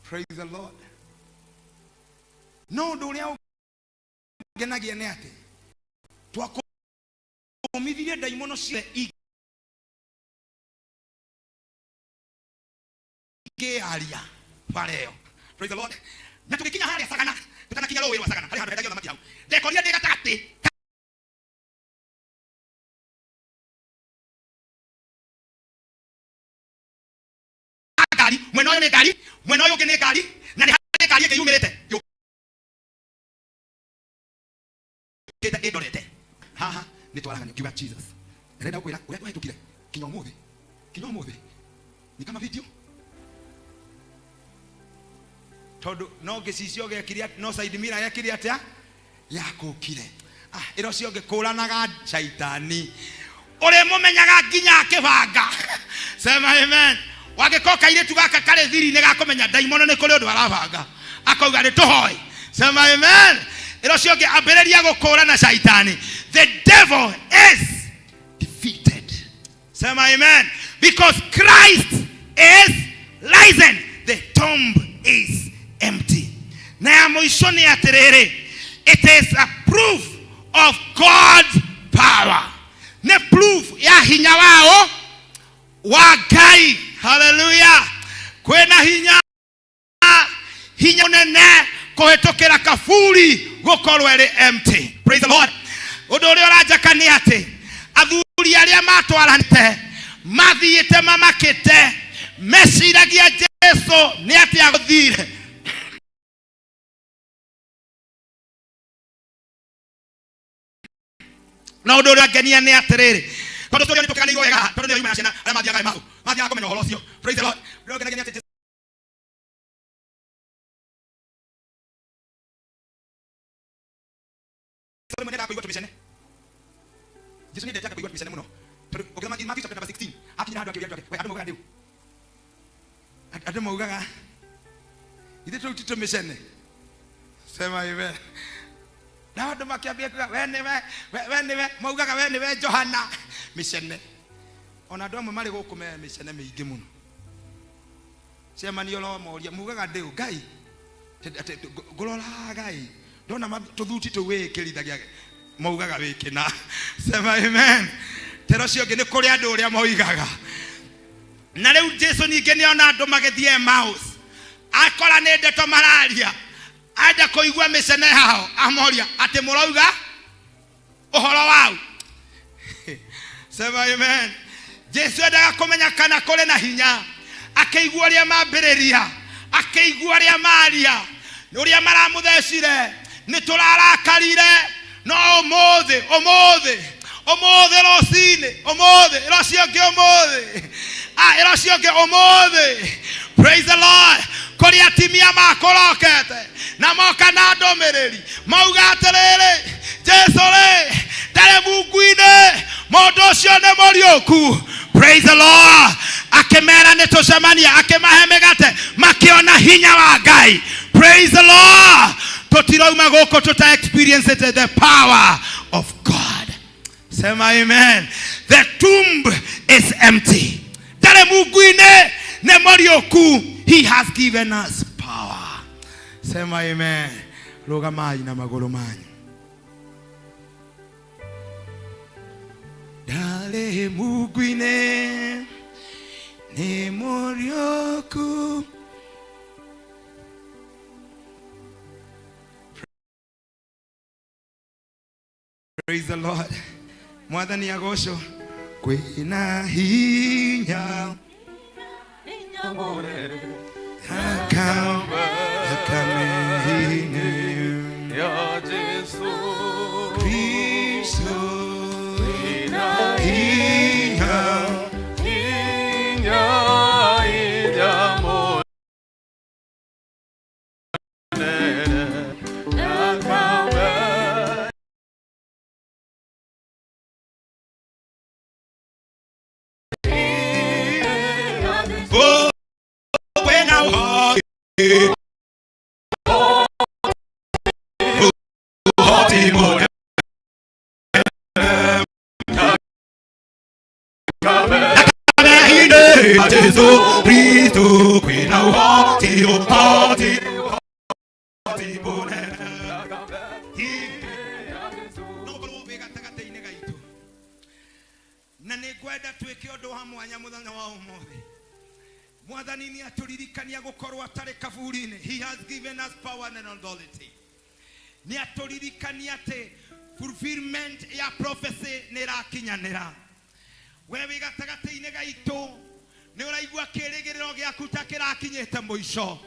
Praise the Lord. No ũndũ ũrĩa ũngenagia nĩ atĩ twakũmithirie ndaimono ciothe ingĩaria bara ĩyo. Praise the Lord. Na tũgĩkinya harĩa Sagana, tũtanakinya rũĩ rwa Sagana, harĩ handũ hendagio thamaki hau, ndekorire ndĩ gatagatĩ ka ngari, mwena ũyũ nĩ ngari, mwena ũyũ ũngĩ nĩ ngari, na nĩ harĩ ngari ĩngĩ yumĩrĩte yũkĩte ĩndorete haha. Nĩ twaraganio kiuga Jesus ndĩrenda gũkwĩra ũrĩa twahĩtũkire kinya ũmũthĩ, kinya ũmũthĩ ni kama video, tondũ no gĩcicio gekire, no side mirror gekire atĩa yakũkire. Ah, ĩro cio ngĩkũranaga caitani ũrĩmũmenyaga nginya akĩbanga. Sema amen. Wangĩkorwo kairĩtu gaka karĩ thiri-inĩ gakũmenya ndaimono nĩ kũrĩ ũndũ arabanga, akauga nĩ tũhoe. Sema amen. Ĩro cio ngĩ ambĩrĩria gũkũrana caitani, the devil is defeated. Sema amen. Because Christ is risen, the tomb is empty. Na ya mũico nĩ atĩrĩrĩ, it is a proof of God's power. Nĩ proof ya hinya wao wa Ngai. Hallelujah. Kwĩna hinya, hinya mũnene kũhĩtũkĩra kaburi gũkorwo ĩrĩ empty. Praise the Lord. Ũndũ ũrĩa ũranjaka nĩ atĩ athuri arĩa matwaranĩte mathiĩte mamakĩte meciragia Jesu nĩ atĩ agũthire. Na ũndũ ũrĩa ngenia nĩ atĩrĩrĩ, tondũ tũrĩa nĩ tũkĩganĩirwo wega, tondũ nĩo yuma na ciana arĩa mathiaga Emau mathiaga kũmenya ũhoro ũcio. Praise the Lord. Ũrĩa ũngenagia nĩ atĩ Jesu rĩmwe nĩendaga kũigua tũmĩcene. Jesu nĩendete kũigua tũmĩcene mũno, tondũ ũngĩthoma Matthew chapter number 16, akinya handũ akĩũria andũ ake, we andũ maugaga ndĩũ? Andũ maugaga ithuĩ tũu ti tũmĩcene. Sema amen. Na andũ makĩambia kuga we nĩwe, we nĩwe, maugaga we nĩwe Johana mĩcene. Ona andũ amwe marĩ gũkũ me mĩcene mĩingĩ mũno, cemanio ũromoria mugaga ndĩũ Ngai ngũroraga ĩ ndona tũthuti tũu wĩĩkĩrithagia maugaga wĩkĩna. Sema amen. Tero ũcio ũngĩ nĩ kũrĩ andũ ũrĩa moigaga. Na rĩu Jesu ningĩ nĩona andũ magĩthiĩ Emmaus, akora nĩ ndeto mararia, enda kũigua mĩcene yao, amoria atĩ mũrauga ũhoro wau. Sema amen. Jesu endaga kũmenya kana kũrĩ na hinya, akĩigua ũrĩa mambĩrĩria, akĩigua ũrĩa maria, ũrĩa maramũthecire, nĩ tũrarakarire, no ũmũthĩ, ũmũthĩ, ũmũthĩ rũcinĩ, ũmũthĩ ĩro ũngĩ, ũmũthĩ, ah, ĩro ũngĩ, ũmũthĩ. Praise the Lord. Kũrĩ atimia makũrokete na moka na ndũmĩrĩri mauga atĩrĩrĩ, Jesu rĩ ndarĩ mungu-inĩ, mũndũ ũcio nĩ mũriũku. Praise the Lord. Akĩmera nĩ tũcemanie, akĩmahe mĩgate, makĩona hinya wa Ngai. Praise the Lord. Tũtirauma gũkũ tũta experience the power of God. Sema amen. The tomb is empty. Ndarĩ mungu-inĩ, nĩ mũriũku. He has given us power. Sema amen. Rũgamai na magũrũ manyu. Ndarĩ mungu-inĩ, nĩ mũriũku. Praise the Lord. Mwathani agocwo. Kwĩna hinya thakame-inĩ ya Jesu Kristo kwĩna hinya hinya hinya munene thakame. Oh, kwĩna ũhoti ũhoti mũnene thakame-inĩ ya Jesu Kristo kwĩna ũhoti ũhoti ũhoti mũnene. No ũkorwo wĩ gatagatĩ-inĩ gaitũ na nĩ ngwenda twĩke ũndũ wa mwanya mũthenya wa ũmũthĩ. Mwathani nĩ atũririkania gũkorwo atarĩ kaburi-inĩ. He has given us power and authority. Nĩ atũririkania atĩ fulfillment ya prophecy nĩ ĩrakinyanĩra. We wĩ gatagatĩ-inĩ gaitũ nĩ ũraigua kĩrĩgĩrĩro gĩaku ta kĩrakinyĩte mũico.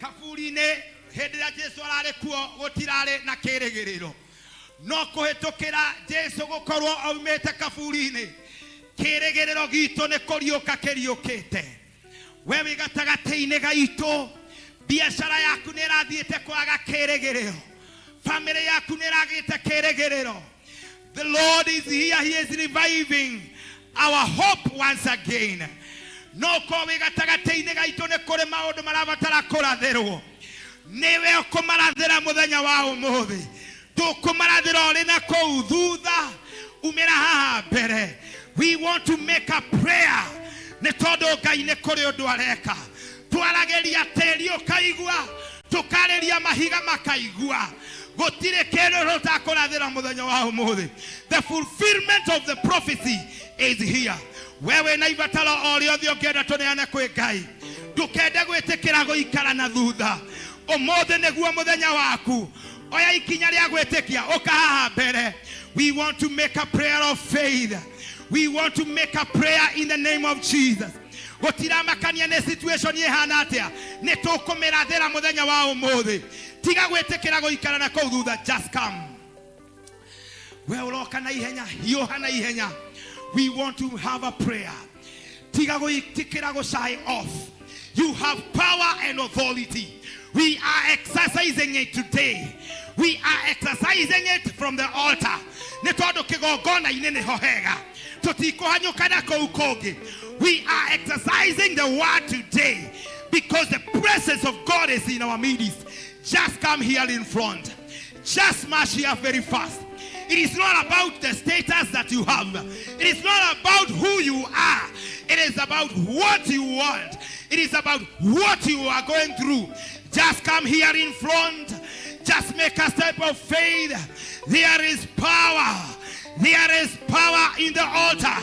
Kaburi-inĩ hĩndĩ ĩrĩa Jesu ararĩ kuo gũtirarĩ na kĩrĩgĩrĩro, no kũhĩtũkĩra Jesu gũkorwo aumĩte kaburi-inĩ, kĩrĩgĩrĩro gitũ nĩ kũriũka kĩriũkĩte. We wĩ gatagatĩ-inĩ gaitũ, biacara yaku nĩ ĩrathiĩte kwaga kĩrĩgĩrĩro, famĩlĩ yaku nĩ ĩragĩte kĩrĩgĩrĩro. The Lord is here, he is reviving our hope once again. No ũkorwo wĩ gatagatĩ-inĩ gaitũ nĩ kũrĩ maũndũ marabatara kũrathĩrwo, nĩwe ũkũmarathĩra mũthenya wa ũmũthĩ. Ndũkũmarathĩra ũrĩ na kũu thutha, umĩra haha mbere. We want to make a prayer nĩ tondũ Ngai nĩ kũrĩ ũndũ areka. Twaragĩria tĩri ũkaigua, tũkarĩria mahiga makaigua. Gũtirĩ kĩndũ tũtakũrathĩra mũthenya wa ũmũthĩ. The fulfillment of the prophecy is here. We wĩna ibataro o rĩothe ũngĩenda tũneane kwĩ Ngai, ndũkende gwĩtĩkĩra gũikara na thutha. Ũmũthĩ nĩguo mũthenya waku. Oya ikinya rĩa gwĩtĩkia, ũka haha mbere. We want to make a prayer of faith. We want to make a prayer in the name of Jesus. Gũtiramakania nĩ situation ĩhana atĩa, nĩ tũkũmĩrathĩra mũthenya wa ũmũthĩ. Tiga gwĩtĩkĩra gũikara na kũu thutha, just come. We ũroka na ihenya, hiũha na ihenya. We want to have a prayer. Tiga gwĩtĩkĩra gũ shy off. You have power and authority. We are exercising it today. We are exercising it from the altar. Nĩ tondũ kĩgongona-inĩ nĩho hega, tũtikũhanyũka na kũu kũngĩ. We are exercising the word today because the presence of God is in our midst. Just come here in front. Just march here very fast. It is not about the status that you have. It is not about who you are. It is about what you want. It is about what you are going through. Just come here in front. Just make a step of faith. There is power. There is power in the altar.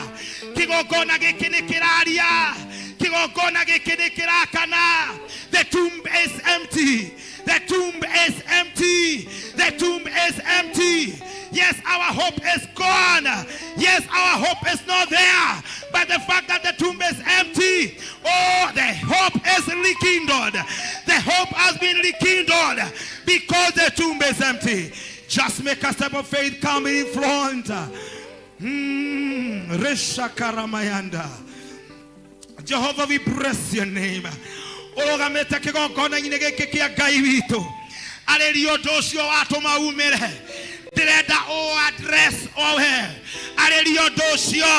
Kĩgongona gĩkĩ nĩ kĩraria. Kĩgongona gĩkĩ nĩ kĩrakana. The tomb is empty. The tomb is empty. The tomb is empty. Yes, our hope is gone. Yes, our hope is not there. But the fact that the tomb is empty, oh, the hope is rekindled. The hope has been rekindled because the tomb is empty. Just make a step of faith, come in front. Resha Karamayanda. Jehovah, we bless your name. Ũrũgamĩte kĩgongona-inĩ gĩkĩ kĩa Ngai witũ, arĩria ũndũ ũcio watũma umĩre. Ndĩrenda ũ address owe arĩria ũndũ ũcio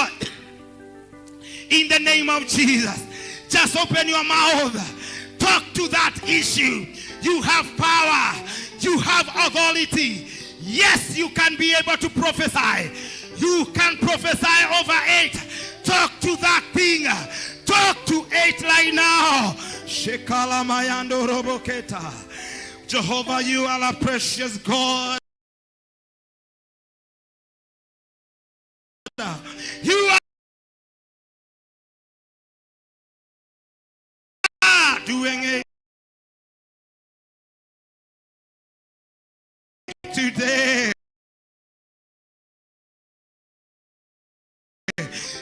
in the name of Jesus. Just open your mouth. Talk to that issue. You have power. You have authority. Yes, you can be able to prophesy. You can prophesy over it. Talk to that thing. Talk to it right now. Shekala mayando roboketa. Jehovah, you are a precious God. You are doing it today.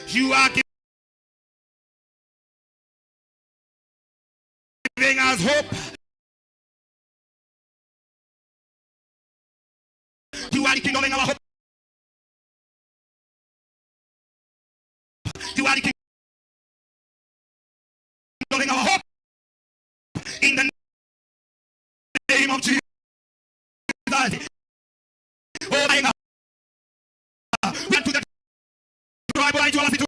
You are giving us hope. You are rekindling our hope. You are rekindling our hope. In the name of Jesus. Oh my God. We are to the tribe into our situation.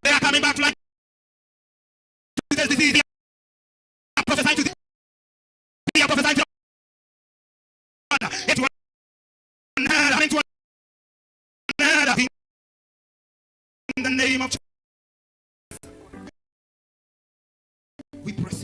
They are coming back to life. This disease. They are prophesying to the, they are prophesying to it will into another in the name of Jesus. We press.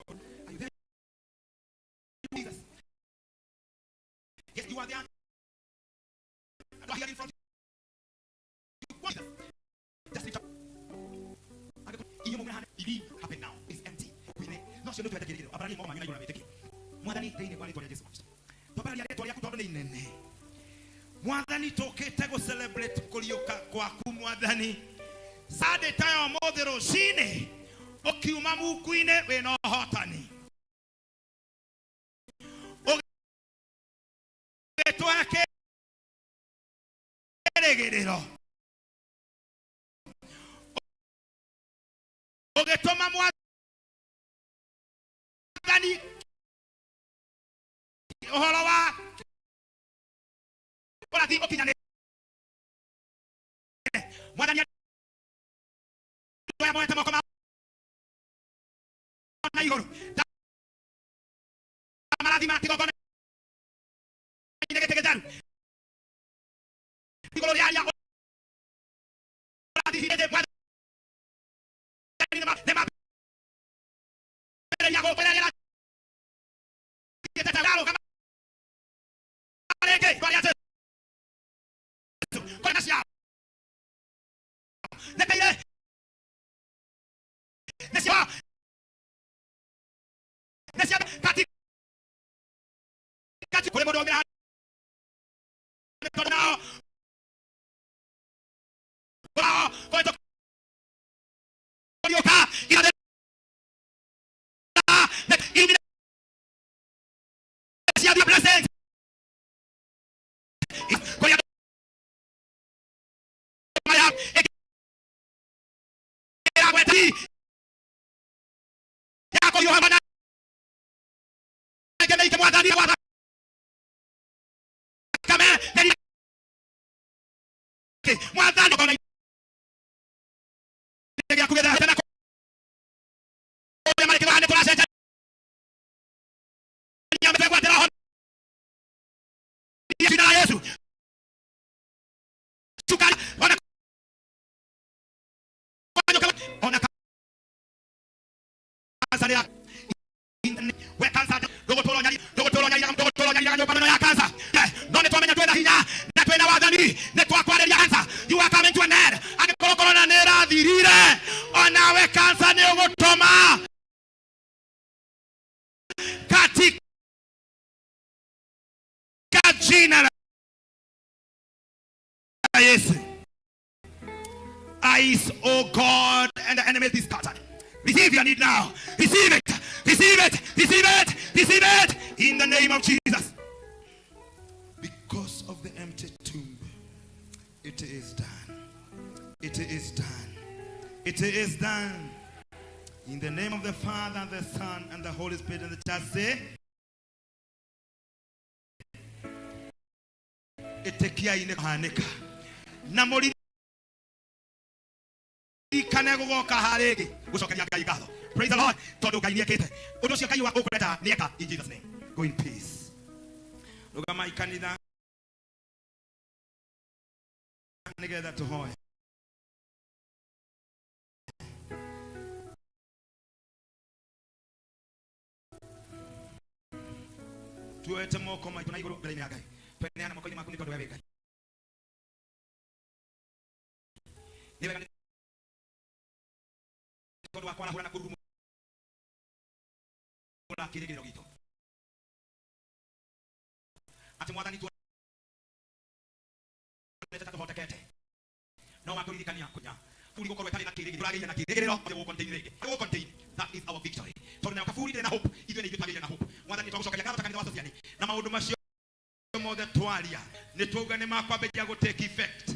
Are you there? Jesus. Yes, you are there. You are here in front. You Jesus. Just lift up. Believe happen now. It's empty. No cio nĩ twetĩkĩrire ambararia moko manyu na igũrũ na wĩtĩkie mwathani thĩinĩ wa rĩtwa rĩa Jesu Kristo twambararia rĩtwa rĩaku tondũ nĩ inene mwathani tũkĩte gũ celebrate kũriũka kwaku mwathani Sunday ta ya ũmũthĩ rũcinĩ ũkiuma muku-inĩ wĩna ũhotani ũgĩtũhe kĩrĩgĩrĩro ũgĩtũma mwathani ũhoro wa ũrathi ũkinyanĩre mwathani andũ aya moete moko mao na igũrũ marathima kĩgongona-inĩ gĩkĩ gĩtheru igũrũ rĩa arĩa ũrathihirĩte mwathani nĩmambĩrĩria gũkũrĩra gĩtete ararũgama rĩngĩ kwa rĩa Jesũ kũrĩ na ciao nĩkaire nĩ ciao nĩ cia kati kati kũrĩ mũndũ ũngĩ nĩ tondũ nao nao kũhĩtũkĩra Ĩkĩra gweti ya kũhiũha mana mĩingĩ mwathani wa thakame mwathani ona gĩaku gĩthahĩte na kũrĩa marĩ kĩgwa nĩ tũracenjania mĩtwe gwatĩra honia jina la Yesu sukari ona ona kansa ya we kansa ndũgũtũra nyari ndũgũtũra nyari ndũgũtũra nyari nyũmba ĩno ya kansa. No nĩ twamenya twĩna hinya na twĩna wathani nĩ twakwarĩria kansa. You are coming to an end. Angĩkorwo corona nĩ ĩrathirire onawe kansa nĩ ũgũtũma katika jina la Yesu. Eyes, oh God, and the enemy be scattered. Receive your need now. Receive it. Receive it. Receive it. Receive it. In the name of Jesus. Because of the empty tomb, it is done. It is done. It is done. In the name of the Father, and the Son, and the Holy Spirit, and the church say, ĩtĩkiai nĩ kũhanĩka na mũririkane gũgoka ha rĩngĩ gũcokeria Ngai ngatho. Praise the Lord, tondũ Ngai nĩekĩte ũndũ ũcio. Ngai wa ũkũrenda nĩeka. In Jesus name, go in peace. Rũgamai kanitha nĩgetha tũhoe. Tuoete moko maitũ na igũrũ mbere-inĩ ya Ngai, tweneana moko-inĩ maku nĩ tondũ we wĩ Ngai. Nĩ wega nĩ tondũ wa kwarahũra na kũrurumũra kĩrĩgĩrĩro gitũ atĩ mwathani tuonete ta tũhotekete no watũririkania kũnya kaburi gũkorwo ĩtarĩ na kĩrĩgĩrĩro tũragĩire na kĩrĩgĩrĩro gũ contain rĩngĩ gũ contain. That is our victory, tondũ nayo kaburi ndĩrĩ na hope, ithuĩ nĩ ithuĩ twagĩire na hope. Mwathani, twagũcokeria ngatho ta kanitha wa Sociani na maũndũ macio mothe twaria nĩ twauga nĩ makwambĩrĩria gũ take effect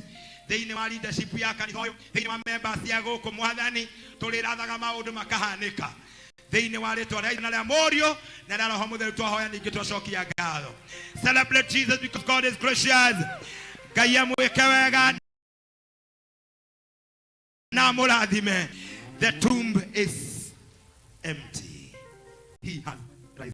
thĩinĩ wa leadership ya kanitha ũyũ, thĩinĩ wa members ya gũkũ. Mwathani, tũrĩrathaga maũndũ makahanĩka thĩinĩ wa rĩtwa rĩa Ithe na rĩa Mũriũ na rĩa Roho Mũtheru. Twahoya ningĩ twacokia ngatho. Celebrate Jesus because God is gracious. Ngai amwĩke wega na amũrathime. The tomb is empty. He has risen.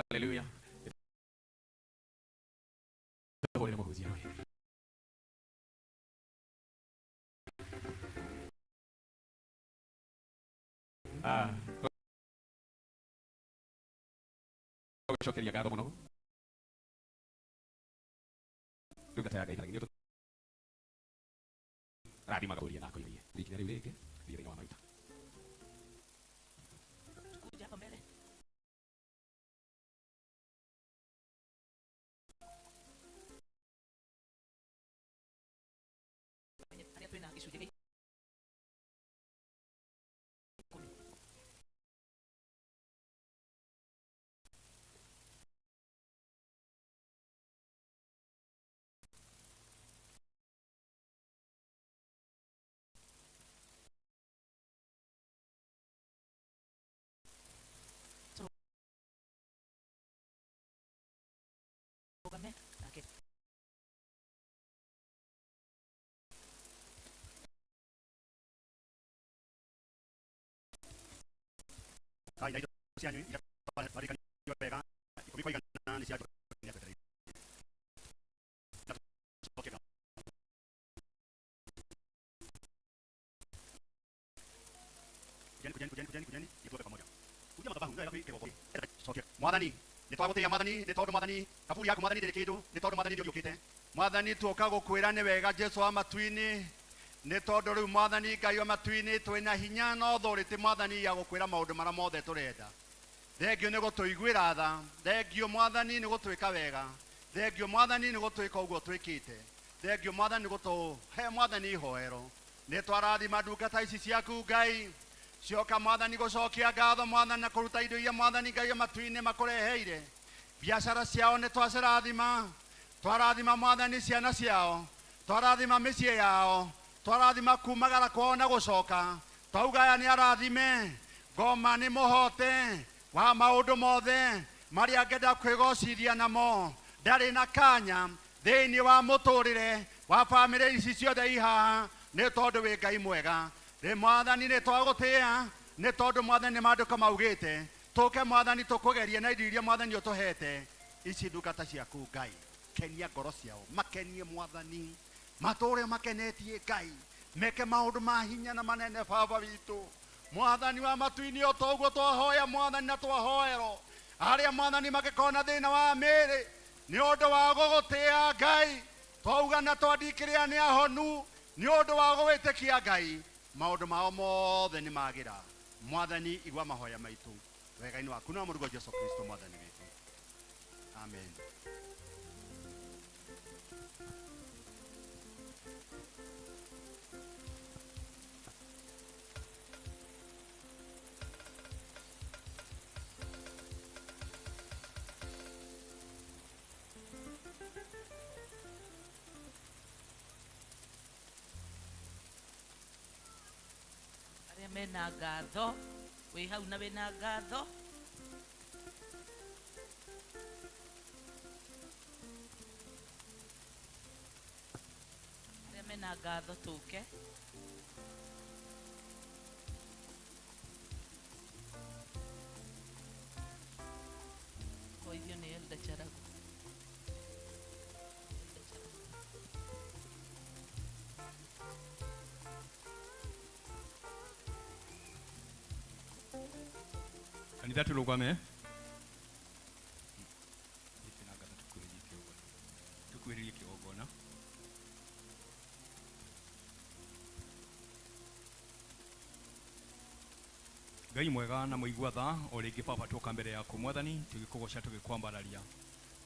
Haleluya. Tũhũrĩre mũhunjia rũhĩ. Ah, twagũcokeria ngatho mũno ndungata ya Ngai nĩ rathimaga ũria na akoirie ikinya rĩu rĩngĩ thiĩ thĩinĩ wa maruta. Kuja hapa mbele. Harĩa twĩna gĩcunjĩ gĩa 10. Tũrũgame nake. Kai na indo cianyu iria twarĩkanio wega 10 kwa 100 nĩ cia andũ nĩ Na tũcoke ngatho. Kujeni, kujeni, kujeni, kujeni, kujeni, tuombe pamoja. Kuja madhabahu ndio kĩgongona. Coke. Mwathani, nĩ twagũtĩĩa mwathani, nĩ tondũ mwathani, kaburi yaku mwathani ndĩrĩ kĩndũ, nĩ tondũ mwathani nĩ ũriũkĩte. Mwathani, tuoka gũkwĩra nĩ wega Jesu wa matu-inĩ, nĩ tondũ rĩu mwathani Ngai wa matu-inĩ twĩna hinya na authority mwathani ya gũkwĩra maũndũ marĩa mothe tũrenda. Thengio nĩ gũtũiguĩra tha, thengio mwathani nĩ gũtwĩka wega, thengio mwathani nĩ gũtwĩka ũguo twĩkĩte, thengio mwathani nĩ gũtũhe mwathani ihoero. Nĩ twarathima ndungata ici ciaku Ngai cioka mwathani gũcokia ngatho mwathani na kũruta indo iria mwathani Ngai matu-inĩ makũreheire. Biacara ciao nĩ twacirathima, twarathima mwathani ciana ciao, twarathima mĩciĩ yao, twarathima kumagara kwao na gũcoka. Twauga aya nĩ arathime, ngoma nĩ mũhote wa maũndũ mothe marĩa angĩenda kwĩgocithia namo, ndarĩ na kanya thĩinĩ wa mũtũrĩre wa bamĩrĩ ici ciothe i haha, nĩ tondũ wĩ Ngai mwega. Rĩ mwathani nĩ twagũtĩĩa nĩ tondũ mwathani nĩ maandĩko maugĩte tũke mwathani tũkũgerie na indo iria mwathani ũtũhete. Ici ndungata ciaku Ngai, kenia ngoro ciao, makenie mwathani, matũre makenetie Ngai, meke maũndũ ma hinya na manene baba witũ. Mwathani wa matu-inĩ o ta ũguo twahoya mwathani na twahoerwo, arĩa mwathani mangĩkorwo na thĩna wa mĩĩrĩ nĩ ũndũ wa gũgũtĩĩa Ngai, twauga na twandikĩrĩa nĩ ahonu nĩ ũndũ wa gũgwĩtĩkia Ngai, maũndũ mao mothe nĩ magĩra. Mwathani igua mahoya maitũ wega-inĩ waku na mũrugo Jesu Kristo mwathani witũ, amen. Arĩa mena ngatho wĩ hau na wĩna ngatho arĩa mena ngatho tũke. Koithio nĩ Elda Charagu. Elda Charagu. Kanitha tũrũgame. Tũkuhĩrĩrie kĩgongona. Ngai mwega na mũigua tha, o rĩngĩ baba tũka mbere yaku mwathani, tũgĩkũgoca tũgĩkwambararia.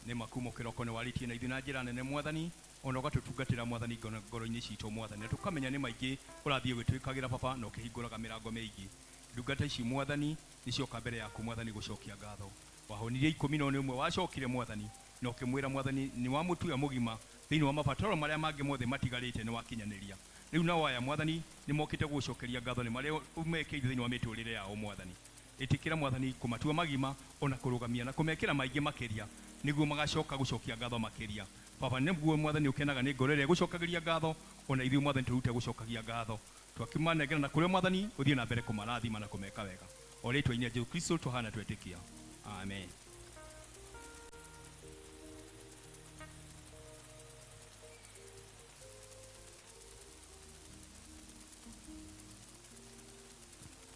Nĩ makumo kĩroko nĩ warĩtie na ithuĩ na njĩra nene mwathani, ona ũgatũtungatĩra mwathani ngoro-inĩ citũ mwathani, na tũkamenya nĩ maingĩ ũrathiĩ ũgĩtwĩkagĩra baba na ũkĩhingũraga mĩrango mĩingĩ. Ndungata ici mwathani nĩcioka mbere yaku mwathani gũcokia ngatho. Wahonirie 11 wacokire mwathani na ũkĩmwĩra mwathani nĩ wamũtua mũgima thĩinĩ wa mabataro marĩa mangĩ mothe matigarĩte nĩ wakinyanĩria. Rĩu nao aya mwathani nĩ mokĩte gũgũcokeria ngatho nĩ marĩa ũmekĩire thĩinĩ wa mĩtũrĩre yao mwathani. Ĩtĩkĩra mwathani kũmatua magima ona kũrũgamia na kũmekĩra maingĩ makĩria nĩguo magacoka gũcokia ngatho makĩria. Baba nĩguo mwathani ũkenaga nĩ ngoro ĩrĩa ĩgũcokagĩria ngatho, ona ithuĩ mwathani tũrute gũcokagia ngatho. Twakimanengera na kũrĩa mwathani ũthiĩ na mbere kũmarathima na kũmeka wega. O rĩtwa-inĩ rĩa Jesu Kristo twahana twetĩkia. Amen.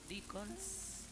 Deacons.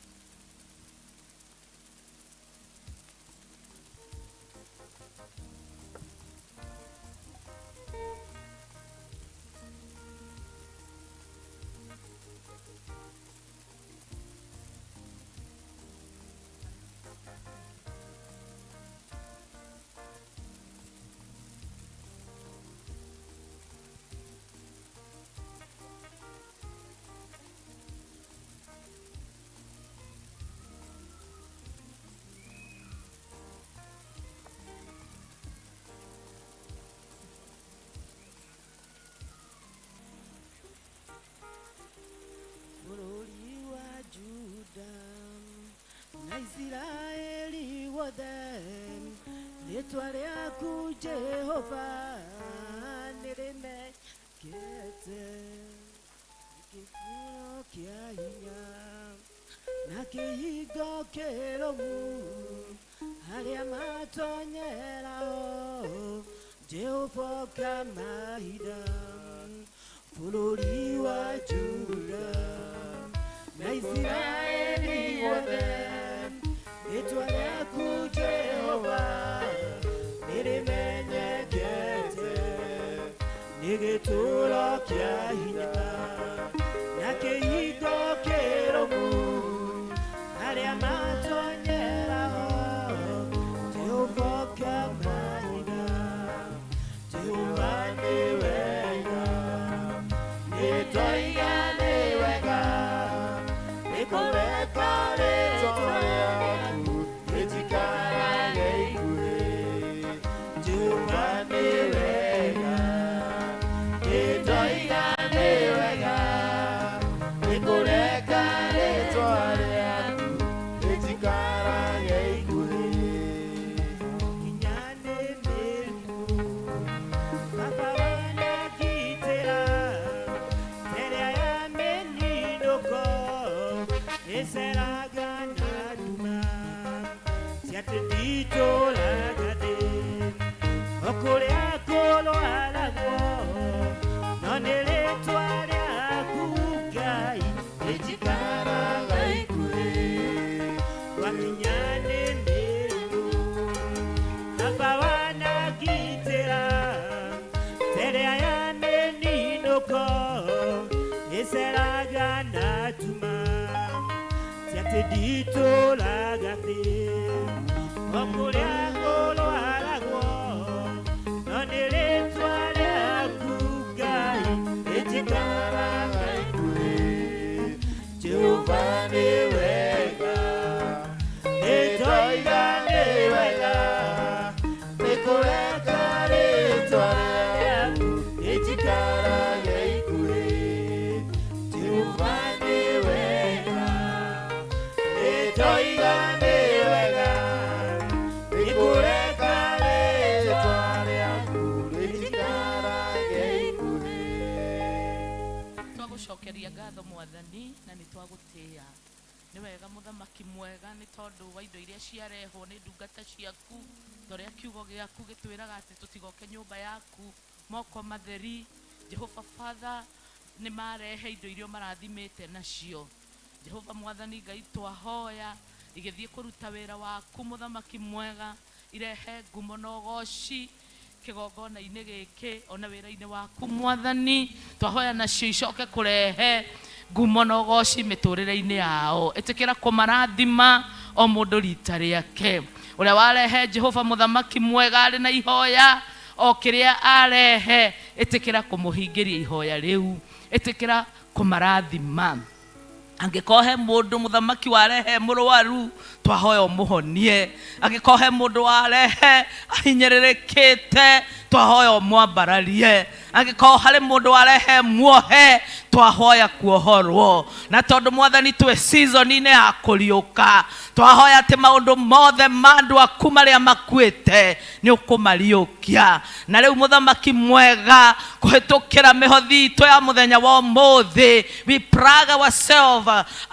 Bũrũri wa Juda na Isiraeli wothe, rĩtwa rĩaku Jehova nĩrĩmekete. Kĩburo kĩa hinya na kĩhingo kĩrũmu harĩa matonyerao Jehova ũkamahinda. Bũrũri wa Juda na Isiraeli wothe, rĩtwa rĩaku Jehova nĩrĩmenyekete. Nĩ gĩtũũro kĩa hinya na kĩhingo kĩrũmu harĩa matonyerao Jehova ũkamahinda. Jehova nĩ wega, nĩtwaigua Atĩ nditũraga thĩ o kũrĩa kũrwaragwo no nĩ rĩtwa rĩaku Ngai rĩnjikaraga ikuhĩ. Jehova nĩ wega, nĩndoiga nĩ wega, nĩ kũreka rĩtwa rĩaku rĩnjikarage ikuhĩ. Jehova nĩ wega, nĩndoiga nĩ wega, nĩ kũreka rĩtwa rĩaku rĩnjikarage ikuhĩ. Twagũcokeria ngatho mwathani na nĩ twagũtĩĩa. Nĩ wega mũthamaki mwega nĩ tondũ wa indo iria ciarehwo nĩ ndungata ciaku, ta ũrĩa kiugo gĩaku gĩtwĩraga atĩ tũtigoke nyũmba yaku moko matheri. Jehova Father, nĩ marehe indo iria marathimĩte nacio. Jehova mwathani Ngai, twahoya igĩthiĩ kũruta wĩra waku mũthamaki mwega, irehe ngumo na ũgoci kĩgongona-inĩ gĩkĩ ona wĩra-inĩ waku mwathani. Twahoya nacio icoke kũrehe ngumo na ũgoci mĩtũrĩre-inĩ yao. Ĩtĩkĩra kũmarathima o mũndũ rita rĩake. Ũrĩa warehe Jehova mũthamaki mwega arĩ na ihoya o kĩrĩa arehe, ĩtĩkĩra kũmũhingĩria ihoya rĩu, ĩtĩkĩra kũmarathima. Angĩkorwo he mũndũ mũthamaki warehe mũrwaru, twahoya ũmũhonie. Angĩkorwo he mũndũ warehe ahinyĩrĩrĩkĩte, twahoya ũmwambararie. Angĩkorwo harĩ mũndũ warehe muohe, twahoya kuohorwo. Na tondũ mwathani twĩ season-inĩ ya kũriũka, twahoya atĩ maũndũ mothe ma andũ aku marĩa makuĩte nĩ ũkũmariũkia. Na rĩu mũthamaki mwega, kũhĩtũkĩra mĩhothi itũ ya mũthenya wa ũmũthĩ, we plug ourselves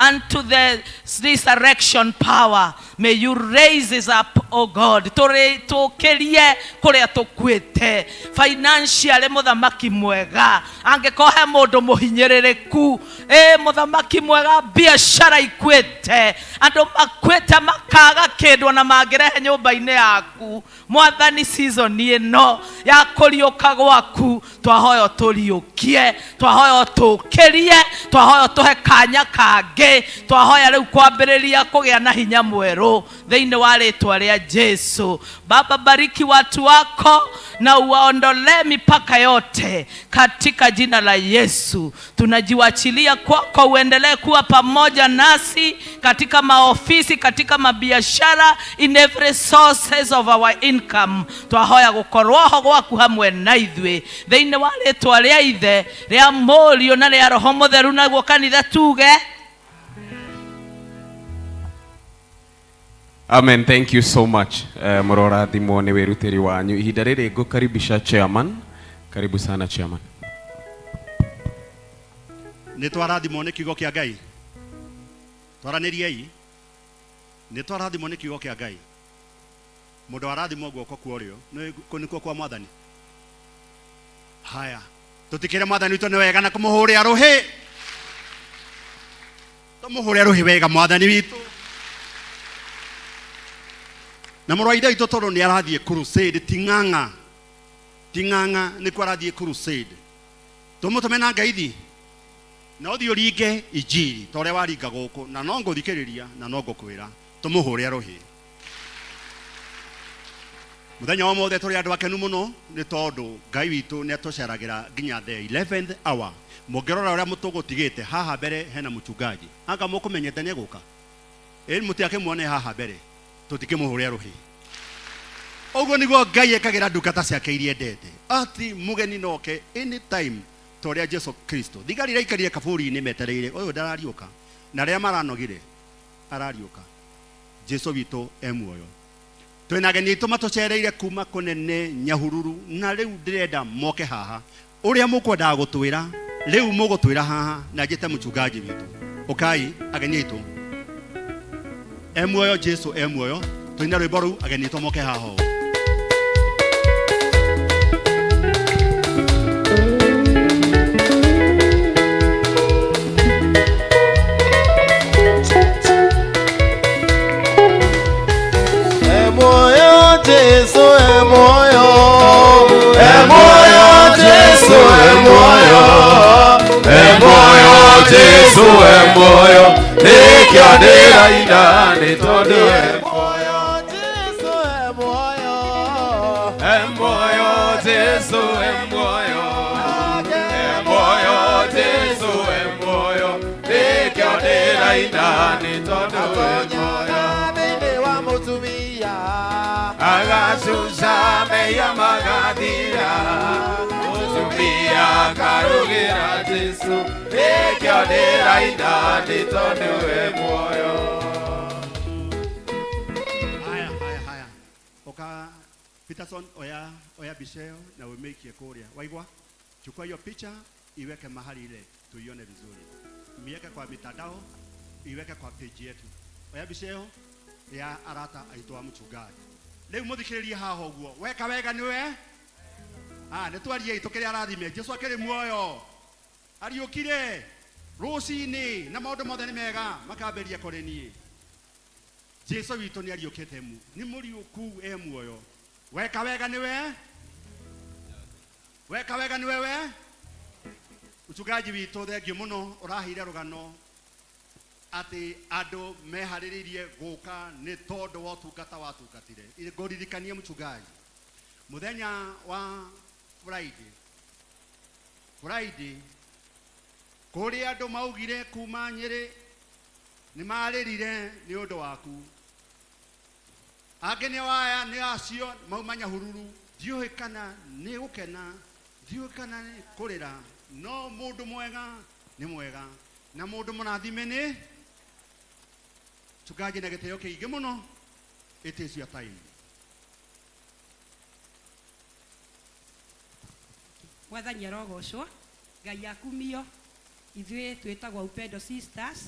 unto the resurrection power. May you raise us up, O God. Tũkĩrie kũrĩa tũkuĩte financially mũthamaki mwega. Angĩkorwo he mũndũ mũhinyĩrĩrĩku, ĩ mũthamaki mwega, biacara ikuĩte, andũ makuĩte makaga kĩndũ ona mangĩrehe nyũmba-inĩ yaku mwathani, season ĩno ya kũriũka gwaku, twahoya tũriũkie, twahoya tũkĩrie, twahoya tũhe kanya kangĩ, twahoya rĩu kwambĩrĩria kũgĩa na hinya mwerũ thĩinĩ wa rĩtwa rĩa Jesu. Baba, bariki watu wako na uwaondolee mipaka yote katika jina la Yesu. Tunajiwachilia kwako, uendelee kuwa pamoja nasi katika maofisi, katika mabiashara, in every sources of our income. Twahoya gũkorwo ho gwaku hamwe na ithuĩ thĩinĩ wa rĩtwa rĩa Ithe, rĩa Mũriũ na rĩa Roho Mũtheru, naguo kanitha tuge Amen. Thank you so much. Mũrorathimwo nĩ wĩrutĩri wanyu. Ihinda rĩrĩ ngũkaribisha chairman. Karibu sana chairman. Nĩ twarathimwo nĩ kiugo kĩa Ngai. Twaranĩriei. Nĩ twarathimwo nĩ kiugo kĩa Ngai. Mũndũ arathimwo guoko kwa ũrĩo nĩkuo kwa mwathani. Haya, tũtikĩre mwathani witũ nĩ wega na kũmũhũrĩra rũhĩ. Tũmũhũre rũhĩ wega mwathani witũ. Na mũrũ wa ithe witũ tondũ nĩ arathiĩ crusade ting'ang'a, ting'ang'a nĩkuo arathiĩ crusade, tũmũtũme na ngeithi na ũthiĩ ũringe injiri ta ũrĩa waringa gũkũ, na no ngũthikĩrĩria na no ngũkwĩra tũmũhũre rũhĩ. Mũthenya wa mothe tũrĩ andũ akenu mũno nĩ tondũ Ngai witũ nĩ atũceragĩra nginya the 11th hour. Mũngĩrora ũrĩa tũgũtigĩte haha mbere hena mũchungaji, anga mũkũmenyete nĩ egũka, ĩ mũtiakĩmuone haha mbere, tũtikĩmũhũre rũhĩ. Ũguo nĩguo Ngai ekagĩra ndungata ciake iria endete, ati mũgeni noke anytime ta ũrĩa Jesu Kristo. Thigari iraikarire kaburi-inĩ metereire ũyũ ndarariũka, na arĩa maranogire arariũka. Jesu witũ e muoyo. Twĩna ageni aitũ matũcereire kuma kũnene Nyahururu, na rĩu ndĩrenda moke haha. Ũrĩa mũkwendaga gũtwĩra rĩu mũgũtwĩra haha, na njĩte mũchungaji witũ. Ũkai ageni aitũ. E muoyo, Jesu e muoyo. Tũine rwĩmbo rũu, ageni aitũ moke haha ũũ. E muoyo Jesu, e muoyo, e muoyo Jesu, e muoyo, e muoyo Jesu. Jesu e muoyo nĩkĩo ndĩraina nĩ tondũ e muoyo Jesu e muoyo e muoyo Jesu e muoyo e muoyo Jesu e muoyo nĩkĩo ndĩraina nĩ tondũ e muoyo thĩinĩ wa mũtumia agacuca mehia magathira mũtumia akarugĩra Jesu nĩkĩo ndĩraina nĩ tondũ e muoyo. Haya, haya, haya. Oka Peterson, oya oya bisheo na umeikie kuria. Waigwa? Chukua hiyo picha iweke mahali ile tuione vizuri. Miweke kwa mitandao, iweke kwa page yetu. Oya bisheo ya arata aitwa mchungaji. Rĩu mũthikĩrĩrie haha ũguo. Weka wega nĩwe. Ah, nĩ twarie tũkĩrĩ arathime. Jesu akĩrĩ muoyo. Ariũkire rũcinĩ na maũndũ mothe nĩ mega makambĩrĩria kũrĩ niĩ. Jesu witũ nĩ ariũkĩte mu nĩ mũriũku e muoyo. Weka wega nĩwe. Weka wega nĩwe we. Mchungaji witũ thengiũ mũno ũraheire rũgano atĩ andũ meharĩrĩirie gũka nĩ tondũ wa ũtungata watungatire. Ngũririkanie mchungaji mũthenya wa Friday Friday kũrĩ andũ maugire kuma Nyĩrĩ nĩ marĩrire nĩ ũndũ waku angĩ nĩ waya nĩ acio mauma Nyahururu ndiũĩ kana nĩ gũkena ndiũĩ kana nĩ kũrĩra no mũndũ mwega nĩ mwega na mũndũ mũrathime nĩ mchungaji na gĩtĩo kĩingĩ mũno. It is your time. Mwathani arogocwo Ngai akumio ithuĩ twĩtagwo Upendo Sisters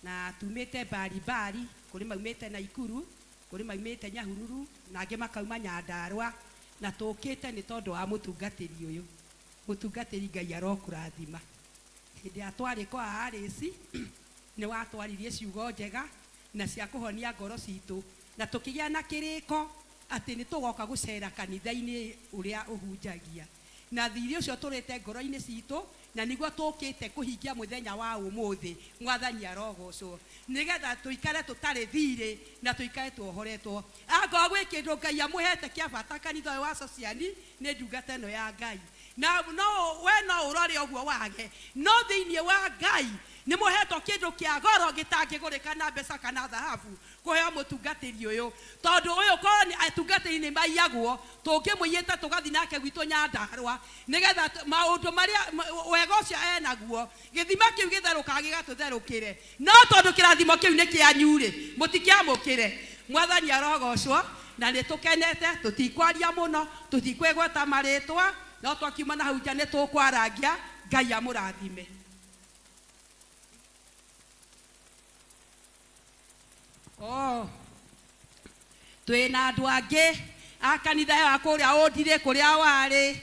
na tumĩte mbari kũrĩ maumĩte Naikuru kũrĩ maumĩte Nyahururu na angĩ makauma Nyandarua na tũkĩte nĩ tondũ wa mũtungatĩri ũyũ. Mũtungatĩri Ngai arokũrathima. Hĩndĩ ĩrĩa twarĩ kwa Arĩci nĩ watwaririe ciugo njega na cia kũhonia ngoro citũ na tũkĩgĩa na kĩrĩko atĩ nĩ tũgoka gũcera kanitha-inĩ ũrĩa ũhunjagia na thirĩ ũcio tũrĩte ngoro-inĩ citũ na nĩguo tũkĩte kũhingia mũthenya wa ũmũthĩ. Mwathani arogocwo nĩgetha tũikare tũtarĩ thirĩ na tũikare tuohoretwo. Angorwo gwĩ kĩndũ Ngai amũhete kĩa bata kanitha ũyũ wa Sociani nĩ ndungata ĩno ya Ngai na no we no ũrore ũguo wage no thĩinĩ wa Ngai nĩ mũhetwo kĩndũ kĩa goro gĩtangĩgũrĩka na mbeca kana thahabu kũheo mũtungatĩri ũyũ tondũ ũyũ korwo nĩ atungatĩri nĩ maiyagwo tũngĩmũiyĩte tũgathiĩ nake gwitũ Nyandarua nĩgetha maũndũ marĩa wega ũcio enaguo gĩthima kĩu gĩtherũkaga gĩgatũtherũkĩre no tondũ kĩrathimo kĩu nĩ kĩanyu-rĩ mũtikĩamũkĩre. Mwathani arogocwo na nĩ tũkenete tũtikwaria mũno tũtikwĩgweta marĩtwa no twakiuma na hau nja nĩ tũkwarangia. Ngai amũrathime. Oh, twĩna andũ angĩ a kanitha ya kũrĩa ũndire kũrĩa warĩ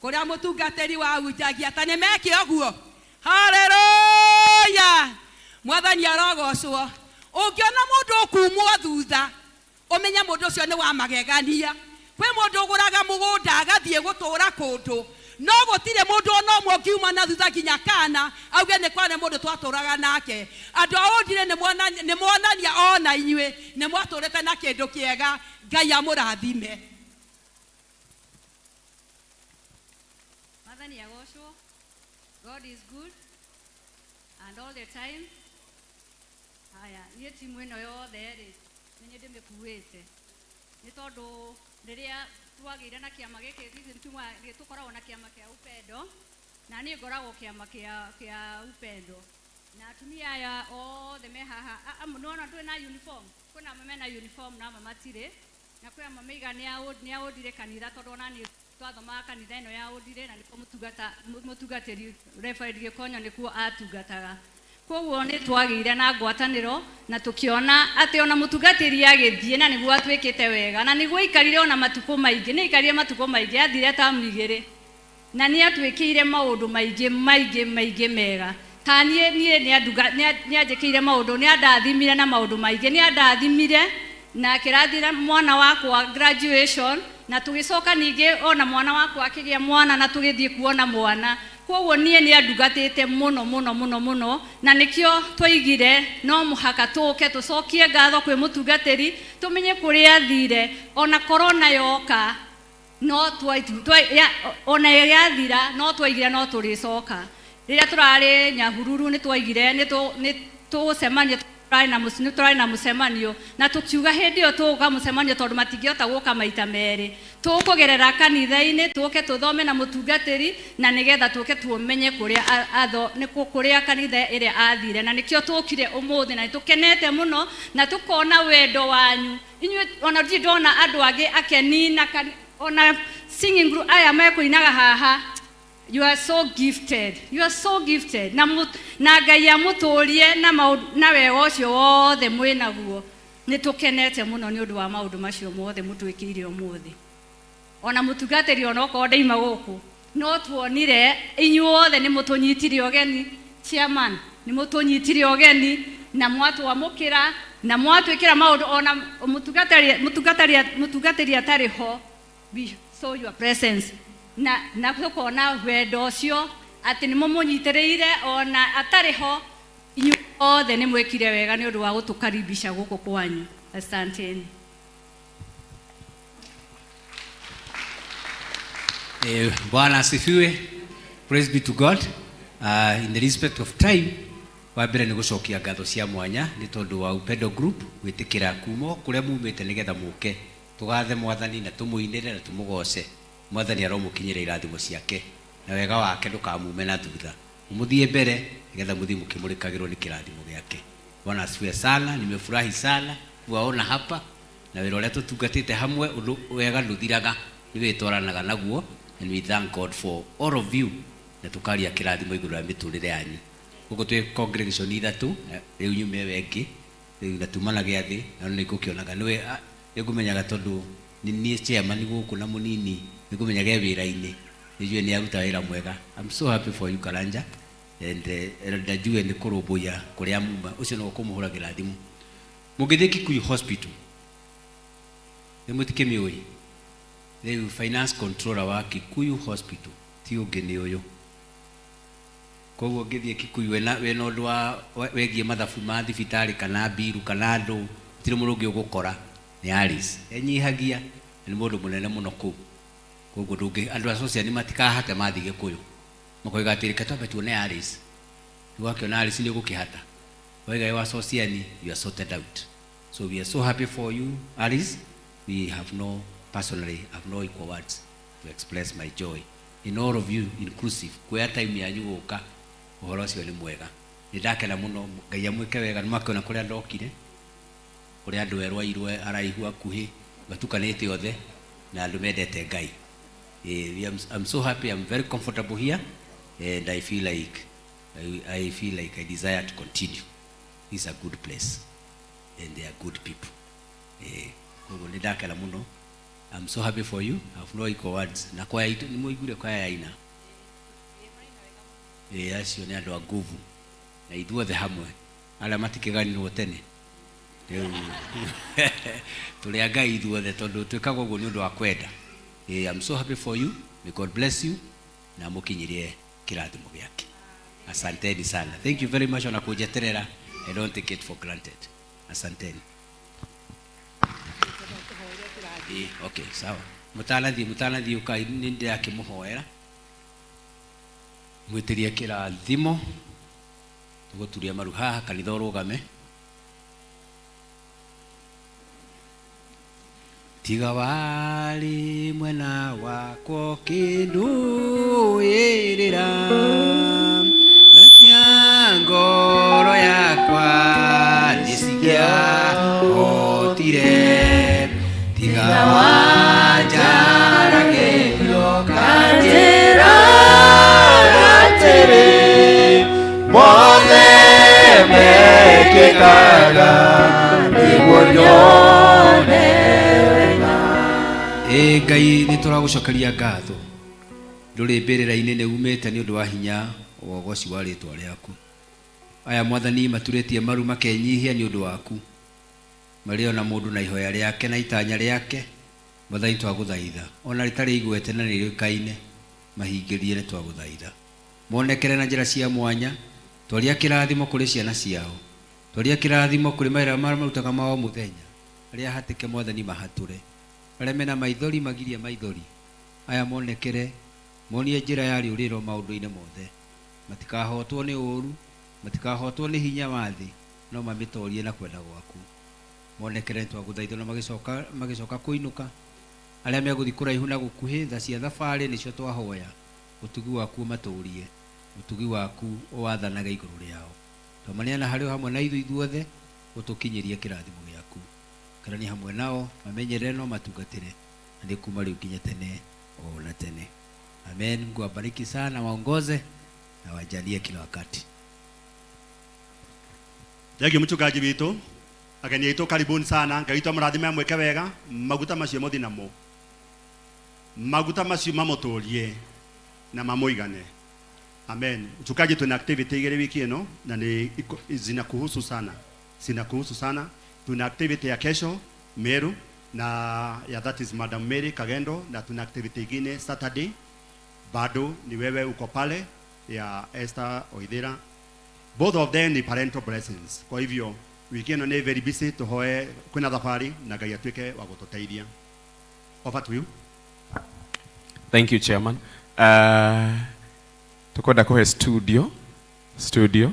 kũrĩa mũtungatĩri wahunjagia ta nĩ meke ũguo. Haleluya. Mwathani arogocwo. Ũngĩona mũndũ ũkumwo thutha ũmenye mũndũ ũcio nĩ wa magegania. Kwĩ mũndũ ũgũraga mũgũnda agathiĩ gũtũra kũndũ no gũtirĩ mũndũ ona ũmwe ũngiuma na thutha nginya kana auge nĩ kwarĩ mũndũ twatũraga nake. Andũ a ũndire nĩ monania ona inyuĩ nĩ mwatũrĩte na kĩndũ kĩega. Ngai amũrathime. Mwathani agocwo. God is good and all the time. Haya, niĩ timu ĩno yothe rĩ nĩ niĩ ndĩmĩkuĩte nĩ tondũ rĩrĩa twagĩire na kĩama gĩkĩ tũkoragwo na kĩama kĩa Upendo na niĩ ngoragwo kĩama kĩa Upendo na atumia aya othe me haha nĩwona twĩna uniform kwĩna amwe mena uniform na amwe matirĩ na kwĩ amwe meiga nĩ aũndire kanitha tondũ ona niĩ twathomaga kanitha ĩno ya ũndire na nĩkuo mũtungatĩri Reverend Gĩkonyo nĩkuo atungataga. Koguo nĩ twagĩire na ngwatanĩro na tũkĩona atĩ ona mũtungatĩri agĩthiĩ na nĩguo atuĩkĩte wega na nĩguo aikarire ona matukũ maingĩ nĩ aikarire matukũ maingĩ athire tamu igĩrĩ na nĩ atuĩkĩire maũndũ maingĩ maingĩ maingĩ mega. Ta niĩ nĩ anjĩkĩire maũndũ nĩ andathimire na maũndũ maingĩ nĩ andathimire na akĩrathira mwana wakwa graduation na tũgĩcoka ningĩ ona mwana wakwa akĩgĩa mwana na tũgĩthiĩ kuona mwana Koguo niĩ nĩ andungatĩte mũno mũno mũno mũno, na nĩkĩo twaigire no mũhaka tũke tũcokie ngatho kwĩ mũtungatĩri, tũmenye kũrĩa athire. Ona korona yoka no ona yathira no twaigire no tũrĩcoka. Rĩrĩa tũrarĩ Nyahururu nĩ twaigire nĩ tũgũcemania, nĩ tũrarĩ na mũcemanio, na tũkiuga hĩndĩ ĩyo tũgũka mũcemanio tondũ matingĩhota gũka maita merĩ, tũkũgerera kanitha-inĩ tũke tũthome na mũtungatĩri, na nĩgetha tũke tumenye kũrĩa kũrĩa kanitha ĩrĩa athire. Na nĩkĩo tũkire ũmũthĩ na nĩtũkenete mũno na tũkona wendo wanyu inyuĩ. Ona ndirĩ ndona andũ angĩ akeni na ona singing group aya mekũinaga haha. You are so gifted, you are so gifted, na na Ngai amũtũrie na maũndũ na wega ũcio wothe mwĩnaguo. Nĩ tũkenete mũno nĩ ũndũ wa maũndũ macio mothe mũtwĩkĩire ũmũthĩ. Ona mũtungatĩri onokorwo ndaima gũkũ, no tuonire inyuothe nĩ mũtũnyitire ũgeni. Chairman, nĩ mũtũnyitire ũgeni na mwatwamũkĩra na mwatwĩkĩra maũndũ. Ona mũtungatĩri atarĩ ho, we saw your presence na tũkona wendo ũcio atĩ nĩ mũmũnyitĩrĩire ona atarĩ ho. Inyuothe nĩ mwĩkire wega nĩ ũndũ wa gũtũkaribisha gũkũ kwanyu. Asanteni. Bwana asifiwe. Praise be to God. In the respect of time, wa mbere nĩ gũcokia ngatho cia mwanya nĩ tondũ wa Upendo Group gwĩtĩkĩra kuma kũrĩa mumĩte nĩgetha mũke tũgathe Mwathani na tũmũinĩre na tũmũgoce. Mwathani aromũkinyĩra irathimo ciake na wega wake ndũkamume na thutha, mũthiĩ mbere nĩgetha mũthiĩ mũkĩmũrĩkagĩrwo nĩ kĩrathimo gĩake. Bwana asifiwe sana. Nimefurahi sana kuwaona hapa na wĩra ũrĩa tũtungatĩte hamwe, ũndũ wega ndũthiraga, nĩ wĩtwaranaga naguo, and we thank God for all of you na tũkaria kĩrathimo igũrũ rĩa mĩtũrĩre yanyu. Gũkũ twĩ congregation ithatũ rĩu nyume ĩyo ĩngĩ rĩu na tuma na gĩathĩ na nĩ ngũkĩonaga nĩwe nĩngũmenyaga tondũ nĩ niĩ chairman gũkũ na mũnini nĩngũmenyaga e wĩra-inĩ, nĩnjũĩ nĩ aruta wĩra mwega. I'm so happy for you, Karanja, and ndajue nĩ kũrũmbũiya kũrĩa muma ũcio no kũmũhũragĩra thimũ. Mũngĩthiĩ Kikuyu Hospital nĩ mũtikĩmĩũĩ rĩu, finance controller wa Kikuyu Hospital ti ũngĩ nĩ ũyũ. Koguo ngĩthiĩ Kikuyu wĩna ũndũ wa wegiĩ mathabu ma thibitarĩ kana mbiru kana andũ, gũtirĩ mũndũ ũngĩ ũgũkora nĩ Alice. Enyihagia na nĩ mũndũ mũnene mũno kũu, koguo ndũngĩ andũ a social matikahate mathiĩ Gĩkũyũ makoiga atĩ reke twambe tuone Alice. Wakĩona Alice nĩ ũgũkĩhata waiga wĩ wa Sociani, you are sorted out. So we are so happy for you, Alice. We have no, personally I have no equal words to express my joy in all of you inclusive kuoya time yanyu gũka. Ũhoro ũcio nĩ mwega, nĩ ndakena mũno. Ngai amwĩke wega. Nĩ makĩona kũrĩa ndokire, kũrĩa andũ erũ airũ araihu akuhĩ matukanĩte othe na andũ mendete Ngai. I'm so happy. I'm very comfortable here and I feel like I feel like I desire to continue. It's a good place and they are good people. Koguo nĩ ndakena mũno. I'm so happy for you. I have no equal words. Na kwaya itũ nĩ mũiguire kwaya yaina. Acio nĩ andũ a nguvu na ithuothe hamwe arĩa matikĩganirwo tene rĩu tũrĩ a Ngai ithuothe tondũ twĩkaga ũguo nĩ ũndũ wa kwenda. I'm so happy for you. May God bless you na mũkinyĩrie kĩrathimo gĩake. Asanteni sana. Thank you very much ona kũnjeterera. I don't take it for granted. Asanteni. Okay, sawa. Mũtanathiĩ ũkai nĩ ndĩrakĩmũhoera mwĩtĩrie kĩrathimo. Tũgũturia maru haha kanitha ũrũgame. Tiga warĩ mwena wakwa ũkĩndũĩrĩra na cia ngoro yakwa nĩcingĩahotire, tiga wanjaragĩrio kanjĩra atĩrĩ mothe mekĩkaga nĩguo nyone wega. Ĩ Ngai, nĩ tũragũcokeria ngatho ndũrĩ mbĩrĩra-inĩ nĩ umĩte nĩ ũndũ wa hinya wa ũgoci wa rĩtwa rĩaku. Aya Mwathani maturĩtie maru makenyihia nĩ ũndũ waku, marĩ ona mũndũ na ihoya rĩake na itanya rĩake. Mwathani twagũthaitha ona rĩtarĩ igwete na nĩ rĩũkaine mahingĩrie, nĩ twagũthaitha. Monekere na njĩra cia mwanya. Twaria kĩrathimo kũrĩ ciana ciao. Twaria kĩrathimo kũrĩ mawĩra marĩa marutaga ma o mũthenya. Arĩa hatĩke Mwathani mahatũre. Arĩa mena maithori magirie maithori. Aya monekere monie njĩra ya rĩũrĩro maũndũ-inĩ mothe. Matikahotwo nĩ ũũru, matikahotwo nĩ hinya wa thĩ, no mamĩtorie na kwenda gwaku. Monekere twagũthaitha na magĩcoka magĩcoka kũinũka. Arĩa megũthiĩ kũraihu na gũkuhĩ, tha cia thabarĩ nĩcio twahoya. Ũtugi waku ũmatũrie, ũtugi waku ũwathanage igũrũ rĩao. Twamaneana harĩ o hamwe na ithuĩ ithuothe, ũtũkinyĩrie kĩrathimo gĩaku. Karania hamwe nao, mamenyerere no matungatĩre, na nĩ kuma rĩu nginya tene o na tene. Amen. Mungu awabariki sana, waongoze na wajalie kila wakati. Thengiũ mchungaji witũ, ageni aitũ karibuni sana. Ngai witũ amũrathime amwĩke wega. Maguta macio mũthi namo, maguta macio mamũtũrie na mamũigane. Amen. Mchungaji, tuna activity igĩrĩ wiki ĩno na ni zinakuhusu sana, zinakuhusu sana. Tuna activity ya kesho Meru na ya that is Madam Mary Kagendo, na tuna activity ingine Saturday, bado ni wewe uko pale ya Esther Oithira. Both of them ni parental blessings. Kwa hivyo wiki ĩno nĩ very busy, tuhoe kwĩna thabarĩ na Ngai atuĩke wa gũtũteithia. Over to you. Thank you, Chairman. Tukwenda kuhe studio. Studio.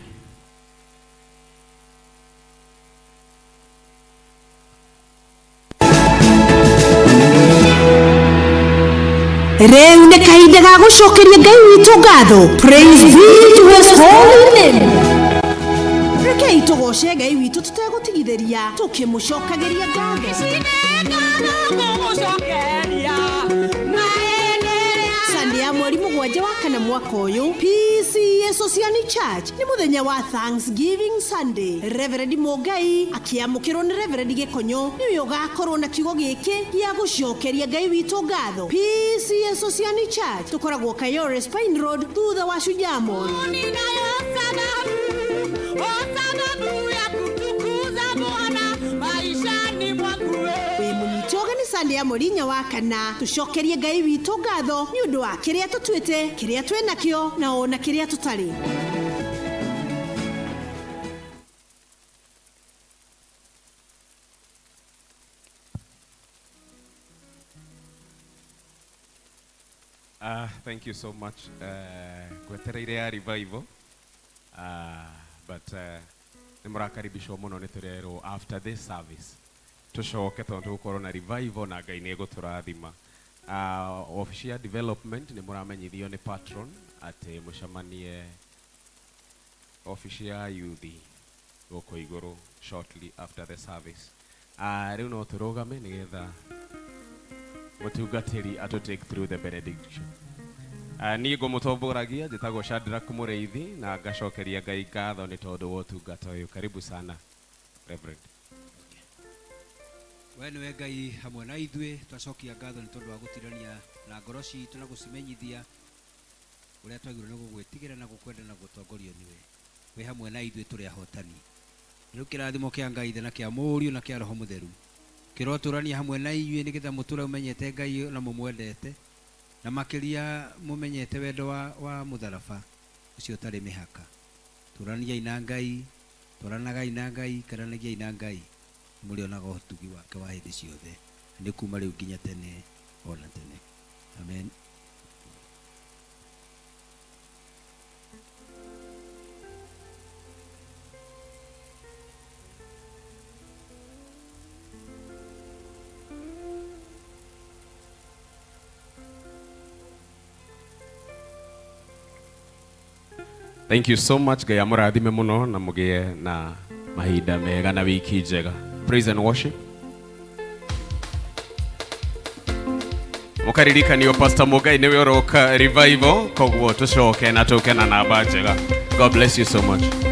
Rĩu nĩ kahinda ga gũcokeria Ngai witũ ngatho. Praise be to his holy name. Rekei tũgoce Ngai witũ tũtegũtigithĩria, tũkĩmũcokagĩria ngatho. Sunday ya mweri 7 wa kana mwaka ũyũ, PCEA Sociani Church nĩ mũthenya wa Thanksgiving Sunday. Reverend Mũngai akĩamũkĩrwo nĩ Reverend Gĩkonyo nĩwe ũgakorwo na kiugo gĩkĩ gĩa gũcokeria Ngai witũ ngatho. PCEA Sociani Church tũkoragwo Kayore Spine Road thutha wa Shujaa Mall. Wĩ mũnyite ũgeni Sunday ya mweri 4 wa kana, tũcokerie Ngai witũ ngatho nĩ ũndũ wa kĩrĩa tũtuĩte, kĩrĩa twĩ nakĩo na ona kĩrĩa tũtarĩ. Thank you so much. Ngwetereire ya revival. But nĩ mũrakaribishwo mũno, nĩ tũrerwo after this service tũcoke tondũ tũgũkorwo na revival na Ngai nĩ egũtũrathima. Ofici ya development nĩ mũramenyithio nĩ patron atĩ mũcemanie ofici ya youth gũkũ igũrũ shortly after the service. Rĩu no tũrũgame nĩgetha mũtungatĩri atũ take through the benediction. Niĩ ngũmũtongoragia njĩtagwo Shadrack Mũrĩithi na ngacokeria Ngai ngatho nĩ tondũ wa ũtungata ũyũ. Karibu sana Reverend. We nĩwe Ngai hamwe na ithuĩ, twacokia ngatho nĩ tondũ wa gũtirania na ngoro citũ na gũcimenyithia ũrĩa twagĩrĩirwo nĩ gũgwĩtigĩra na gũkwenda na gũtongorio nĩwe. Wĩ hamwe na ithuĩ tũrĩ ahotani. Rĩu kĩrathimo kĩa Ngai Ithe na kĩa Mũriũ na kĩa Roho Mũtheru kĩrotũrania hamwe na inyuĩ nĩgetha mũtũre ũmenyete Ngai na mũmwendete, na makĩria mũmenyete wendo wa mũtharaba ũcio ũtarĩ mĩhaka. Tũraniai na Ngai, twaranagai na Ngai, karanagiai na Ngai, mũrĩonaga ũtugi wake wa hĩndĩ ciothe, na nĩ kuma rĩu nginya tene ona tene. Amen. Thank you so much. Ngai amũrathime mũno na mũgĩe na mahinda mega na wiki njega. Praise and worship. Mũkaririkanio Pastor Mũngai nĩwe ũroka revival, koguo tũcoke na tũke na namba njega. God bless you so much.